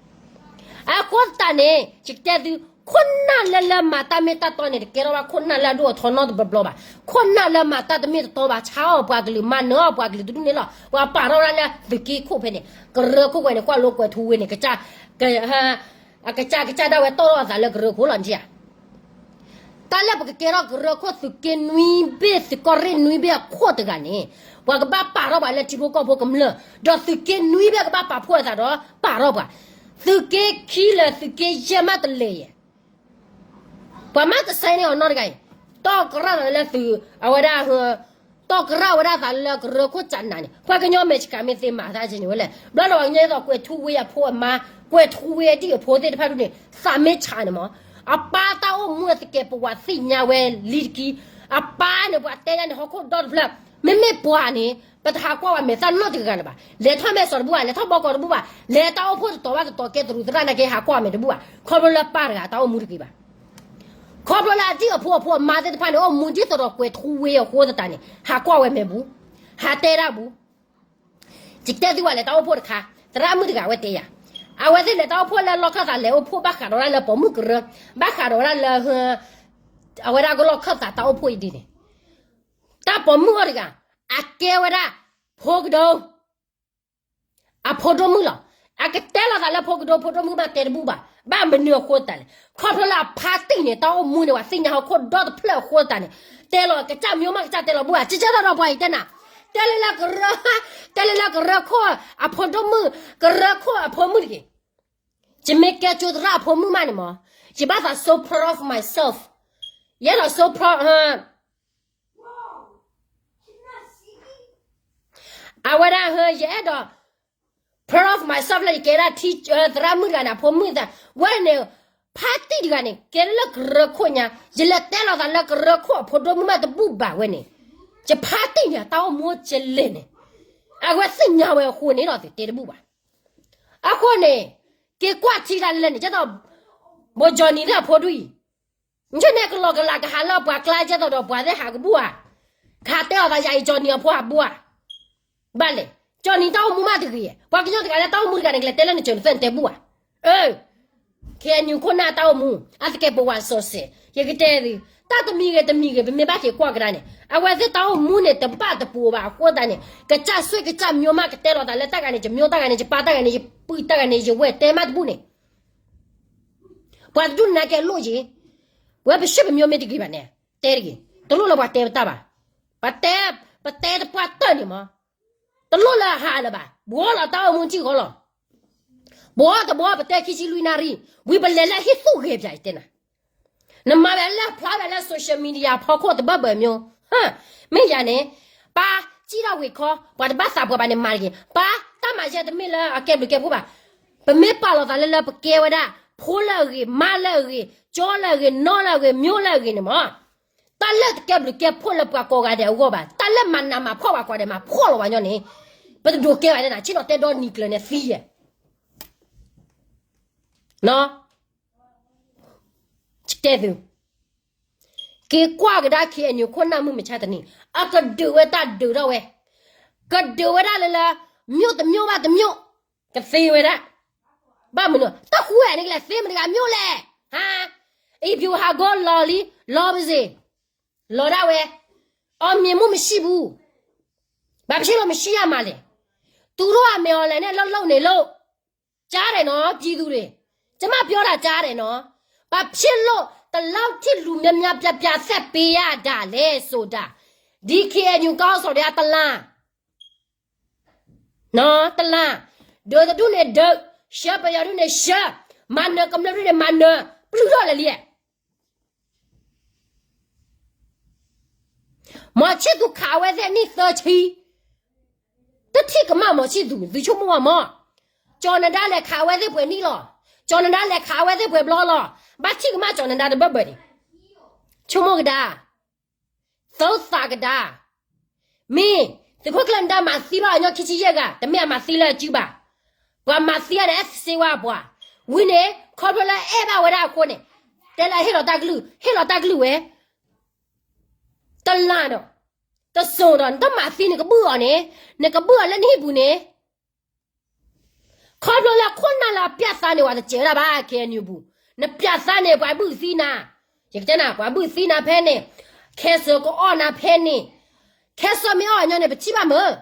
အဃိသတးန့ၣ် ယကတဲသု, ခိၣ်နၢ်လၢလၢမၤတၢ်မ့ၢ်တၢ်တီန့ၣ် တကဲထီၣ်ဘၣ်ခိၣ်နၢ်လၢအဒိၣ်အထီနီတဘျီဘျီဘၣ်. ခိၣ်နၢ်လၢမၤတၢ်တမ့ၢ်တတီဘၣ်, ဆါအီၣ်ပှၤကလုာ်, မၤနၢၤအီၣ်ပှၤကလုာ်တဒူၣ်န့ၣ်လီၤ. ပှၤပာ်ထီၣ်ဝဲဒၣ်လၢသုးက့ခိၣ်ဖဲန့ၣ် ကရၢခိၣ်ဝဲန့ၣ် ကွၢ်လိကွဲၤထူဝ့န့ၣ် ကစၢ်ကစၢ်ဒၣ်ဝဲတီၣ်ထီၣ်အသးလၢကရၢခိၣ်လီၤန့ၣ်ဧါ. တၢ်လၢပကကဲထီၣ်ကရၢခိၣ်သုးက့နွံဘ့ၣ် သုးကီၢ်ရ့ၣ်နွံဘ့ၣ်အခိၣ်တဂၤန့ၣ် ပှၤကဘၣ်ပာ်ထီၣ်ပှၤလၢထံဖိကီၢ်ဖိကမျၢၢ်, ဒီးသုးက့နွံဘ့ၣ်ကဘၣ်ပာ်ဖှိၣ်အသးဒီးပာ်ထီၣ်ပှၤ, သုးက့ခံလၢသုးက့ယဲၢ်မးတလဲၤယဲၢ် ပှၤမၤတဆဲန့ၢ်အီၤနီတဂၤအံၤ, တီၢ်ကရၣ်လၢသုး အဝဲဒၣ် တီၢ်ကရၣ်ဝဲဒၣ်သးလၢကရၢခိၣ်စးနးန့ၣ် ပှၤကညီအမဲာ်ဆကၤမ့ၢ်သ့မၤသးကဲန့ၣ်ဝဲလဲၣ်. ဘျီဒီးပှၤကညီသိးကွဲၤထူဝ့အဖိအမါ, ကွဲၤထူဝ့အဒံၣ်အဖိသ့ၣ်တဖၣ်ဒ်န့ၣ် သးမ့ၢ်ဆးန့ၣ်မး, အပၢ်တၢ်အိၣ်မူအသကဲးပဝး သ့ၣ်ညါဝဲလံတက့ၢ်. အပၢ်န့ၣ် ပှၤတဲညါန့ၣ် ဟီၣ်ခိၣ်ဒီတဖျၢၣ်, မ့မ့ၢ်ပှၤန့ၣ် ပတဟးကွၢ်ဝဲမဲာ်သၣ်နီတဂၤလၢၤဘၣ်. လဲၤထီၣ်မဲာ်စီၤတဘူၣ်ဘၣ်, လဲၤထီၣ်ဘီကီးတဘူၣ်ဘၣ်, လဲၤတၢ်အိၣ်ဖှိၣ်တတီၤဘၣ်တတီၤ ကဲတရူးသရၣ်နာ်က့ ဟးကွၢ်မဲာ်တဘူၣ်ဘၣ်. ခီဖျိလၢပၢ်တဂၤတၢ်အိၣ်မူတဂ့ၤဘၣ်. ခီဖျိလၢအဒံၣ်အဖိအဖိအမါသ့ၣ်တဖၣ်န့ၣ် အိၣ်မူဒ်သိးဒီးကွဲၤထူဝ့အဃိသတးန့ၣ် ဟးကွၢ်ဝဲမဲာ်ဘူး, ဟးတဲတၢ်ဘူး. ယတဲသုဝဲလဲၤတၢ်အိၣ်ဖှိၣ်တခါ, သရၣ်မုၣ်တဂၤဝဲတဲယၤ, အဝဲသ့ၣ်လဲၤတၢ်အိၣ်ဖှိၣ်လၢလီၢ်ခၢၣ်သး လဲၤအိၣ်ဖှိၣ်ဘၣ်ဃးဒီးဝဲဒၣ်လၢပိာ်မုၣ်ကရၢ, ဘၣ်ဃးဒီးဝဲဒၣ်လၢ အဝဲဒၣ်ကလီၢ်ခၢၣ်သးတၢ်အိၣ်ဖှိၣ်အံၤဒ်န့ၣ်, တၢ်ပိာ်မုၣ်အီၤတဂၤ အကဲဝဲဒၣ် ဖိကဒိ အဖိဒိၣ်မုၣ်လီၤ. အကတဲလီၤသးလၢဖိကဒိ ဖိဒိၣ်မုၣ်မးတဲတဘူၣ်ဘၣ်. ဘၣ်မနုၤအဃိသတးလဲၣ်, ခီဖျိလၢအဖါတံၢ်န့ၣ် တၢ်အိၣ်မူန့ၣ် ပှၤသ့ၣ်ညါဟီၣ်ခိၣ်ဒီတဖျၢၣ်အဃိသတးန့ၣ်, တဲလီၤကစၢ်မ့ၢ်မး ကစၢ်တဲလီၤဘူၣ်ဧါ, ကကဲထီၣ်ဒီးပှၤအံၤတဲနၤ, တဲလၢလၢကရၢ, တဲလၢလၢကရၢခိၣ်အဖိဒိၣ်မုၣ်, ကရၢခိၣ်အဖိမုၣ်တဂ့ၤ. ယမ့ၢ်ကဲကၠိသရၣ်အဖိမုၣ်မးန့ၣ်မး, ယဘၣ်သး so proud of myself. ယဲဒၣ် so proud အဝဲဒၣ် ယအဲၣ်ဒိး proud of myself လၢယကဲဒၣ်ထံ သရၣ်မုၣ်တဂၤန့ၣ် အဖိမုၣ်သး, ဝဲန့ၣ် ဖါတံၢ်တဂၤန့ၣ် ကဲလၢကရၢခိၣ်ညါ, ယလဲၤတဲလီၤသးလၢကရၢခိၣ်အဖိဒိၣ်မုၣ်မးတဘူၣ်ဘၣ်ဝဲန့ၣ်, ယဖါတံၢ်န့ၣ် တၢ်အိၣ်မူကလဲၣ်န့ၣ်, အဝဲသ့ၣ်ညါဝဲအဃိန့ၣ်ဒီး သုတဲတဘူၣ်ဘၣ်. အဃိန့ၣ် က့ၤကွၢ်ထံတၢ်လဲၢ်န့ၣ် ကဲသိး ဘိ Johnny န့ၣ်အဖိဒိၣ်အံၤ, မ့ၢ်န့ၣ်ကလီၤကလးကဟးလၢပှၤကျါ ကဲသိးဒီးပှၤသ့ၣ်ဟးကဘူၣ်ဧါ, ကဟးတဲအီၤသးယၤအံၤ Johnny အဖိဟးဘူၣ်ဧါ, ဘၣ်လဲၣ်, Johnny တၢ်အိၣ်မူမးတဂ့ၤ, ပှၤကညီတဂၤလၢတၢ်အိၣ်မူတဂၤန့ၣ် ကလဲၤတဲလၢနစၢၤနသၢနတဲဘူၣ်ဧါ, အၢ KNU ခိၣ်နၢ်တၢ်အိၣ်မူ အသကဲးပဝးစီၤစဲး ယကတဲသု, တၢ်တမံၤဂ့ၤတမံၤဂ့ၤ ပမ့ၢ်ဘၣ်က့ၤကွၢ်ကဒါန့ၣ် အဝဲသ့ၣ်တၢ်အိၣ်မူန့ၣ် တဘၣ်တပူၤဘၣ်အဃိသတးန့ၣ် ကစၢ်စွ့ၣ်ကစၢ်မျိၤမး ကတဲလီၤသးလၢတၢ်ဂၤန့ၣ် ယမျိၤတၢ်ဂၤန့ၣ် ယပၢ်တၢ်ဂၤန့ၣ် ယပုၢ်တၢ်ဂၤန့ၣ် ယဝဲၢ်တဲမးတဘူၣ်န့ၣ် ပှၤတဒူၣ်န့ၣ်ကဲလိၣ်ယံၤ, ပဝဲပဆၢၣ်ပမျိၤမ့ၢ်တဂ့ၤဘၣ်န့ၣ် တဲတဂ့ၤ, တလိၣ်လၢပှၤတဲပတၢ်ဘၣ်, ပတဲ, ပတဲတပှၢ်တၢၢ်န့ၣ်မး, တလိၣ်လၢအဟးလၢၤဘၣ်, ဘှီလီၤတၢ်အိၣ်မူထံၣ်ဃီလီၤ. ဘှီတဘှီ ပတဲခံဆံလွံၢ်နၣ်ရံၣ်, ဝံၤပလဲၤလၢဟံၣ်သူၣ်ဂဲၤပၠးအံၤတဲနၤ, နမၤဝဲလၢဖျါဝဲလၢ social media ဖီခိၣ်တဘၢၣ်ဘၢၣ်မျိၤ, မ့ၢ်ယၤန့ၣ်, ပၢ်စံၣ်ထီၣ်ဝံၤခီ ပှၤတဘၣ်သးပှၢ်ဘၣ်န့ၣ်မၤတဂ့ၤ, ပၢ်တၢ်မၤယဲတမ့ၢ်လၢအကဲဘျုးကဲဖှိၣ်ဘၣ်, ပမ့ၢ်ပာ်လီၤသးလၢလၢပကဲဝဲဒၣ် ဖိလၢအဂ့ၤ, မါလၢအဂ့ၤ, ကၠီလၢအဂ့ၤ, နီၢ်လၢအဂ့ၤ, မျိၤလၢအဂ့ၤန့ၣ်မး, တၢ်လၢတကဲဘျုးကဲဖှိၣ်လၢပှၤကိးဂၤဒဲးအဂီၢ်ဘၣ်, တၢ်လၢမၤနးမၤဖှီၣ်ပှၤကိးဂၤဒဲး မၤဖှီၣ်လီၤပှၤညီန့ၣ်, ပတဒိးကဲဘၣ်ဒဲနၤ, ဆ့ၣ်နီၤတဲဒီနံၤကျၢၤန့ၣ်သံယဲၢ် တဲသု, က့ၤကွၢ်ကဒါ KNU ခိၣ်နၢ်မုၢ်မဆါတနံၤ, အကဒုးဝဲတၢ်ဒုးထီၣ်ဝဲ, ကဒုးဝဲဒၣ်လၢလၢ, မျိၣ်တမျိၣ်ဘၣ်တမျိၣ်, ကသ့ဝဲဒၣ်, ဘၣ်မနုၤ, တၢ်ဃူဝဲန့ၣ်ကလဲၤသ့မတဂၤမျိၣ်လဲၣ်, ဟါ, အံၤဖၠူဟးဂီၤလီၤလံ, လီၤပစ့ၢ်, လီၤဒၣ်ဝဲ, အောင်မြင်မှုမရှိဘူး, ဘာဖြစ်လို့မရှိရမှာလဲ, သူတို့ကမယ်အောင်လှိုင်နဲ့ လုပ်လုပ်နေလို့, ကြားတယ်နော် ပြည်သူတွေ, ကျမပြောတာကြားတယ်နော်, ဘာဖြစ်လို့ဒီလောက်ထိလူများများပြပြအသက်ပေးရတာလဲဆိုတာ, ဒီ KNU ခေါင်းဆောင်တွေက တလန်, နော်, တလန်, ဒုးတဒုးန့ၣ်ဒုး, ရှဲပယီၤဒုးန့ၣ်ရှဲ, မၤနၢၤကမျၢၢ်ဒုးန့ၣ်မၤနၢၤ, ပျုၢ်ထီၣ်လဲၣ်လံ, မောင်ချစ်သူ ခးဝဲသ့ၣ်နံၣ်သၢဆံ, တထံၣ်ကမၣ် မောင်ချစ်သူ, သုဆိကမိၣ်ဝဲမး, ကၠီၤနဒါလဲၤခးဝဲသ့ၣ်ပှဲၤနံၣ်လီၤ, ကၠီၤနဒါလဲၤခးဝဲသ့ၣ်ပှဲၤဘျီလီၤ, ဘၣ်ထံၣ်ကမၣ်ကၠီၤနဒါတဘၢၣ်ဘၢၣ်န့ၣ်, ဆိကမိၣ်ကဒါ, သုသးကဒါ, မ့ၢ်, သုးခိၣ်ကျၢၢ်နဒါမၤသံဘၣ်အညီခံဆံယဲၢ်ဂၤ, တမ့ၢ်အမၤသံလၢအစုဘၣ်, ပှၤမၤသံအီၤန့ၣ် အဲၣ်စ့ဝါပှၤ, ဝံၤန့ၣ် ခီဖျိလၢအဲၣ်ဘၣ်ဝဲဒၣ်အဃိန့ၣ်, တဲလၢဟ့ၣ်လီၤတၢ်ကလုၢ်, ဟ့ၣ်လီၤတၢ်ကလုၢ်ဝဲ တလၢ်ဒီး, တစိၢ်ဒီး နတမၤသံနကဘုၣ်အီၤန့ၣ်, နကဘုၣ်အီၤလၢနဟံၣ်ပူၤန့ၣ်, ခီဖျိလၢခိၣ်နၢ်လၢအပျဲၢ်သါန့ၣ် ပှၤတစဲးဝဲဒၣ်ဘၣ် ခဲအံၤနုၤပူၤ, နပျဲၢ်သါန့ၣ် ပှၤဘုၣ်သံနၤ, ယကတဲနၤ ပှၤဘုၣ်သံနၤဖဲန့ၣ်, ခဲစၢၤကအီၣ်နၤဖဲန့ၣ်, ခဲစၢၤမ့ၢ်အီၣ်အညီန့ၣ် ပထံၣ်ဘၣ်မၢ်,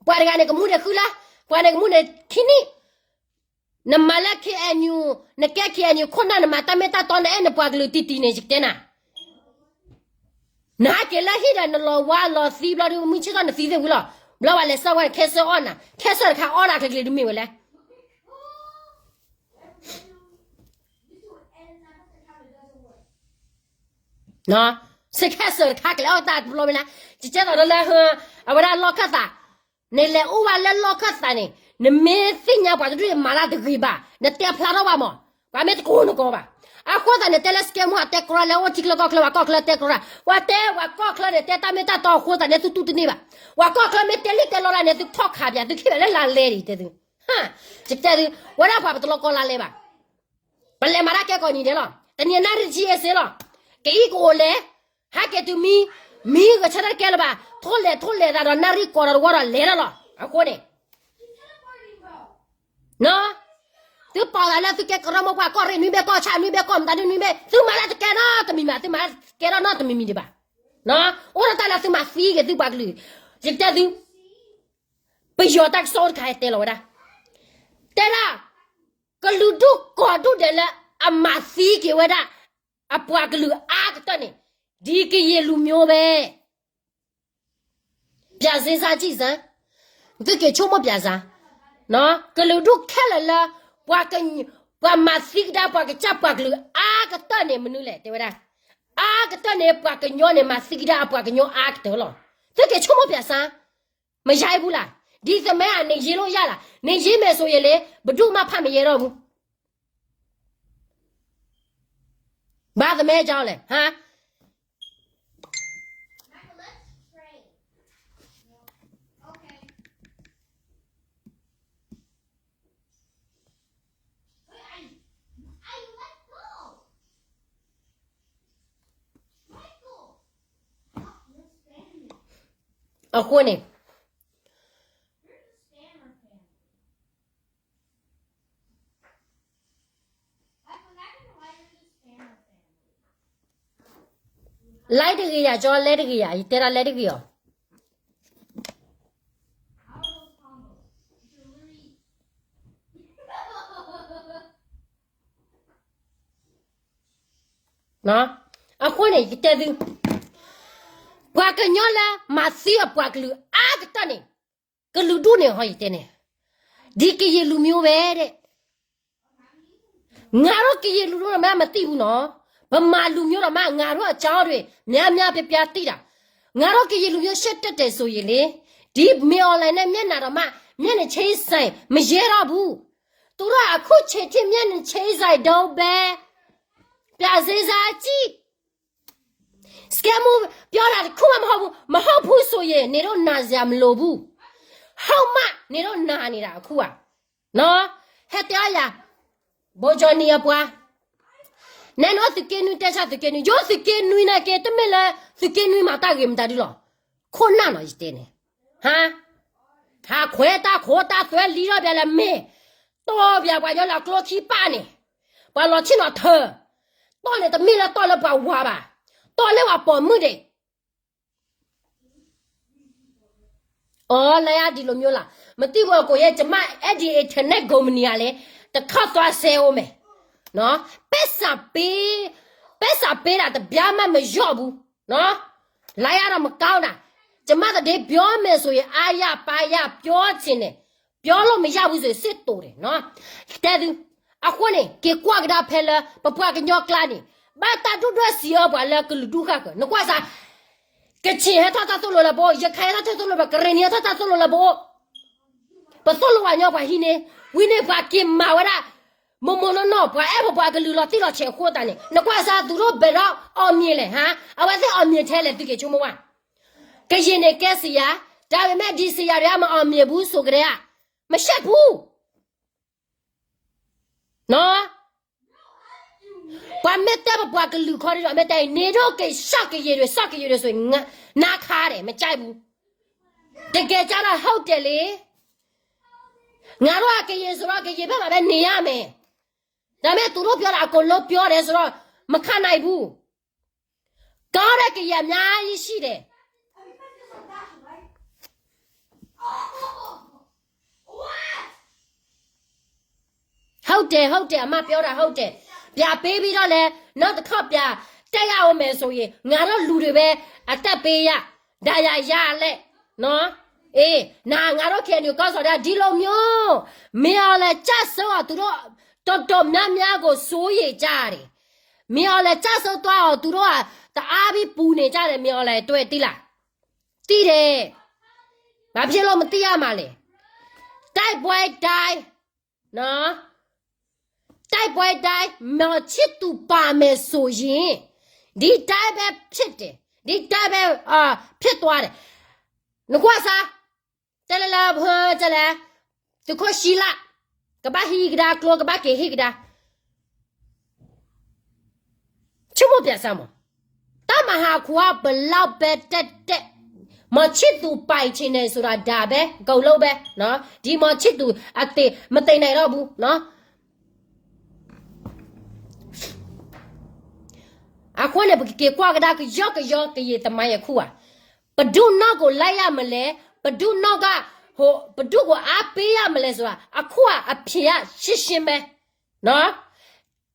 ပှၤတဂၤန့ၣ်ကမူန့ၣ်ဃုလါ, ပှၤန့ၣ်ကမူန့ၣ်ခံနံၣ်, နမၤလၢ K N U, နကဲ K N U ခိၣ်နၢ် နမၤတၢ်မ့ၢ်တၢ်တီနအဲၣ်နပှၤကလုာ်တံၢ်တံၢ်န့ၣ် ယကတဲနၤ နဟဲက့ၤလၢဟံၣ်ဒီး နလီၤဝါလီၤသံဘျီဒုး မုၢ်ဆ့ၣ်ထီၣ်နသံသ့ၣ်ဝံၤလီၤ, ဘျီဝဲလဲၤစၢၤဝဲ ခဲစၢၤအီၣ်နၤ, ခဲစၢၤတခါအီၣ်ဒၣ်ချ့ချ့ဒုးမ့ၢ်ဝဲလဲၣ် စ့ခဲစၢၤတခါကလဲၤအီၣ်တၢ်တဘျီမ့ၢ်လဲၣ်, ယကဲသိးလၢ အဝဲဒၣ်လီၢ်ခၢၣ်သး, နလဲၤအိၣ်ဝဲလၢလီၢ်ခၢၣ်သးန့ၣ် နမ့ၢ်သ့ၣ်ညါပှၤတဒူၣ်မၤတၢ်တဂ့ၤဘၣ် နတဲဖျါထီၣ်ဘၣ်မး, ပှၤမ့ၢ်တကိးနကိးဘၣ်, အဃိသတးန့ၣ် တဲလၢစကဲမူ အတဲကြၢးလၢအိၣ်ထံချၢကီၢ်ချၢ ပှၤကီၢ်ချၢတဲကြၢး, ပှၤတဲပှၤကီၢ်ချၢန့ၣ် တဲတၢ်မ့ၢ်တၢ်တီအဃိသတးန့ၣ် သုတူၢ်တန့ၢ်ဘၣ်, ပှၤကီၢ်ချၢမ့ၢ်တဲလံတဲလီတၢ်န့ၣ် သုထီၣ်ခးပၠး သုခံဘၣ်လၢလါလဲဒံးတဲသု ယကတဲသု, ဝဲဒၣ်ပှၤပတလီၤကီလါလဲဘၣ်, ပလဲၤမၤတၢ်ကဲကိးနံၤဒဲးလီၤ, တနံၤနၣ်ရံၣ်တဆံအ့စ့လီၤ, ကအံၣ်ကအိၣ်လဲၤ, ဟဲက့ၤတုၤမံ, မံဂဲၤဆၢထၢၣ်တကဲလၢၤဘၣ်, ထိၣ်လဲၤထိၣ်လဲၤသးဒီးနၣ်ရံၣ်ကီးဒီးတဝီဒီးလဲၤလီၤလီၤ, အဃိန့ၣ် သုပာ်သးလၢသုကဲကရၢမိၢ်ပှၢ်ကီၢ်ရ့ၣ်နွံဘ့ၣ်ကီၢ်ဆၣ်နွံဘ့ၣ်ကီၢ်မတၤဒ် နွံဘ့ၣ် သုမၤလၢတကဲနီတမံၤမး သုမၤလၢတကဲထီၣ်နီတမံၤမံၤဒံးဘၣ်, အိၣ်ဒီးတၢ်လၢသုမၤသံက့ၤသုပှၤကလုာ်, ယကတဲသု, ပယီၤတၢ်ကစီၣ်အိၣ်တခါတဲလီၤဝဲဒၣ်, တဲဒၣ်, ကလုာ်ဒူၣ်ကိးဒူၣ်ဒဲးလၢအမၤသံက့ၤဝဲဒၣ် အပှၤကလုာ်အါကတၢၢ်န့ၣ်, ဒ်ကရင်လူမျိုးပဲ ပြႃႇစ့စါစံၣ်စၢ်, သုက့ၤဆိကမိၣ်ပြႃၣ်စၢ်, ကလုာ်ဒူၣ်ခဲလၢာ်လၢ ပှၤမၤသံကဒါ ပှၤကစၢ်ပှၤကလုာ်အါကတၢၢ်န့ၣ် မနုၤလဲၣ် တဲဝဲဒၣ်, အါကတၢၢ်န့ၣ် ပှၤကညီန့ၣ် မၤသံကဒါအပှၤကညီအါကတၢၢ်လီၤ. သုက့ၤဆိကမိၣ်ပြၣ်စၢ်, မယါအံၤပူၤလၢ်, ဒ်သမၢအန့ၣ် ယ့လိာ်ယၢ်လၢ်, န့ၣ်ယ့မဲာ်ဆိးယဲလံ, ပဒိၣ်မးဖးမ့ၢ်ယဲထီၣ်ပူၤ ဘၣ်သမၢကၠီလဲၣ်, ဟါ အဃိန့ၣ် လဲတဂ့ၤယၤ ကၠီ လဲတဂ့ၤယၤ ယတဲဒၣ်လဲတဂ့ၤအီၤ အဃိန့ၣ် ယတဲသု, ပှၤကညီလၢမၤသံအပှၤကလုာ်အါကတၢၢ်န့ၣ်, ကလုာ်ဒူၣ်န့ၣ်ဟီယတဲန့ၣ်, ဒီကရင်လူမျိုးပဲတဲ့, ငါတို့ကရင်လူမျိုးမးမသိဘူးနော်, ဗမာလူမျိုးတော့မှ ငါတို့အကြောင်းတွေ များများပြပြသိတာ, ငါတို့ကရင်လူမျိုး ရှက်တတ်တယ်ဆိုရင်လေ, ဒီမင်းအောင်လှိုင်နဲ့မျက်နှာတော့မှ မျက်နှာချင်းဆိုင် မရဲတော့ဘူး, သူတို့အခုချိန်ထိမျက်နှာချင်းဆိုင်တုန်းပဲ, ပြၣ်စ့စါစံၣ် စကဲမူ ပြောတာတစ်ခုမှမဟုတ်ဘူး, မဟုတ်ဘူးဆိုရင် နေတော့နာစရာမလိုဘူး, ဟုတ်မှ နေတော့နာနေတာအခုอ่ะ, နော်, ဟဲတဲအီယၤ, ဘိကၠီနံၤအပှၤ, နဲနအိၣ်သုးက့နွံတဲဆၣ်သုးက့နွံ, ယိၣ်သုးက့နွံနာ်က့ တမ့ၢ်လၢ သုးက့နွံမၤတၢ်ဂ့ၤမတၤဒုလီၤ, ခိၣ်နၢ်နီၤယတဲန့ၣ်, ဟါ, ဟးခွဲးတၢ်ခိးတၢ်သွဲလံထီၣ်ပၠးလၢမ့ၢ်, တီၢ်ပၠးပှၤညီလၢအကျိခံပၢ်န့ၣ်, ပှၤလီၤဆ့ၣ်နီၤထၢၣ်, တီၢ်န့ၣ်တမ့ၢ်လၢတီၢ်လၢပှၤဝၤဘၣ်, တီၢ်လၢပှၤပိာ်မုၣ်ဒံး อ๋อ ไลฟ์ ဒီလိုမျိုးလား, မသိဘူး ကိုယ့်ရဲ့ ကျမ အဲ့ဒီ internet ကုမ္ပဏီကလည်း တစ်ခေါက်သွားစဲဦးမယ်နော်, ပိုက်ဆံပေး, ပိုက်ဆံပေးတာတစ်ပြားမှမလျော့ဘူးနော်, ไลฟ์ ကတော့မကောင်းတာ, ကျမသတင်းပြောမယ်ဆိုရင် အားရပါးရပြောချင်တယ်, ပြောလို့မရဘူးဆိုရင် စစ်တိုတယ်နော်, တဲသူ, အဃိန့ၣ် က့ၤကွၢ်ကဒါဖဲလၢ ပပှၤကညီကျါန့ၣ် ဘၣ်တၢ်ဒုၣ်ဒွဲၣ်စံးအၢပှၤလၢကလုာ်ဒူၣ်ဃၣ်ဃၢၤ, နကွၢ်စၢ် ကချင်ဟဲထီၣ်တၢ်သိၣ်လိလၢပအိၣ်, ရခိုင်ဟဲထီၣ်တၢ်သိၣ်လိလၢပအိၣ်, ကရင်ဟဲထီၣ်တၢ်သိၣ်လိလၢပအိၣ်, ပသိၣ်လိဝဲညီပှၤဟံးန့ၢ်, ဝံၤန့ၣ်ပှၤက့ၤမၤဝဲဒၣ်, မိၢ်မိၢ်နီၢ်နီၢ် ပှၤအဲၣ်ပပှၤကလုာ်လီၤတံၢ်လီၤဆဲးအဃိသတးန့ၣ် နကွၢ်စၢ် သူတို့ဘယ်တော့အောင်မြင်လဲၣ်, ဟါ, အဝဲသ့ၣ် အောင်မြင်ထဲလဲၣ် သုက့ၤဆိကမိၣ်ဝဲ, ကရင်တွေ ကဲဆရာ, ဒါပေမဲ့ ဒီဆရာတွေက မအောင်မြင်ဘူးဆိုကတည်းက, မရှက်ဘူး နော်, ပှၤမ့ၢ်တဲပပှၤကလုာ်ခီဒီး မ့ၢ်တဲ နေတော့ ကရင်တွေ ရှော့ကရင်တွေဆိုရင် နားခါတယ် မကြိုက်ဘူး, တကယ်ကြတော့ ဟုတ်တယ်လေ, ငါတို့ကရင်ဆိုတော့ ကရင်ဘက်မှာပဲနေရမယ်. ဒါပေမဲ့ သူတို့ပြောတာ အကုန်လုံးပြောတယ်ဆိုတော့ မခံနိုင်ဘူး. ကောင်းတဲ့ ကရင်အများကြီးရှိတယ်. ဟုတ်တယ် ဟုတ်တယ် အမပြောတာဟုတ်တယ်. ပြန်ပေးပြီးတော့လည်း နောက်တစ်ခေါက်ပြန်တက်ရအောင်မယ်ဆိုရင် ငါတို့လူတွေပဲ အသက်ပေးရ ဒါရရလဲ့နော်. အေး နာ ငါတို့ KNU ကောင်းဆောင်တွေက ဒီလိုမျိုး မင်းအောင်လှိုင်ကျဆုံးအောင် သူတို့ တော်တော်များများကို စိုးရိမ်ကြတယ်. မင်းအောင်လှိုင်ကျဆုံးသွားအောင် သူတို့က တအားပြီး ပူနေကြတယ် မင်းအောင်လှိုင်အတွက် သိလား. သိတယ်. ဘာဖြစ်လို့ မသိရမှာလဲ. တိုက်ပွဲတိုင်း နော်, တိုက်ပွဲတိုင်း မောင်ချစ်သူပါမယ်ဆိုရင် ဒီတိုင်းပဲဖြစ်တယ်, ဒီတိုင်းပဲ အာ, ဖြစ်သွားတယ်. နကွၢ်စမ်း, တဲလၢလၢဖဲ တဲလဲၣ်, သုးခိၣ်ဆံလး, ကဘၣ်ဟံးကဒါကျိ ကဘၣ်က့ၤဟံးကဒါ ဆိကမိၣ်ပၠးစၢ်မး, တၢ်မၤဟးခူၣ်အီၤ ဘယ်လောက်ပဲတက်တက်, မောင်ချစ်သူပိုင်ချင်တယ်ဆိုတာ ဒါပဲ, အကုန်လုံးပဲနော်, ဒီမောင်ချစ်သူ အသေ မသေနိုင်တော့ဘူးနော်. အဃိန့ၣ် ပကက့ၤကွၢ်ကဒါ ကယီကယီ ကရင်သမိုင်းအခုဧါ, ဘယ်သူ့နောက်ကို လိုက်ရမလဲ, ဘယ်သူ့နောက်က ဟို ဘယ်သူ့ကို အားပေးရမလဲဆိုတာ အခုက အဖြေက ရှင်းရှင်းပဲနော်.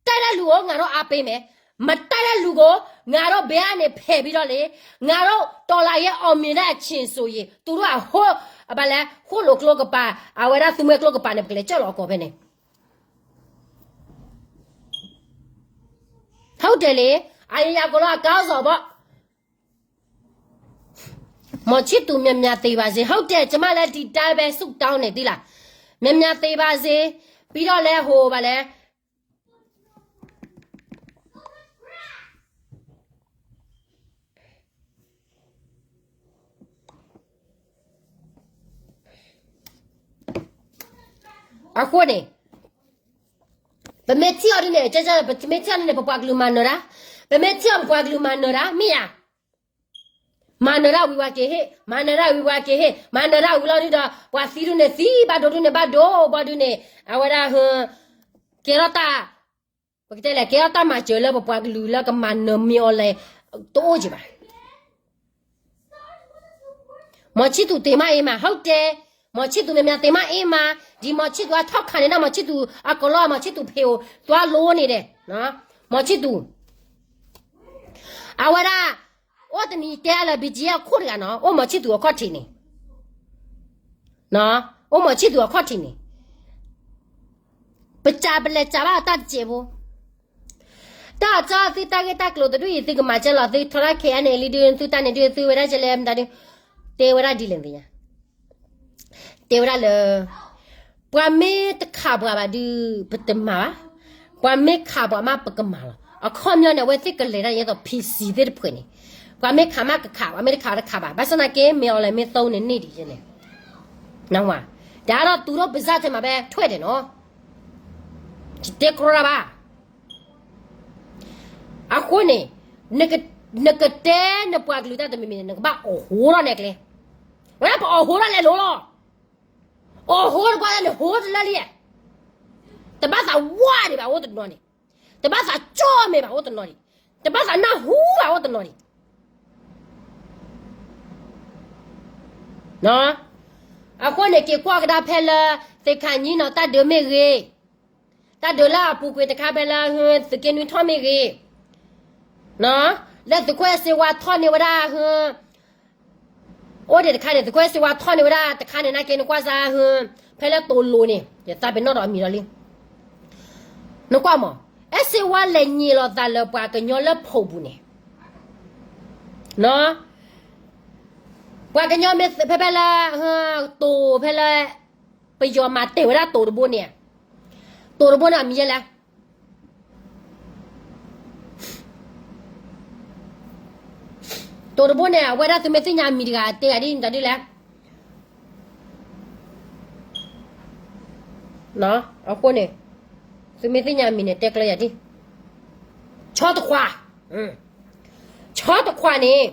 တိုက်တဲ့လူကို ငါတို့အားပေးမယ်, မတိုက်တဲ့လူကို ငါတို့ ဘယ်ကနေ ဖယ်ပြီးတော့လဲ, ငါတို့ တော်လှန်ရေး အောင်မြင်တဲ့အချိန်ဆိုရင် သူတို့က ဟို ဘာလဲ ဟိုးလိာ်ကျိကပၤ, အဝဲဒၣ် သူမွဲကျိကပၤန့ၣ် ပကလဲၤကၠီၣ်လီၤအကိာ်ဖဲန့ၣ်. ဟုတ်တယ်လေ, အရာရာကိုတော့ အကောင်းဆုံးပေါ့. မောင်ချစ်သူ မြန်မြန်သေပါစေ. ဟုတ်တယ်, ကျမလည်း ဒီတိုင်းပဲ ဆုတောင်းနေ သိလား. မြန်မြန်သေပါစေ. ပြီးတော့လဲ ဟို ဘာလဲ အဃိန့ၣ် ပမ့ၢ်ထံၣ်အီၤဒ်န့ၣ် ပမ့ၢ်ထံၣ်အီၤဒ်န့ၣ် ပပှၤကလုာ်မၤနၢၤတၢ်, ပမ့ၢ်ထံၣ်အီၤ ပပှၤကလုာ်မၤနၢၤတၢ် မ့ၢ်ဧါ. မၤနၢၤတၢ်ဝံၤ ပှၤက့ၤဟ့ၣ်, မၤနၢၤတၢ်ဝံၤ ပှၤက့ၤဟ့ၣ်, မၤနၢၤတၢ်ဝံၤလီၤဒုဒီး ပှၤသံဒုန့ၣ်သံ, ဘၣ်ဒိဒုန့ၣ်ဘၣ်ဒိ, ဘၣ်ဒုန့ၣ် အဝဲဒၣ် ကဲထီၣ်တၢ်, ပကတဲလဲၣ်, ကဲထီၣ်တၢ်မၤစၢၤလၢပပှၤကလုာ်လၢကမၤနၢၤမ့ၢ်အီၤလဲၣ်, တအိၣ်က့ၤဘၣ်. မောင်ချစ်သူ သေမ့ၢ်အ့မး, ဟုတ်တယ်, မောင်ချစ်သူ များများ သေမ့ၢ်အ့မး, ဒီမောင်ချစ်သူ အထောက်ခံနေ, နောက်မောင်ချစ်သူ အကုန်လုံး မောင်ချစ်သူ ဖေကို သွားလိုနေတယ်, မောင်ချစ်သူ အဝဲဒၣ် အိၣ်တနံၤတဲလၢ ဘံၣ်ကၠံအခိၣ်တဂၤနီၤ, အိၣ်မောင်ချစ်သူ အခီၣ်ထံးန့ၣ်, အိၣ်မောင်ချစ်သူ အခီၣ်ထံးန့ၣ် ပစံးပလဲၤစံးဘၣ်တၢ်တစဲးဖိ, တၢ်အကၠီ သုတၢ်ဂ့ၢ်တၢ်ကျိၤတဒူၣ်အံၤ သုကမၤစၢၤလီၤ, သုထီထီၣ်ခဲအံၤန့ၣ် လံဒုသုတၢ်န့ၣ်ဒု သုဝဲဒၣ်ကလဲၤမတၤဒု, တဲဝဲဒၣ်ဒ်လဲၣ်သ့ၣ်ညါ, တဲဝဲဒၣ်လၢ ပှၤမ့ၢ်တခးပှၤဘၣ်ဒု ပတမၤဘၣ်, ပှၤမ့ၢ်ခးပှၤမး ပကမၤလီၤ. အခီပညီန့ၣ် အဝဲသ့ၣ်ကလဲၤတၢ်ယဲသိး PC သ့ၣ်တဖုန့ၣ်, ပှၤမ့ၢ်ခးမးကခး, ပှၤမ့ၢ်တခးတခးဘၣ်, ဘၣ်ဆၣ်သနာ်က့ မ့ၢ်အီၤလဲၤမ့ၢ်သိန့ၣ်န့ၢ်ဒံးယဲန့ၣ်, နဝၤ, တၢ်ဒီးသူတို့ပစံးထဲမှာပဲ ထွက်တယ်နော်, တဲကြိးတၢ်ဘၣ်. အဃိန့ၣ် နကတဲနပှၤကလုာ်တၢ်တမံၤမံၤန့ၣ် နကဘၣ်အီၣ်ဟိထီၣ်နဲၣ်ကျဲ, ဝဲဒၣ်ပအီၣ်ဟိထီၣ်လဲၤလိၤလီၤ, အီၣ်ဟိတကွၢ်လၢန့ၣ် ဟိတလၢလံ, တဘၣ်သးဝါန့ၣ်ဘၣ်အိၣ်တနီၤန့ၣ်, တဘၣ်သးကၠီၣ်မဲာ်ဘၣ်အိၣ်တနီၤန့ၣ်, တဘၣ်သးနၢ်ဟူဘၣ်အိၣ်တနီၤန့ၣ် အဃိန့ၣ် က့ၤကွၢ်ကဒါဖဲလၢ သ့ၣ်ခါညံနီၤ တၢ်ဒုးမ့ၢ်ဂ့ၤ, တၢ်ဒုးလၢအပူၤကွံာ်တခါဖဲလၢ သုးက့နွံထီၣ်မ့ၢ်ဂ့ၤ, လၢသုးခိၣ်စ့ဝါထီၣ်န့ၢ်ဝဲဒၣ် အိၣ်ဒံးတခါန့ၣ် သုးခိၣ်စ့ဝါထီၣ်န့ၢ်ဝဲဒၣ်တခါန့ၣ် နာ်က့နကွၢ်စၢ် ဖဲလၢတိၤလိၤန့ၣ် ယသးပ့ၤနီၣ်ဒီးအမံၤဒီးလံ, နကွၢ်မး, အဲၣ်စ့ဝါလဲၤညံးလိာ်သးလၢပှၤကညီလၢဖီးပူၤန့ၣ် ပှၤကညီမ့ၢ်ဖဲဖဲလၢ တိၤဖဲလၢ ပယီၤမၤတ့ၢ်ဝဲဒၣ်တိၤတဘိန့ၣ်, တိၤတဘိန့ၣ်အမံၤယဲလဲၣ်, တိၤတဘိန့ၣ် အဝဲဒၣ်သုမ့ၢ်သ့ၣ်ညါမံၤတဂၤတဲဂၤဒ်န့ၣ်ဒ်လဲၣ်, အဃိန့ၣ် သုမ့ၢ်သ့ၣ်ညါမံၤန့ၣ် တဲကျၢၤယၤဒ်, ဆီတခွး, ဆီတခွးန့ၣ်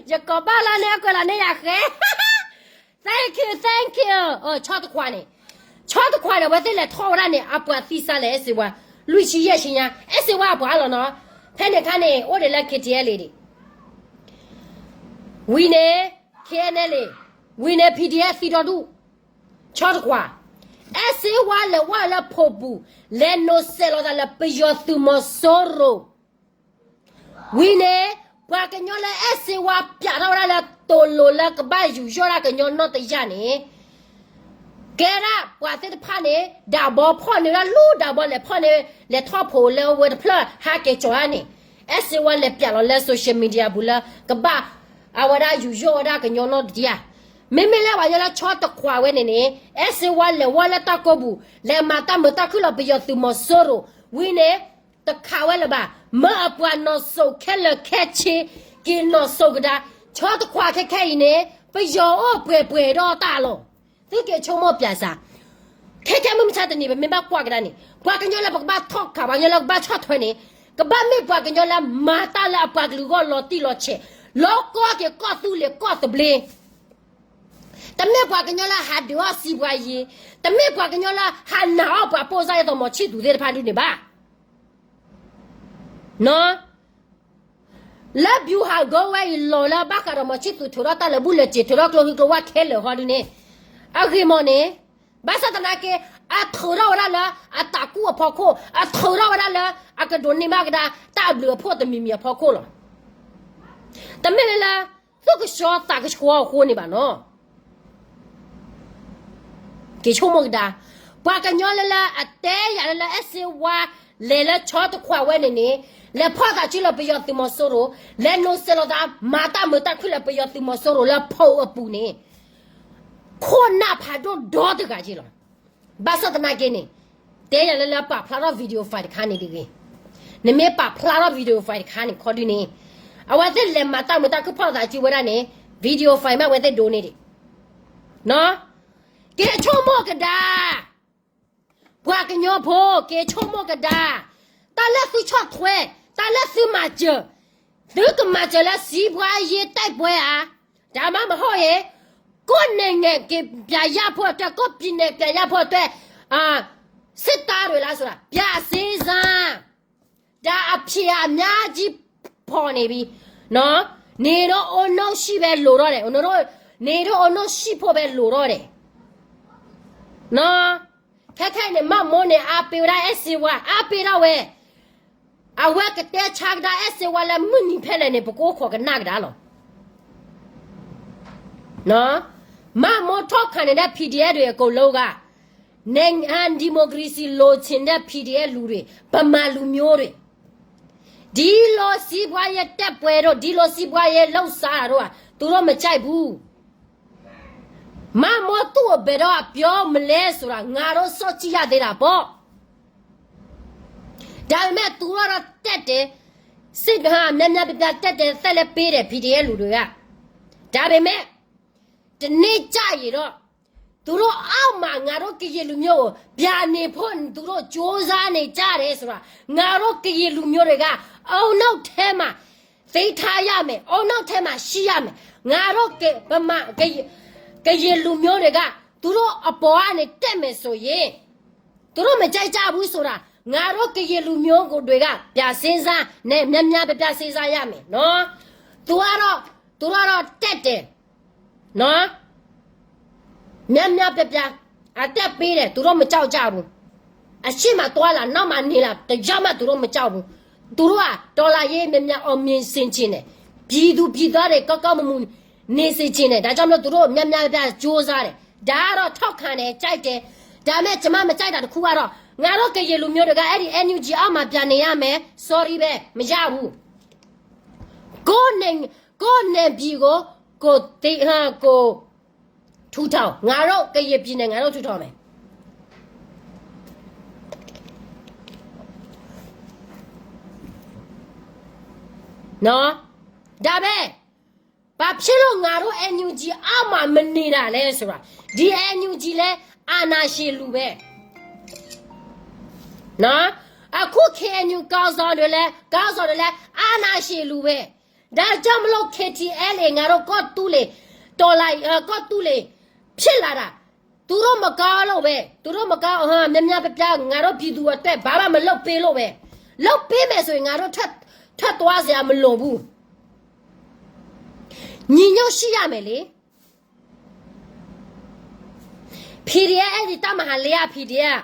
ယကိးဘၣ်လၢန့ၣ် အကွဲးလီၤန့ၢ်ယၤဃဲ, Thank you, thank you. ဆီတခွးန့ၣ်, ဆီတခွးန့ၣ် အဝဲသ့ၣ်လဲၤထီၣ်ဝဲဒၣ်န့ၣ် အပှၤသံစါလဲၣ် အဲၣ်စ့ဝါ, လွံၢ်ဆံယဲၢ်ဆံညါ အဲၣ်စ့ဝါအပှၤလီၤနီၤ. ဖဲန့ၣ်အခါန့ၣ် အိၣ်ဒံးလၢ KTLA ဒံး ဝံၤန့ၣ် KNLA, ဝံၤန့ၣ် PDF သံဒီဒူၣ်, ဆီတခွး, အဲၣ်စ့ဝါလဲၤဝဲလၢဖှိၣ်ပူၤ လဲၤနိးစဲးလီၤသးလၢပယီၤသုးမီၤစိရိၤ ဝံၤန့ၣ် ပှၤကညီလၢအဲၣ်စ့ဝါပျးထီၣ်ဝဲဒၣ်လၢ တိၤလိာ်လၢကဘၣ်ယူးယီၣ်ဒၣ်ကညီနီၢ်တယၢ်န့ၣ် ကဲဒၣ်ပှၤသ့ၣ်တဖၣ်န့ၣ် ဒၣ်ဘီဖီၣ်န့ၢ်ဝဲဒၣ် လူၢ်ဒၣ်ဘီလဲၤဖီၣ်န့ၢ် လဲၤထီၣ်ဖိးလၢဝဲတဖျၢၣ်ဟးက့ၤကၠီၤဧါန့ၣ်, အဲၣ်စ့ဝါလဲၤပျးလီၤလၢ social media ပူၤလၢ ကဘၣ်အဝဲဒၣ်ယူးယီၣ်ဝဲဒၣ်ကညီနီၢ်တယၢ်. မ့မ့ၢ်လၢပှၤကညီလၢဆီတခွးဝဲန့ၣ်န့ၣ် အဲၣ်စ့ဝါလဲၤဝဲလၢတၢ်ကိးပူၤ လဲၤမၤတၢ်မုာ်တၢ်ခုၣ်လီၤပယီၤသုးမီၤစိရိၤ ဝံၤန့ၣ် တခးဝဲလၢၤဘၣ်, မၢအပှၤနီၢ်စိးခဲလၢာ်ခဲဆ့ က့ၤနီၢ်စိးကဒါ, ဆီတခွးခဲခဲအံၤန့ၣ် ပယီၤအိၣ်ပှဲၤပှဲၤဒီးတၢ်လီၤ. သုက့ၤဆိကမိၣ်ပျးစး, ခဲခဲမုၢ်မဆါတနံၤ ပမ့ၢ်ဘၣ်ကွၢ်ကဒါန့ၣ် ပှၤကညီလၢပကဘၣ်ထီၣ်ခး ပှၤကညီလၢကဘၣ်ဆီၣ်ထွဲန့ၣ် ကဘၣ်မ့ၢ်ပှၤကညီလၢမၤတၢ်လၢအပှၤကလုာ်ဂီၢ်လီၤတံၢ်လီၤဆဲး, လီၤကီက့ၤကီၢ်သူလ့ၤကီၢ်သဘျ့ တမ့ၢ်ပှၤကညီလၢဟးဒုးအီၣ်စံးပှၤယ့ၤ, တမ့ၢ်ပှၤကညီလၢဟးနာ်အီၣ်ပှၤပိၢ်စၢ်ယဲၢ်သိးမီၤဆံၣ်သူးသ့ၣ်တဖၣ်ဒုန့ၣ်ဘၣ်. လၢ ဗျူဟာကုန်း ဝဲအံၤလီၤလၢဘၣ်ဃးဒီးမီၤဆံၣ်သူးထုးထီၣ်တၢ်လၢာ်ဘူၣ်လၢာ်စ့ၤ ထုးထီၣ်ကျိဟံကျိဝၣ်ခဲလၢာ်ဟီဒုန့ၣ် အဂ့ၢ်မီၢ်န့ၣ် ဘၣ်ဆၣ်သနာ်က့ အထုးထီၣ်ဝဲဒၣ်လၢအတၢ်ကူၣ်အဖီခိၣ်, အထုးထီၣ်ဝဲဒၣ်လၢ အကဒိးန့ၢ်ဘၣ်ကဒါ တၢ်အဘျုးအဖှိၣ်တမံၤမံၤအဖီခိၣ်လီၤ. တမ့ၢ်လၢ သူၣ်ကဆှီသးကဆှီအဃိန့ၣ်ဘၣ်နီၤ. က့ၤဆိကမိၣ်ကဒါ, ပှၤကညီလၢလၢအတဲယၤလၢလၢအဲၣ်စ့ဝါ လဲၤလၢဆီတခွးဝဲန့ၣ်န့ၣ် လဲၤဖီၣ်သးစုလၢပယီၤသုးမီၤစိရိၤ, လဲၤနိးစဲးလီၤသး မၤတၢ်မုာ်တၢ်ခုၣ်လၢပယီၤသုးမီၤစိရိၤလၢဖှိၣ်အပူၤန့ၣ် ခိၣ်နၢ်ဖးဒိၣ်ဒီတဂၤက့လီၤ. ဘၣ်ဆၣ်သနာ်က့န့ၣ် တဲယၤလၢလၢပာ်ဖျါထီၣ် video file တခါန့ၣ်တဂ့ၤ. နမ့ၢ်ပာ်ဖျါထီၣ် video file တခါန့ၣ်ခီဒုန့ၣ် အဝဲသ့ၣ်လဲၤမၤတၢ်မုာ်တၢ်ခုၣ်ဖီၣ်သးစုဝဲဒၣ်န့ၣ် video file မ့ၢ်အဝဲသ့ၣ်ဒိးန့ၢ်ဒံး က့ၤဆိကမိၣ်ကဒါ, ပှၤကညီဖိ က့ၤဆိကမိၣ်ကဒါ, တၢ်လၢသုဆီၣ်ထွဲ, တၢ်လၢသုမၤစၢၤ, သုကမၤစၢၤလၢစံးပှၤယ့ၤတဲာ်ပှဲၤဧါ, ဒါမှမဟုတ်ရင် ကိုယ့်နိုင်ငံကပြန်ရဖို့အတွက် ကိုယ့်ပြည်နယ်ပြန်ရဖို့အတွက် စစ်သားတွေလားဆိုတာ ပြန်စဉ်းစား ဒါအဖြေအများကြီး ဖော်နေပြီနော်. နေတော့ အုံနောက်ရှိပဲလိုတော့တယ်. နေတော့ အုံနောက်ရှိဖို့ပဲလိုတော့တယ်နော်. ခဲခဲအံၤန့ၣ် မမိုးန့ၣ် အားပေးဝဲဒၣ် အဲၣ်စ့ဝါ အားပေးဒၣ်ဝဲ, အဝဲကတဲဆါကဒါ အဲၣ်စ့ဝါ လၢမုၢ်နံၤဖဲလဲၣ်န့ၣ် ပကအိၣ်ခိးကနၣ်ကဒါလီၤ. မမိုးထောက်ခံနေတဲ့ PDF တွေအကုန်လုံးက နိုင်ငံ ဒီမိုကရေစီ လိုချင်တဲ့ PDF လူတွေ ဗမာလူမျိုးတွေ ဒီလိုစီးပွားရေး တက်ပွဲတို့ ဒီလိုစီးပွားရေး လုပ်စားတာတို့က သူတို့မကြိုက်ဘူး. မမိုး သူ့ကို ဘယ်တော့ ပြောမလဲဆိုတာ ငါတို့ စောင့်ကြည့်ရသေးတာပေါ့. ဒါပေမဲ့ သူတို့တော့ တက်တယ်, စစ်ဗျူဟာ များများပြပြ တက်တယ်, သက်လည်းပေးတယ် PDF လူတွေက. ဒါပေမဲ့ တစ်နေ့ကျရင်တော့ သူတို့အောက်မှာ ငါတို့ကရင်လူမျိုးကို ပြန်နေဖို့ သူတို့ကြိုးစားနေကြတယ်ဆိုတာ ငါတို့ကရင်လူမျိုးတွေက အုံနောက်ထဲမှာ သိမ်းထားရမယ်, အုံနောက်ထဲမှာ ရှိရမယ်. ငါတို့က ဗမာ ကရင် ကရင်လူမျိုးတွေက သူတို့အပေါ်ကနေ တက်မယ်ဆိုရင် သူတို့မကြိုက်ကြဘူးဆိုတာ ငါတို့ကရင်လူမျိုးကိုတွေက ပြန်စဉ်းစားနဲ့ များများပြပြ စဉ်းစားရမယ်နော်. သူကတော့ သူတို့ကတော့ တက်တယ်နော်. များများပြပြ အတက်ပေးတယ် သူတို့မကြောက်ကြဘူး. အရှေ့မှာသွားလာ နောက်မှာနေလာ တစ်ယောက်မှ သူတို့မကြောက်ဘူး. သူတို့က တော်လှန်ရေး များများ အောင်မြင်စေချင်တယ်. ပြည်သူပြည်သားတွေ ကောင်းကောင်းမွန်မွန် နေစေချင်တယ်. ဒါကြောင့်မလို့ သူတို့ များများပြပြ ကြိုးစားတယ်. ဒါကတော့ ထောက်ခံတယ်, ကြိုက်တယ်. ဒါပေမဲ့ ကျွန်မ မကြိုက်တာတစ်ခုကတော့ ငါတို့ကရင်လူမျိုးတွေက အဲ့ဒီ NUG အောက်မှာ ပြန်နေရမယ်. Sorry ပဲ, မရဘူး. ကိုယ့်နယ်, ကိုယ့်နယ်ပြည်ကို ကိုယ်သိမ်း, ဟမ်, ကိုယ်ထူထောင်. ငါတို့ကရင်ပြည်နယ် ငါတို့ထူထောင်မယ်. နော်. ဒါပဲ. ဘာဖြစ်လို့ငါတို့ NUG အောက်မှာ မနေတာလဲဆိုတာ, ဒီ NUG လဲ အာဏာရှင်လူပဲ. နော်. အခု KNU ခေါင်းဆောင်တွေလဲ, ခေါင်းဆောင်တွေလဲ အာဏာရှင်လူပဲ. ဒါကြောင့်မလို့ KTLA ငါတို့ ကော့တူးလေ, တော်လှန်ရေး, အဲ, ကော့တူးလေ, ဖြစ်လာတာ သူတို့မကောင်းလို့ပဲ သူတို့မကောင်း များများပြပြ ငါတို့ပြည်သူအတွက် ဘာမှမလုပ်ပေးလို့ပဲ လုပ်ပေးမယ်ဆိုရင် ငါတို့ထွက် ထွက်သွားစရာမလိုဘူး ညီညွတ်ရှိရမယ်လေ PDF အဲ့ဒီတပ်မဟာလေးက PDF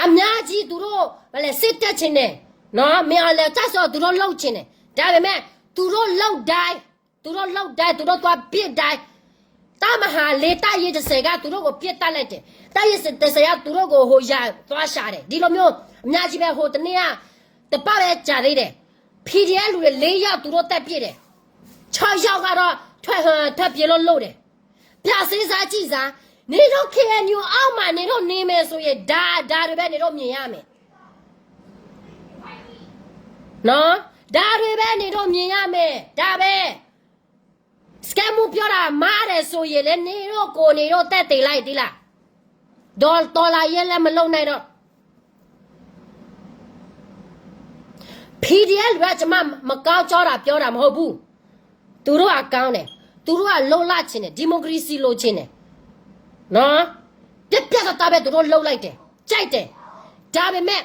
အများကြီး သူတို့ ဘာလဲ စစ်တပ်ချင်တယ်နော် မင်းအောင်လှိုင် တပ်ဆို သူတို့လုပ်ချင်တယ် ဒါပေမဲ့ သူတို့လုပ်တိုင်း သူတို့လုပ်တိုင်း သူတို့သွားပစ်တိုင်း တပ်မဟာလေး တပ်ရင်းတစ်ဆယ်က သူတို့ကို ပစ်သတ်လိုက်တယ် တပ်ရင်းတစ်ဆယ်က သူတို့ကို ဟို ရန်သွားရှာတယ် ဒီလိုမျိုး အများကြီးပဲ ဟိုတနေ့က တစ်ပတ်ပဲကြာသေးတယ် PDF လူတွေ လေးယောက် သူတို့သတ်ပစ်တယ် ခြောက်ယောက်ကတော့ ထွက် ထွက်ပြေးလို့လုပ်တယ် ပြန်စဉ်းစားကြည့်စမ်း နင်တို့ KNU အောက်မှာ နင်တို့နေမယ်ဆိုရင် ဒါ ဒါတွေပဲ နင်တို့မြင်ရမယ် နော် ဒါတွေပဲ နင်တို့မြင်ရမယ် ဒါပဲ စကဲမူပြောတာ မှားတယ်ဆိုရင်လည်း နင်တို့ကိုယ် နင်တို့သက်သေလိုက်သီးလား ဒေါ် တော်လှန်ရေးလည်း မလုပ်နိုင်တော့ PDF လူက ကျွန်မ မကောင်းကြောတာ ပြောတာမဟုတ်ဘူး သူတို့က ကောင်းတယ် သူတို့က လွတ်လပ်ချင်တယ် ဒီမိုကရေစီ လိုချင်တယ် နော် ပြတ်ပြတ်သားသားပဲ သူတို့ လုပ်လိုက်တယ် ကြိုက်တယ် ဒါပေမဲ့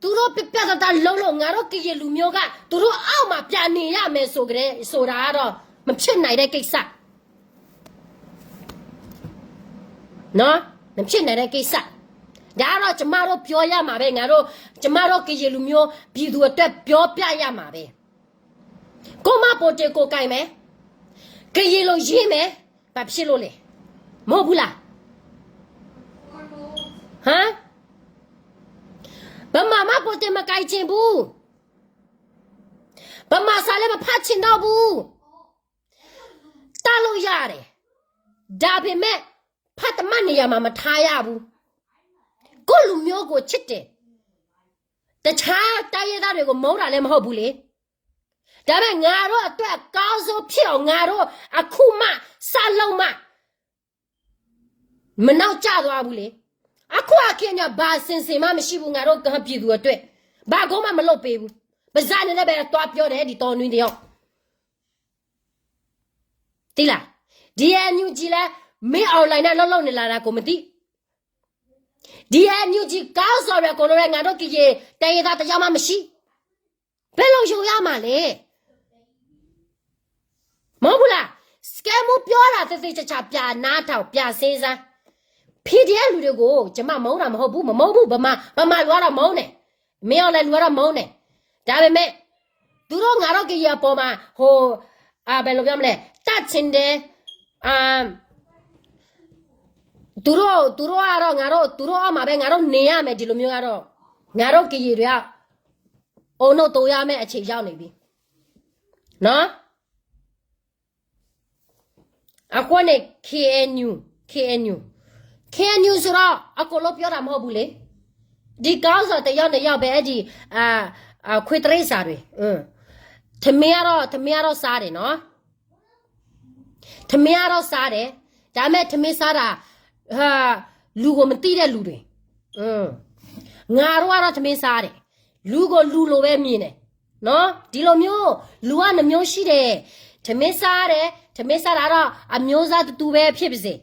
သူတို့ ပြတ်ပြတ်သားသား လုပ်လို့ ငါတို့ ကရင်လူမျိုးက သူတို့အောက်မှာ ပြန်နေရမယ်ဆိုကြတဲ့ ဆိုတာကတော့ မဖြစ်နိုင်တဲ့ကိစ္စ နော် မဖြစ်နိုင်တဲ့ကိစ္စ ဒါကတော့ ကျမတို့ ပြောရမှာပဲ ငါတို့ ကျမတို့ ကရင်လူမျိုး ပြည်သူအတွက် ပြောပြရမှာပဲ ကိုယ့်မှတ်ပုံတင် ကိုယ်ကိုင်မယ် ကရင်လို့ ရေးမယ် ဘာဖြစ်လို့လဲ မဟုတ်ဘူးလား ဟမ် ဗမာမှတ်ပုံတင် မကိုင်ချင်ဘူး ဗမာစာလည်း မဖတ်ချင်တော့ဘူး တတ်လို့ရတယ် ဒါပေမဲ့ ဖတ်တတ်မှတ်နေရာမှာ မထားရဘူး ကိုယ့်လူမျိုးကို ချစ်တယ် တခြားတိုင်းရင်းသားတွေကို မုန်းတာလည်း မဟုတ်ဘူးလေ ဒါပေမဲ့ ငါတို့အတွက် အကောင်းဆုံးဖြစ်အောင် ငါတို့ အခုမှ စလုပ်မှ မနောက်ကျသွားဘူးလေ အခုအခါည ဘာစင်စင်မှ မရှိဘူး ငါတို့ ကရင်ပြည်သူအတွက် ဘာကိုမှ မလုပ်ပေးဘူး ပါးစပ်နဲ့ပဲ သွားပြောတယ် ဒီတောင်တွင်းတယောက် သိလား ဒီ NUG လဲ မင်းအောင်လှိုင်နဲ့ လုပ်လုပ်နေလာတာကို မသိ ဒီ NUG ခေါင်းဆောင်တွေ အကုန်လုံးလည်း ငါတို့ ကရင်တိုင်းရင်းသား တစ်ယောက်မှ မရှိ ဘယ်လိုယုံရမှာလဲ မဟုတ်ဘူးလား စကဲမူပြောတာ သေသေချာချာ ပြန်နားထောင် ပြန်စဉ်းစား PDF လူတွေကို ကျွန်မ မုန်းတာ မဟုတ်ဘူး မမုန်းဘူး ဗမာ ဗမာလူကတော့ မုန်းတယ် မင်းအောင်လှိုင်လူကတော့ မုန်းတယ် ဒါပေမဲ့ သူတို့ ငါတို့ ကရင်အပေါ်မှာ ဟို အာ ဘယ်လိုပြောမလဲ တတ်ချင်တယ် အာ သူတို့ သူတို့ကတော့ ငါတို့ သူတို့အောက်မှာပဲ ငါတို့ နေရမယ် ဒီလိုမျိုးကတော့ ငါတို့ ကရင်တွေက အုံနောက်တိုးရမယ့် အချိန်ရောက်နေပြီ နော် အဃိန့ၣ် KNU KNU KNU ဆိုတော့ အကုန်လုံး ပြောတာ မဟုတ်ဘူးလေ ဒီ ခေါင်းဆောင် တစ်ယောက် နှစ်ယောက်ပဲ အဲ့ဒီ အာ အာ ခွေးတိရစ္ဆာန်တွေ ထမင်းကတော့ ထမင်းကတော့ စားတယ်နော် ထမင်းကတော့ စားတယ် ဒါပေမဲ့ ထမင်းစားတာ ဟာ လူကို မသိတဲ့လူတွေ ငါတို့ကတော့ ထမင်းစားတယ် လူကို လူလိုပဲ မြင်တယ်နော် ဒီလိုမျိုး လူက နှစ်မျိုးရှိတယ် ထမင်းစားတယ် ထမင်းစားတာတော့ အမျိုးစားတစ်တူပဲ ဖြစ်ပါစေ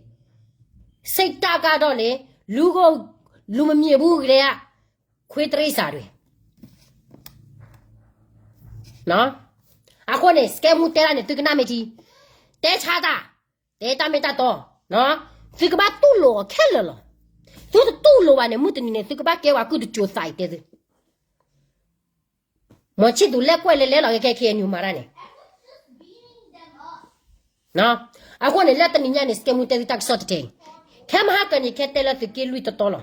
စိတ်ဓာတ်ကတော့လေ လူကို လူမမြင်ဘူးကတည်းက ခွေးတိရစ္ဆာန်တွေ နော် အဃိန့ၣ် စကဲမူတဲတၢ်န့ၣ် သုကနၣ်မ့ၢ်ထံ တဲဆါတၢ် တဲတၢ်မ့ၢ်တၢ်တီ နော် သုကဘၣ်တူၢ်လိာ်အီၤခဲလၢာ်လီၤ သုတတူၢ်လိာ်ဘၣ်န့ၣ် မုၢ်တနံၤန့ၣ် သုကဘၣ်ကဲဝဲကုၢ်တစိၤသးအံၤတဲသု မီၤဆံၣ်သူးလဲၣ်ကွဲးလဲၤလဲၤလီၤ ခဲခဲ KNU မၤတၢ်န့ၣ် အဃိန့ၣ် လၢတနံၤညါန့ၣ် စကဲမူတဲသုတၢ်ကစီၣ်တတဲအံၤ ခဲမဟါကနံၤ ခဲတဲလၢသုးက့လွံၢ်တီတီလီၤ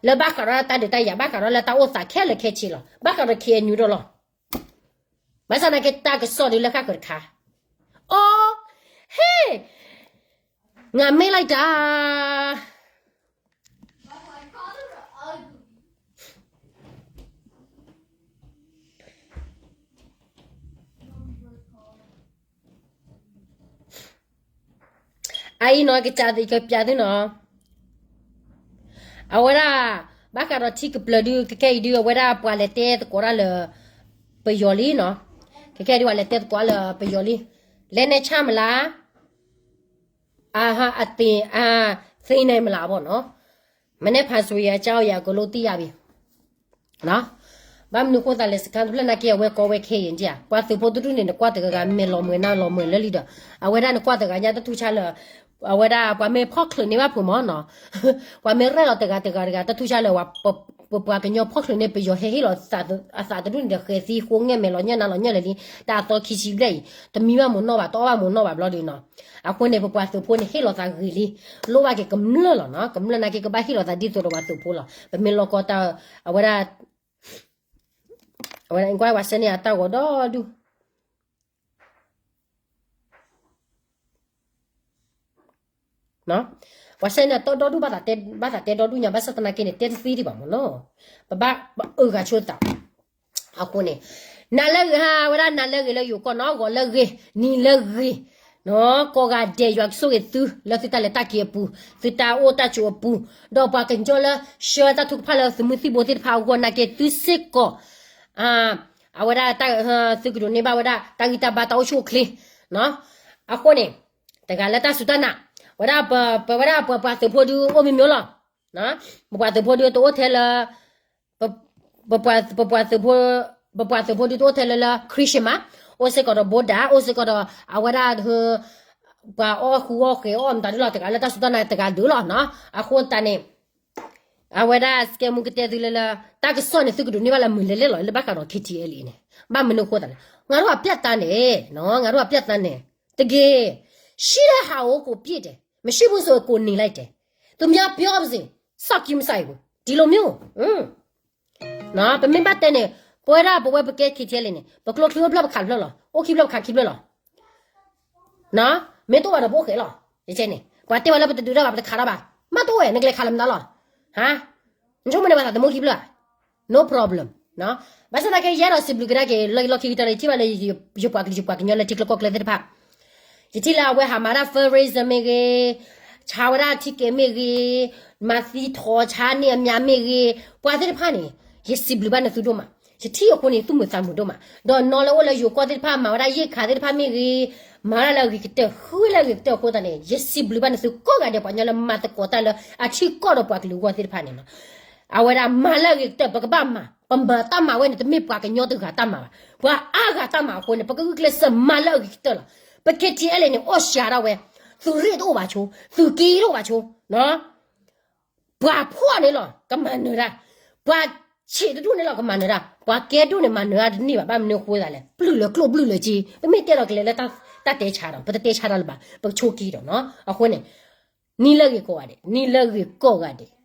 လၢဘၣ်ဃးဒီးတၢ်ဒုးတၢ်ယၤ ဘၣ်ဃးဒီးလၢတၢ်အိၣ်သးခဲလၢာ်ခဲဆ့လီၤ ဘၣ်ဃးဒီး KNU ဒီးလီၤ ဘၣ်ဆၣ်သနာ်က့ တၢ်ကစီၣ်ဒုးလၢဃၣ်ဃၢၤတခါ အိ ဟ့ၣ် ငါမ့ၢ်လိုက်တၢ် အအံၤနီၤ ကစၢ်သ့ၣ်ကပျးသုနီၤ အဝဲဒၣ် ဘၣ်ဃးဒီးထံကပျၢၤဒုး ကကဲအံၤဒုး အဝဲဒၣ်ပှၤလဲၤတဲသကိးတၢ်လၢ ပယီၤလံနီၤ ကကဲဒုး ပှၤလဲၤတဲသကိးလၢပယီၤလံ လဲၤနဲၣ်ဆၣ်မလါ အသ့ၣ် အသ့ၣ်န့ၣ်မလၢဘၣ်နီၤ, မနုၤဖးစူယၤကၠီယၤကလိသံယၤဘံၣ် ဘၣ်မနုၤဃိသးလဲၣ် စခါတဖျၢၣ်နာ်က့ အဝဲကီဝဲခဲအံၤဒ်ဧါ, ပှၤသုးဖိတဒူၣ်န့ၣ် နကွၢ်တဂၤဂၤမ့ၢ်လီၤမုၢ်နၢ်လီၤမုၢ်လၢလံဒီး အဝဲဒၣ်နကွၢ်တဂၤညါတထူၣ်ဆါလၢၤ, အဝဲဒၣ်ပှၤမ့ၢ်ဖီၣ်ချုးန့ၢ်ဘၣ်ဖုးမၢ်နီၤ, ပှၤမ့ၢ်ရဲၣ်လီၤတဂၤတဂၤတဂၤ တထူၣ်ဆါလၢၤဝဲ, ပပှၤကညီဖီၣ်ချုးန့ၢ် ပယီၤဟဲဟ့ၣ်လီၤအသးတဒူၣ်န့ၣ်ဒီး ဃဲၤသံဃိငဲၢ်မဲာ်လီၤညၢၢ်နါလီၤညၢၢ်လၢာ်လံ, တၢ်အသီခံဆံဘျဲၣ်အံၤ တမံဘၣ်မ့ၢ်နီၢ်ဘၣ် တအီၣ်ဘၣ်မ့ၢ်နီၢ်ဘၣ်ဘျီဒုးနီၤ, အဃိန့ၣ် ပပှၤသုးဖိန့ၣ် ဟ့ၣ်လီၤသးဂ့ၤလံ, လိၣ်ဘၣ်က့ၤကမျၢၢ်လီၤနီၤ, ကမျၢၢ်နာ်က့ကဘၣ်ဟ့ၣ်လီၤသးဒ်သိးဒီးပှၤသုးဖိလီၤ, ပမ့ၢ်လီၤကီတၢ်, အဝဲဒၣ် အဝဲဒၣ်ကွၢ်ဝဲစဲန့ၣ်အတၢ်ဂီၤဒီဒူၣ် ဝဲစဲန့ၣ်အတၢ်ဒီဒူၣ် ဘၣ်သးတဲဒီဒူၣ်ညါ ဘၣ်ဆၣ်သနာ်က့န့ၣ် တဲတသ့ဒံးဘၣ်မၢ်နီၤ, ပဘၣ်ပအုးဂၤဆိသး, အဃိန့ၣ် နၤလၢဂ့ၤဟါ ဝဲဒၣ်နၤလၢဂ့ၤလၢယိၤကီၢ်နီၤ, ဂီၤလၢဂ့ၤ နံၤလၢဂ့ၤ, ကိးဂၤဒဲးယွၤကဆိၣ်ဂ့ၤသု လၢသုတၢ်လဲၤတၢ်က့ၤအပူၤ, သုတၢ်အိၣ်တၢ်ဆိးအပူၤ, ဒီးပှၤကညီလၢ ဆှၢတၢ်ထုကဖၣ်လၢသုးမုၢ်သံၣ်ဘိသ့ၣ်တဖၣ်အဂီၢ်နာ်က့သုစ့ၢ်ကီး အဝဲဒၣ် သုကဒိးန့ၢ်ဘၣ်ဝဲဒၣ် တၢ်ဂံၢ်တၢ်ဘါတၢ်အိၣ်ဆူၣ်အိၣ်ချ့, အဃိန့ၣ် တဂၤလၢတၢ်စူၢ်တၢ်နာ်, ဝဲဒၣ်ပဝဲဒၣ်ပပှၤသုးဖိဒုးအိၣ်မံၤမံၤလီၤ, ပပှၤသုးဖိဒုးတအိၣ်ထဲလၢ ပပှၤသုးဖိဒုးတအိၣ်ထဲလၢလၢ Christmas, အိၣ်စ့ၢ်ကီးဒီး ဘိဒၣ် အိၣ်စ့ၢ်ကီးဒီး အဝဲဒၣ် ပှၤအီၣ်ဃုအီၣ်ဃဲၤအီၣ်မတၤဒုလီၤ, တဂၤလၢတၢ်စူၢ်တၢ်နာ်တဂၤဒုလီၤနီၤ, အဃိသတးန့ၣ် အဝဲဒၣ်စကဲမူကတဲသုလၢလၢ တၢ်ကစီၣ်န့ၣ် သုကဒိးန့ၢ်ဘၣ်လၢမုၢ်လဲၤလဲၣ်လီၤ လၢဘၣ်ဃးဒီး K T L A န့ၣ်, ဘၣ်မနုၤအဃိသးလဲၣ်, ငါတို့အပြတ်သားန့ၣ်, ငါတို့အပြတ်သားန့ၣ်, တက့ၢ်, ရှိတဲ့ဟာကို ကိုယ့်ပြည်တယ်, မရှိဘူးဆို ကိုယ့်နေလိုက်တယ်, သူများပြောပါစေ, စောင့်ကြည့်မဆိုင်ဘူး, ဒီလိုမျိုး ပမ့ၢ်ဘၣ်တဲန့ၣ်, ပဝဲဒၣ်ပဝဲပကဲ K T L A န့ၣ် ပကျိချံအိၣ်ဖျၢၣ်ပခးဖျၢၣ်လီၤ, အိၣ်ခံဖျၢၣ်ပခးခံဖျၢၣ်လီၤ, မ့ၢ်တအိၣ်ဘၣ်ဒီးပအိၣ်ဃဲၤလီၤ, ယကဲန့ၣ် ပှၤတဲဝဲလၢပတဒုးတၢ်ဘၣ် ပတခးတၢ်ဘၣ်, မ့ၢ်တအိၣ်ဝဲ နကလဲၤခးလၢမတၤလီၤ, ဟါ, နဆိကမိၣ်န့ၣ်ပှၤသးသမူခံဖျၢၣ်ဧါ, no problem, ဘၣ်ဆၣ်သနာ်က့ ယအဲၣ်ဒိးစံးဘျုးကဒါက့ၤ လီၢ်ခံကတၢၢ်လၢယထံၣ်ဘၣ်လၢ ယပှၤကလုာ်ယပှၤကညီလၢထံကျိကီၢ်ကျဲသ့ၣ်တဖၣ် ယထံၣ်လၢအဝဲဟးမၤဒၣ် fundraiser မ့ၢ်ဂ့ၤ, ဆါဝဲဒၣ် ticket မ့ၢ်ဂ့ၤ, မၤသံထီၣ်ဆါန့ၢ်အမံၤမ့ၢ်ဂ့ၤ, ပှၤသ့ၣ်တဖၣ်န့ၣ် ယစံးဘျုးဘၣ်နသုဒိၣ်မး, ယထံၣ်အဃိန့ၣ် သူၣ်မုာ်သးမုာ်ဒိၣ်မး, ဒီးနီၢ်လၢအိၣ်လၢယိၤကီၢ်သ့ၣ်တဖၣ် မၤဝဲဒၣ်ယဲၢ်ခးသ့ၣ်တဖၣ်မ့ၢ်ဂ့ၤ, မၤဝဲဒၣ်လၢအဂ့ၤကတၢၢ် ဃုလၢအဂ့ၤကတၢၢ်အဃိသတးန့ၣ် ယစံးဘျုးဘၣ်နသုကိးဂၤဒဲး ပှၤကညီလၢမၤသကိးတၢ်လၢအထံကီၢ်ဒီးပှၤကလုာ်အဂီၢ်သ့ၣ်တဖၣ်န့ၣ်လီၤ. အဝဲဒၣ်မၤလၢအဂ့ၤကတၢၢ် ပကဘၣ်မၤ, ပမၤတၢ်မၤဝဲန့ၣ် တမ့ၢ်ပှၤကညီတဂၤတၢ်မၤဘၣ်, ပှၤအါဂၤတၢ်မၤအဃိန့ၣ် ပကဂုာ်ကျဲးစၢးမၤလၢအဂ့ၤကတၢၢ်လီၤ. ပ K T L A န့ၣ် အီၣ်စှၤဒၣ်ဝဲ, သုးရ့ၣ်တအိၣ်ဘၣ်ဆိ, သုးက့တအိၣ်ဘၣ်ဆိ, ပှၤဖှီၣ်န့ၣ်လီၤ ကမၤနၢၤတၢ်, ပှၤဆံးတဒူၣ်န့ၣ်လီၤ ကမၤနၢၤတၢ်, ပှၤကဲဒိၣ်န့ၣ် မၤနၢၤတၢ်တန့ၢ်ဘၣ်, ဘၣ်မနုၤအဃိသးလဲၣ်, ပျုၢ်လၢကျိၣ်ပျုၢ်လၢစ့, ပမ့ၢ်တဲလီၤကလဲၤလၢတၢ်တဲဆါဒီး ပတတဲဆါတၢ်လၢၤဘၣ်, ပကဆိက့ဒီးနီၤ, အဃိန့ၣ် နံၤလၢအဂ့ၤကိးဂၤဒဲး, နံၤလၢအဂ့ၤကိးဂၤဒဲး